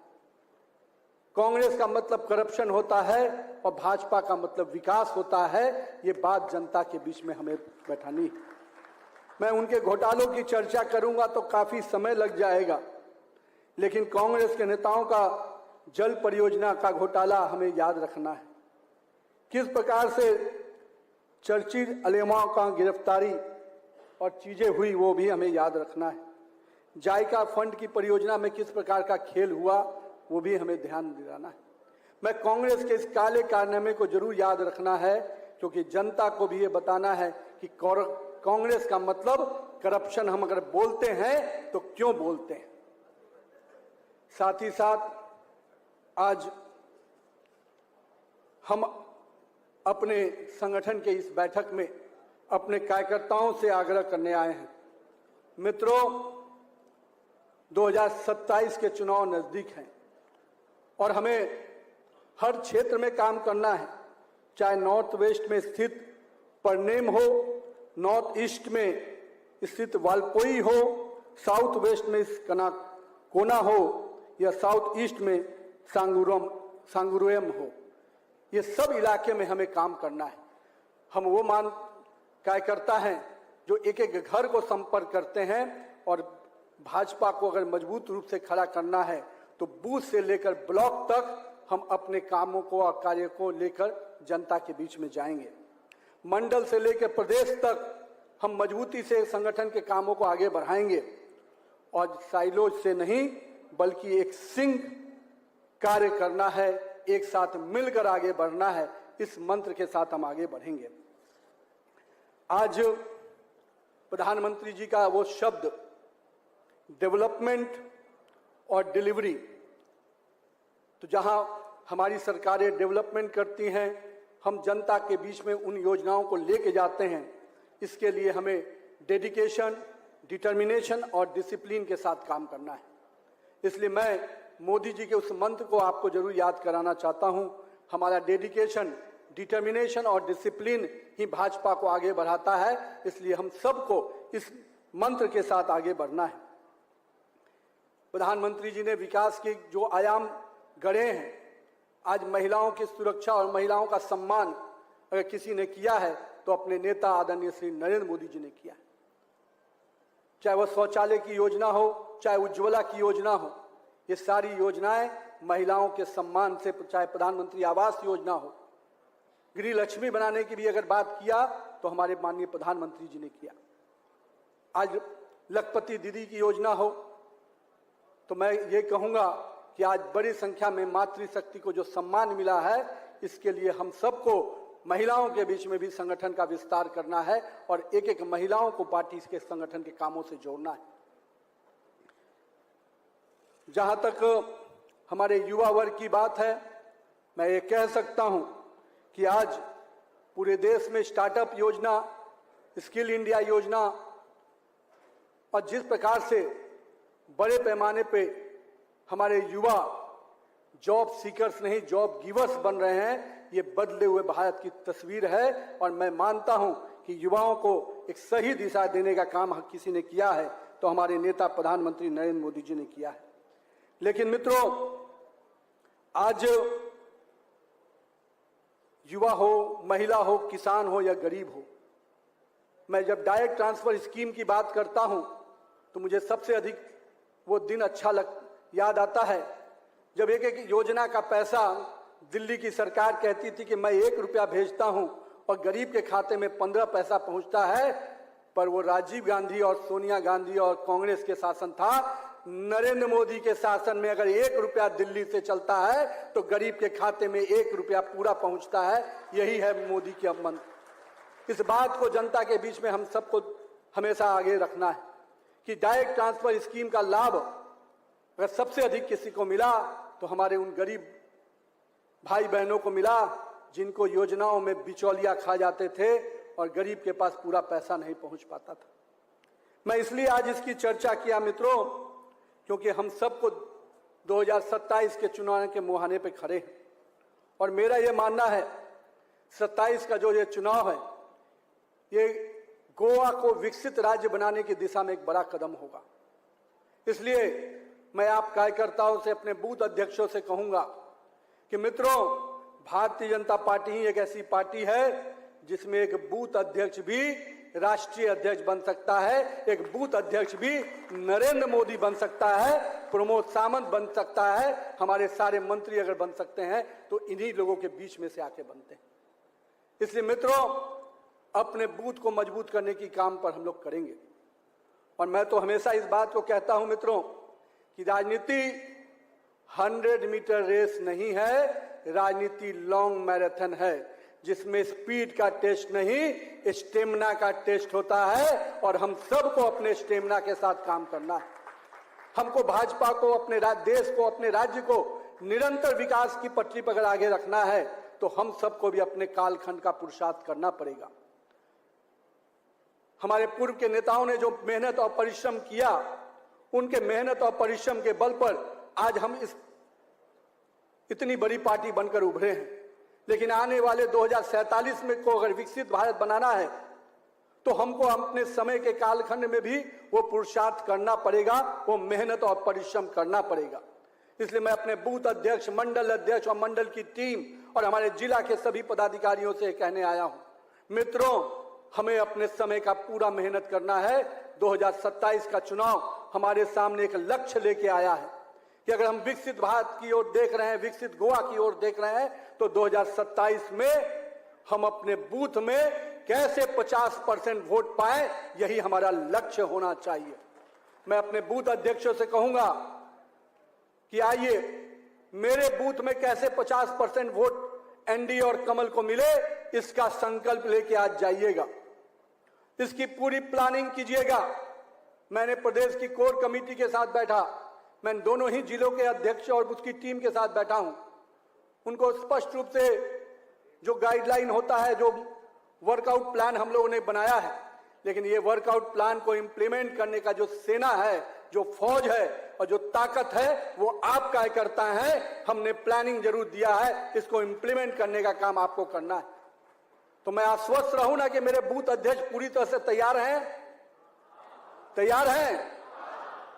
कांग्रेस का मतलब करप्शन होता है और भाजपा का मतलब विकास होता है, ये बात जनता के बीच में हमें बैठानी है। मैं उनके घोटालों की चर्चा करूंगा तो काफी समय लग जाएगा, लेकिन कांग्रेस के नेताओं का जल परियोजना का घोटाला हमें याद रखना है। किस प्रकार से चर्चिल अलेमाओ का गिरफ्तारी और चीजें हुई वो भी हमें याद रखना है। जायका फंड की परियोजना में किस प्रकार का खेल हुआ वो भी हमें ध्यान दिलाना है। मैं कांग्रेस के इस काले कारनामे को जरूर याद रखना है, क्योंकि जनता को भी ये बताना है कि कांग्रेस का मतलब करप्शन हम अगर बोलते हैं तो क्यों बोलते हैं। साथ ही साथ आज हम अपने संगठन के इस बैठक में अपने कार्यकर्ताओं से आग्रह करने आए हैं। मित्रों, 2027 के चुनाव नज़दीक हैं और हमें हर क्षेत्र में काम करना है, चाहे नॉर्थ वेस्ट में स्थित परनेम हो, नॉर्थ ईस्ट में स्थित वालपोई हो, साउथ वेस्ट में कोना हो या साउथ ईस्ट में सांगुरुएम हो, ये सब इलाके में हमें काम करना है। हम वो मान कार्यकर्ता हैं जो एक एक घर को संपर्क करते हैं और भाजपा को अगर मजबूत रूप से खड़ा करना है तो बूथ से लेकर ब्लॉक तक हम अपने कामों को और कार्य को लेकर जनता के बीच में जाएंगे। मंडल से लेकर प्रदेश तक हम मजबूती से संगठन के कामों को आगे बढ़ाएंगे और साइलोज से नहीं बल्कि एक सिंक कार्य करना है, एक साथ मिलकर आगे बढ़ना है, इस मंत्र के साथ हम आगे बढ़ेंगे। आज प्रधानमंत्री जी का वो शब्द डेवलपमेंट और डिलीवरी, तो जहां हमारी सरकारें डेवलपमेंट करती हैं, हम जनता के बीच में उन योजनाओं को लेके जाते हैं। इसके लिए हमें डेडिकेशन, डिटर्मिनेशन और डिसिप्लिन के साथ काम करना है। इसलिए मैं मोदी जी के उस मंत्र को आपको जरूर याद कराना चाहता हूं। हमारा डेडिकेशन, डिटर्मिनेशन और डिसिप्लिन ही भाजपा को आगे बढ़ाता है। इसलिए हम सबको इस मंत्र के साथ आगे बढ़ना है। प्रधानमंत्री जी ने विकास के जो आयाम गढ़े हैं, आज महिलाओं की सुरक्षा और महिलाओं का सम्मान अगर किसी ने किया है तो अपने नेता आदरणीय श्री नरेंद्र मोदी जी ने किया है। चाहे वह शौचालय की योजना हो, चाहे उज्ज्वला की योजना हो, ये सारी योजनाएं महिलाओं के सम्मान से, चाहे प्रधानमंत्री आवास योजना हो, गृह लक्ष्मी बनाने की भी अगर बात किया तो हमारे माननीय प्रधानमंत्री जी ने किया। आज लखपति दीदी की योजना हो तो मैं ये कहूँगा कि आज बड़ी संख्या में मातृशक्ति को जो सम्मान मिला है, इसके लिए हम सबको महिलाओं के बीच में भी संगठन का विस्तार करना है और एक एक महिलाओं को पार्टी के संगठन के कामों से जोड़ना है। जहां तक हमारे युवा वर्ग की बात है, मैं ये कह सकता हूं कि आज पूरे देश में स्टार्टअप योजना, स्किल इंडिया योजना और जिस प्रकार से बड़े पैमाने पे हमारे युवा जॉब सीकर्स नहीं जॉब गिवर्स बन रहे हैं, ये बदले हुए भारत की तस्वीर है। और मैं मानता हूं कि युवाओं को एक सही दिशा देने का काम किसी ने किया है तो हमारे नेता प्रधानमंत्री नरेंद्र मोदी जी ने किया है। लेकिन मित्रों, आज युवा हो, महिला हो, किसान हो या गरीब हो, मैं जब डायरेक्ट ट्रांसफर स्कीम की बात करता हूं तो मुझे सबसे अधिक वो दिन अच्छा याद आता है जब एक एक योजना का पैसा दिल्ली की सरकार कहती थी कि मैं 1 रुपया भेजता हूं और गरीब के खाते में 15 पैसा पहुंचता है। पर वो राजीव गांधी और सोनिया गांधी और कांग्रेस के शासन था। नरेंद्र मोदी के शासन में अगर 1 रुपया दिल्ली से चलता है तो गरीब के खाते में 1 रुपया पूरा पहुंचता है। यही है मोदी के मंत्र। इस बात को जनता के बीच में हम सबको हमेशा आगे रखना है कि डायरेक्ट ट्रांसफर स्कीम का लाभ अगर सबसे अधिक किसी को मिला तो हमारे उन गरीब भाई बहनों को मिला जिनको योजनाओं में बिचौलिया खा जाते थे और गरीब के पास पूरा पैसा नहीं पहुंच पाता था। मैं इसलिए आज इसकी चर्चा किया मित्रों, क्योंकि हम सबको 2027 के चुनाव के मुहाने पे खड़े हैं और मेरा ये मानना है 27 का जो ये चुनाव है ये गोवा को विकसित राज्य बनाने की दिशा में एक बड़ा कदम होगा। इसलिए मैं आप कार्यकर्ताओं से, अपने बूथ अध्यक्षों से कहूंगा कि मित्रों, भारतीय जनता पार्टी ही एक ऐसी पार्टी है जिसमें एक बूथ अध्यक्ष भी राष्ट्रीय अध्यक्ष बन सकता है, एक बूथ अध्यक्ष भी नरेंद्र मोदी बन सकता है, प्रमोद सावंत बन सकता है, हमारे सारे मंत्री अगर बन सकते हैं तो इन्हीं लोगों के बीच में से आके बनते हैं। इसलिए मित्रों, अपने बूथ को मजबूत करने की काम पर हम लोग करेंगे। और मैं तो हमेशा इस बात को कहता हूं मित्रों कि राजनीति 100 मीटर रेस नहीं है, राजनीति लॉन्ग मैराथन है। जिसमें स्पीड का टेस्ट नहीं, स्टेमिना का टेस्ट होता है। और हम सबको अपने स्टेमिना के साथ काम करना है। हमको भाजपा को, अपने देश को, अपने राज्य को निरंतर विकास की पटरी पर आगे रखना है, तो हम सबको भी अपने कालखंड का पुरुषार्थ करना पड़ेगा। हमारे पूर्व के नेताओं ने जो मेहनत और परिश्रम किया, उनके मेहनत और परिश्रम के बल पर आज हम इस इतनी बड़ी पार्टी बनकर उभरे हैं। लेकिन आने वाले 2047 में को अगर विकसित भारत बनाना है तो हमको अपने समय के कालखंड में भी वो पुरुषार्थ करना पड़ेगा, वो मेहनत और परिश्रम करना पड़ेगा। इसलिए मैं अपने बूथ अध्यक्ष, मंडल अध्यक्ष और मंडल की टीम और हमारे जिला के सभी पदाधिकारियों से कहने आया हूं, मित्रों, हमें अपने समय का पूरा मेहनत करना है। 2027 का चुनाव हमारे सामने एक लक्ष्य लेके आया है कि अगर हम विकसित भारत की ओर देख रहे हैं, विकसित गोवा की ओर देख रहे हैं, तो 2027 में हम अपने बूथ में कैसे 50% वोट पाए, यही हमारा लक्ष्य होना चाहिए। मैं अपने बूथ अध्यक्षों से कहूंगा कि आइए, मेरे बूथ में कैसे 50% वोट एनडीए और कमल को मिले, इसका संकल्प लेके आज जाइएगा, इसकी पूरी प्लानिंग कीजिएगा। मैंने प्रदेश की कोर कमेटी के साथ बैठा, मैं दोनों ही जिलों के अध्यक्ष और उसकी टीम के साथ बैठा हूं। उनको स्पष्ट रूप से जो गाइडलाइन होता है, जो वर्कआउट प्लान हम लोगों ने बनाया है, लेकिन ये वर्कआउट प्लान को इम्प्लीमेंट करने का जो सेना है, जो फौज है और जो ताकत है, वो आप कार्यकर्ता हैं। हमने प्लानिंग जरूर दिया है, इसको इम्प्लीमेंट करने का काम आपको करना है। तो मैं आश्वस्त रहूं ना कि मेरे बूथ अध्यक्ष पूरी तरह से तैयार हैं? तैयार हैं?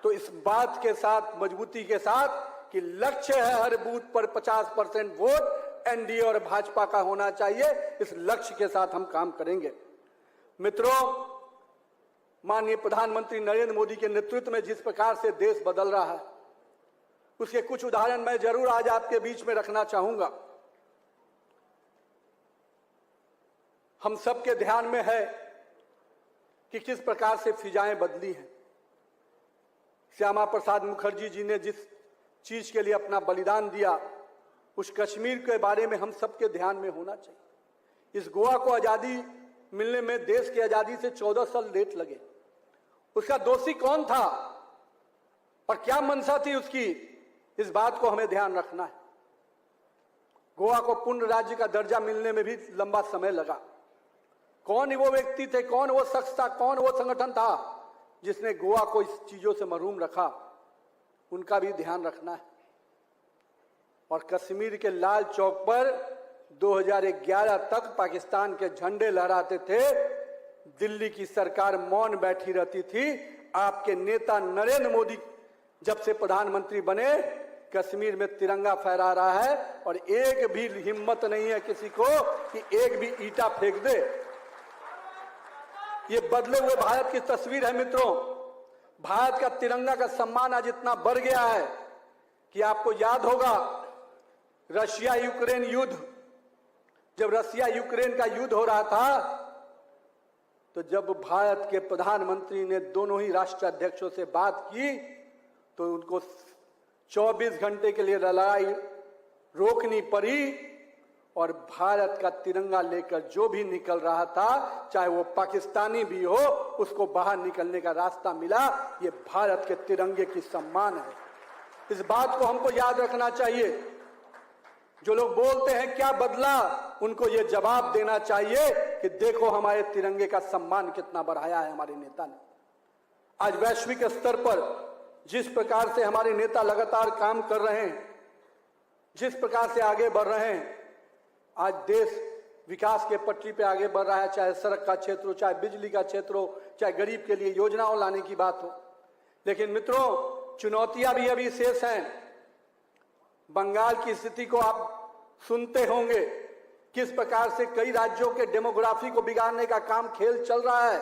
तो इस बात के साथ, मजबूती के साथ कि लक्ष्य है हर बूथ पर 50% वोट एनडीए और भाजपा का होना चाहिए, इस लक्ष्य के साथ हम काम करेंगे। मित्रों, माननीय प्रधानमंत्री नरेंद्र मोदी के नेतृत्व में जिस प्रकार से देश बदल रहा है, उसके कुछ उदाहरण मैं जरूर आज आपके बीच में रखना चाहूंगा। हम सबके ध्यान में है कि किस प्रकार से फिजाएं बदली हैं। श्यामा प्रसाद मुखर्जी जी ने जिस चीज के लिए अपना बलिदान दिया, उस कश्मीर के बारे में हम सबके ध्यान में होना चाहिए। इस गोवा को आज़ादी मिलने में देश की आज़ादी से 14 साल लेट लगे। उसका दोषी कौन था और क्या मंशा थी उसकी, इस बात को हमें ध्यान रखना है। गोवा को पूर्ण राज्य का दर्जा मिलने में भी लंबा समय लगा। कौन वो व्यक्ति थे, कौन वो शख्स था, कौन वो संगठन था जिसने गोवा को इस चीजों से महरूम रखा, उनका भी ध्यान रखना है। और कश्मीर के लाल चौक पर 2011 तक पाकिस्तान के झंडे लहराते थे, दिल्ली की सरकार मौन बैठी रहती थी। आपके नेता नरेंद्र मोदी जब से प्रधानमंत्री बने, कश्मीर में तिरंगा फहरा रहा है और एक भी हिम्मत नहीं है किसी को कि एक भी ईंटा फेंक दे। ये बदले हुए भारत की तस्वीर है मित्रों। भारत का तिरंगा का सम्मान आज इतना बढ़ गया है कि आपको याद होगा रशिया यूक्रेन युद्ध, जब रशिया यूक्रेन का युद्ध हो रहा था, तो जब भारत के प्रधानमंत्री ने दोनों ही राष्ट्राध्यक्षों से बात की, तो उनको 24 घंटे के लिए लड़ाई रोकनी पड़ी और भारत का तिरंगा लेकर जो भी निकल रहा था, चाहे वो पाकिस्तानी भी हो, उसको बाहर निकलने का रास्ता मिला। ये भारत के तिरंगे की सम्मान है। इस बात को हमको याद रखना चाहिए। जो लोग बोलते हैं क्या बदला, उनको ये जवाब देना चाहिए कि देखो हमारे तिरंगे का सम्मान कितना बढ़ाया है हमारे नेता ने। आज वैश्विक स्तर पर जिस प्रकार से हमारे नेता लगातार काम कर रहे हैं, जिस प्रकार से आगे बढ़ रहे हैं, आज देश विकास के पटरी पे आगे बढ़ रहा है, चाहे सड़क का क्षेत्र हो, चाहे बिजली का क्षेत्र हो, चाहे गरीब के लिए योजनाओं लाने की बात हो। लेकिन मित्रों, चुनौतियां भी अभी शेष हैं। बंगाल की स्थिति को आप सुनते होंगे, किस प्रकार से कई राज्यों के डेमोग्राफी को बिगाड़ने का काम खेल चल रहा है।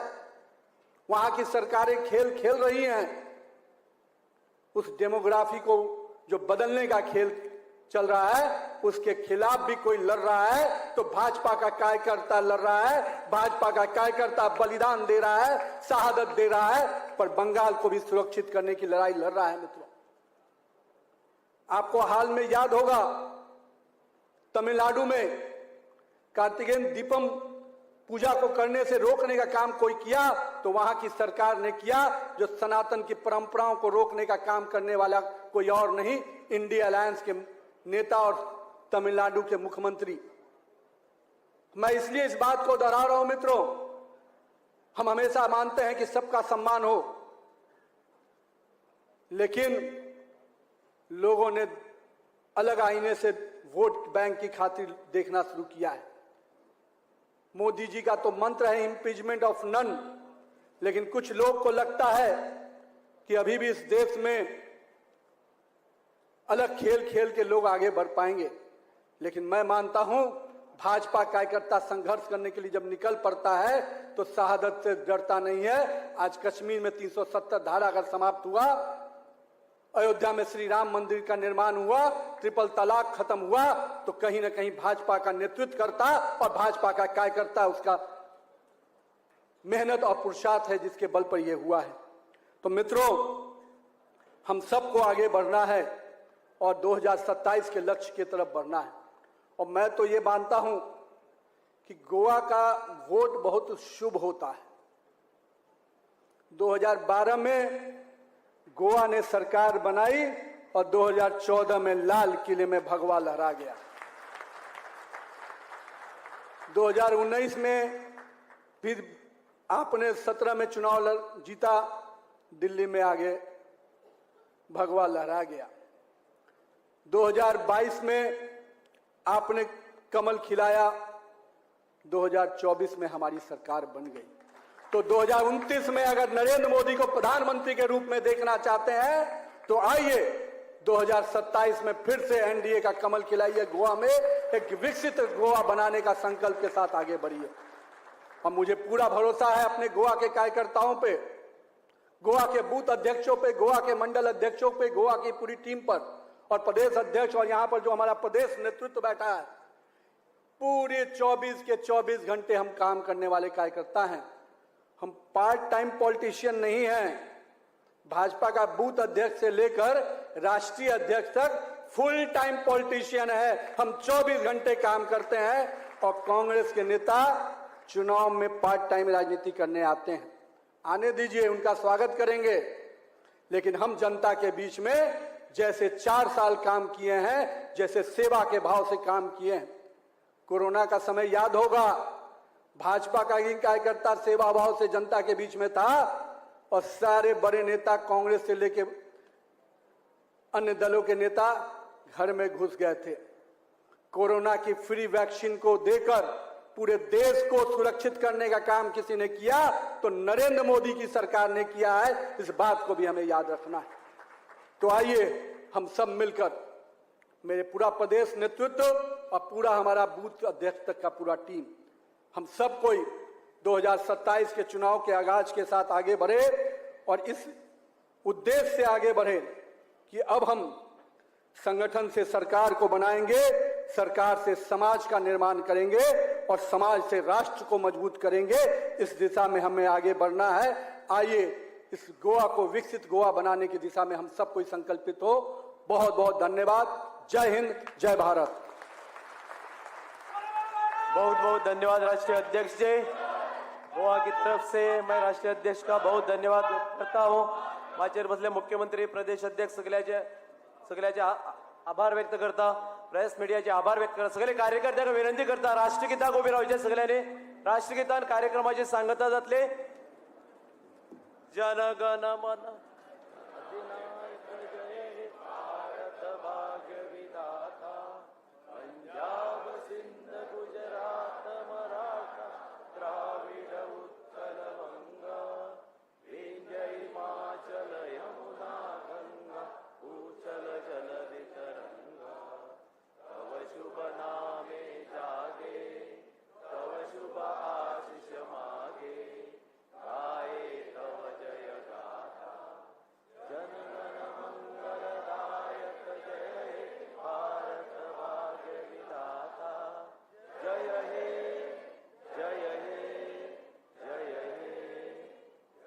वहां की सरकारें खेल खेल रही हैं। उस डेमोग्राफी को जो बदलने का खेल चल रहा है, उसके खिलाफ भी कोई लड़ रहा है तो भाजपा का कार्यकर्ता लड़ रहा है, भाजपा का कार्यकर्ता बलिदान दे रहा है, शहादत दे रहा है, पर बंगाल को भी सुरक्षित करने की लड़ाई लड़ रहा है। मित्रों, आपको हाल में याद होगा, तमिलनाडु में कार्तिकेयन दीपम पूजा को करने से रोकने का काम कोई किया तो वहां की सरकार ने किया। जो सनातन की परंपराओं को रोकने का काम करने वाला कोई और नहीं, इंडिया अलायंस के नेता और तमिलनाडु के मुख्यमंत्री। मैं इसलिए इस बात को दोहरा रहा हूं मित्रों, हम हमेशा मानते हैं कि सबका सम्मान हो, लेकिन लोगों ने अलग आईने से वोट बैंक की खातिर देखना शुरू किया है। मोदी जी का तो मंत्र है इम्पीचमेंट ऑफ नन, लेकिन कुछ लोग को लगता है कि अभी भी इस देश में अलग खेल खेल के लोग आगे बढ़ पाएंगे। लेकिन मैं मानता हूं भाजपा कार्यकर्ता संघर्ष करने के लिए जब निकल पड़ता है तो शहादत से डरता नहीं है। आज कश्मीर में 370 धारा अगर समाप्त हुआ, अयोध्या में श्री राम मंदिर का निर्माण हुआ, ट्रिपल तलाक खत्म हुआ, तो कहीं ना कहीं भाजपा का नेतृत्व करता और भाजपा का कार्यकर्ता उसका मेहनत और पुरुषार्थ है जिसके बल पर यह हुआ है। तो मित्रों, हम सबको आगे बढ़ना है और 2027 के लक्ष्य की तरफ बढ़ना है। और मैं तो ये मानता हूं कि गोवा का वोट बहुत शुभ होता है। 2012 में गोवा ने सरकार बनाई और 2014 में लाल किले में भगवा लहरा गया। 2019 में फिर आपने 17 में चुनाव जीता, दिल्ली में आगे भगवा लहरा गया। 2022 में आपने कमल खिलाया, 2024 में हमारी सरकार बन गई। तो 2029 में अगर नरेंद्र मोदी को प्रधानमंत्री के रूप में देखना चाहते हैं तो आइए 2027 में फिर से एनडीए का कमल खिलाइए, गोवा में एक विकसित गोवा बनाने का संकल्प के साथ आगे बढ़िए। और मुझे पूरा भरोसा है अपने गोवा के कार्यकर्ताओं पे, गोवा के बूथ अध्यक्षों पे, गोवा के मंडल अध्यक्षों पे, गोवा की पूरी टीम पर और प्रदेश अध्यक्ष और यहाँ पर जो हमारा प्रदेश नेतृत्व बैठा है, पूरे 24 के 24 घंटे हम काम करने वाले कार्यकर्ता हैं। हम पार्ट टाइम पॉलिटिशियन नहीं हैं। भाजपा का बूथ अध्यक्ष से लेकर राष्ट्रीय अध्यक्ष तक फुल टाइम पॉलिटिशियन है। हम 24 घंटे काम करते हैं और कांग्रेस के नेता चुनाव में पार्ट टाइम राजनीति करने आते हैं। आने दीजिए, उनका स्वागत करेंगे, लेकिन हम जनता के बीच में जैसे 4 साल काम किए हैं, जैसे सेवा के भाव से काम किए हैं। कोरोना का समय याद होगा, भाजपा का ही कार्यकर्ता सेवा भाव से जनता के बीच में था और सारे बड़े नेता कांग्रेस से लेके अन्य दलों के नेता घर में घुस गए थे। कोरोना की फ्री वैक्सीन को देकर पूरे देश को सुरक्षित करने का काम किसी ने किया तो नरेंद्र मोदी की सरकार ने किया है। इस बात को भी हमें याद रखना है। तो आइए हम सब मिलकर, मेरे पूरा प्रदेश नेतृत्व और पूरा हमारा बूथ अध्यक्ष तक का पूरा टीम, हम सब कोई 2027 के चुनाव के आगाज के साथ आगे बढ़े और इस उद्देश्य से आगे बढ़े कि अब हम संगठन से सरकार को बनाएंगे, सरकार से समाज का निर्माण करेंगे और समाज से राष्ट्र को मजबूत करेंगे। इस दिशा में हमें आगे बढ़ना है। आइए इस गोवा को विकसित गोवा बनाने की दिशा में हम सब कोई संकल्पित हो। बहुत बहुत धन्यवाद। जय हिंद, जय भारत। बहुत बहुत धन्यवाद राष्ट्रीय अध्यक्ष जी। गोवा की तरफ से मैं राष्ट्रीय अध्यक्ष का बहुत धन्यवाद करता हूँ। माचयेर बसले मुख्यमंत्री, प्रदेश अध्यक्ष सगळ्याचे सगळ्याचे आभार व्यक्त करता, प्रेस मीडियाचे आभार व्यक्त करता, सगळे कार्यकर्त्यांना विनंती करता राष्ट्रगीताक उबे रावचे। सगळ्यांनी राष्ट्रगीतान कार्यक्रमाची सांगता जातली। जन गण मन अधिनायक जय हे भारत भाग्य विधाता, पंजाब सिंध गुजरात मराठा, द्राविड उत्कल बंगा, विंध्य हिमाचल यमुना गंगा, उच्छल जलधि तरंगा, तव शुभ नामे जागे, तव शुभ आशीष मागे, गाये तव जय गाथा, जन गण मंगलदायक जय हे भारत भाग्य विधाता, जय हे जय हे जय हे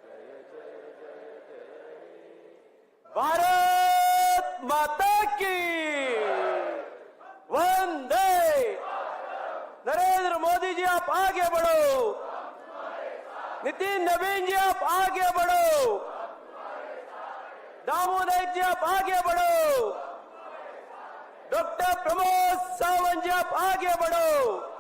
जय जय जय जय हे। भारत माता की, वंदे नरेंद्र मोदी। आप आगे बढ़ो। नितिन नवीन जी, आप आगे बढ़ो। दामू नाईक जी, आप आगे बढ़ो। डॉक्टर प्रमोद सावंत जी, आप आगे बढ़ो।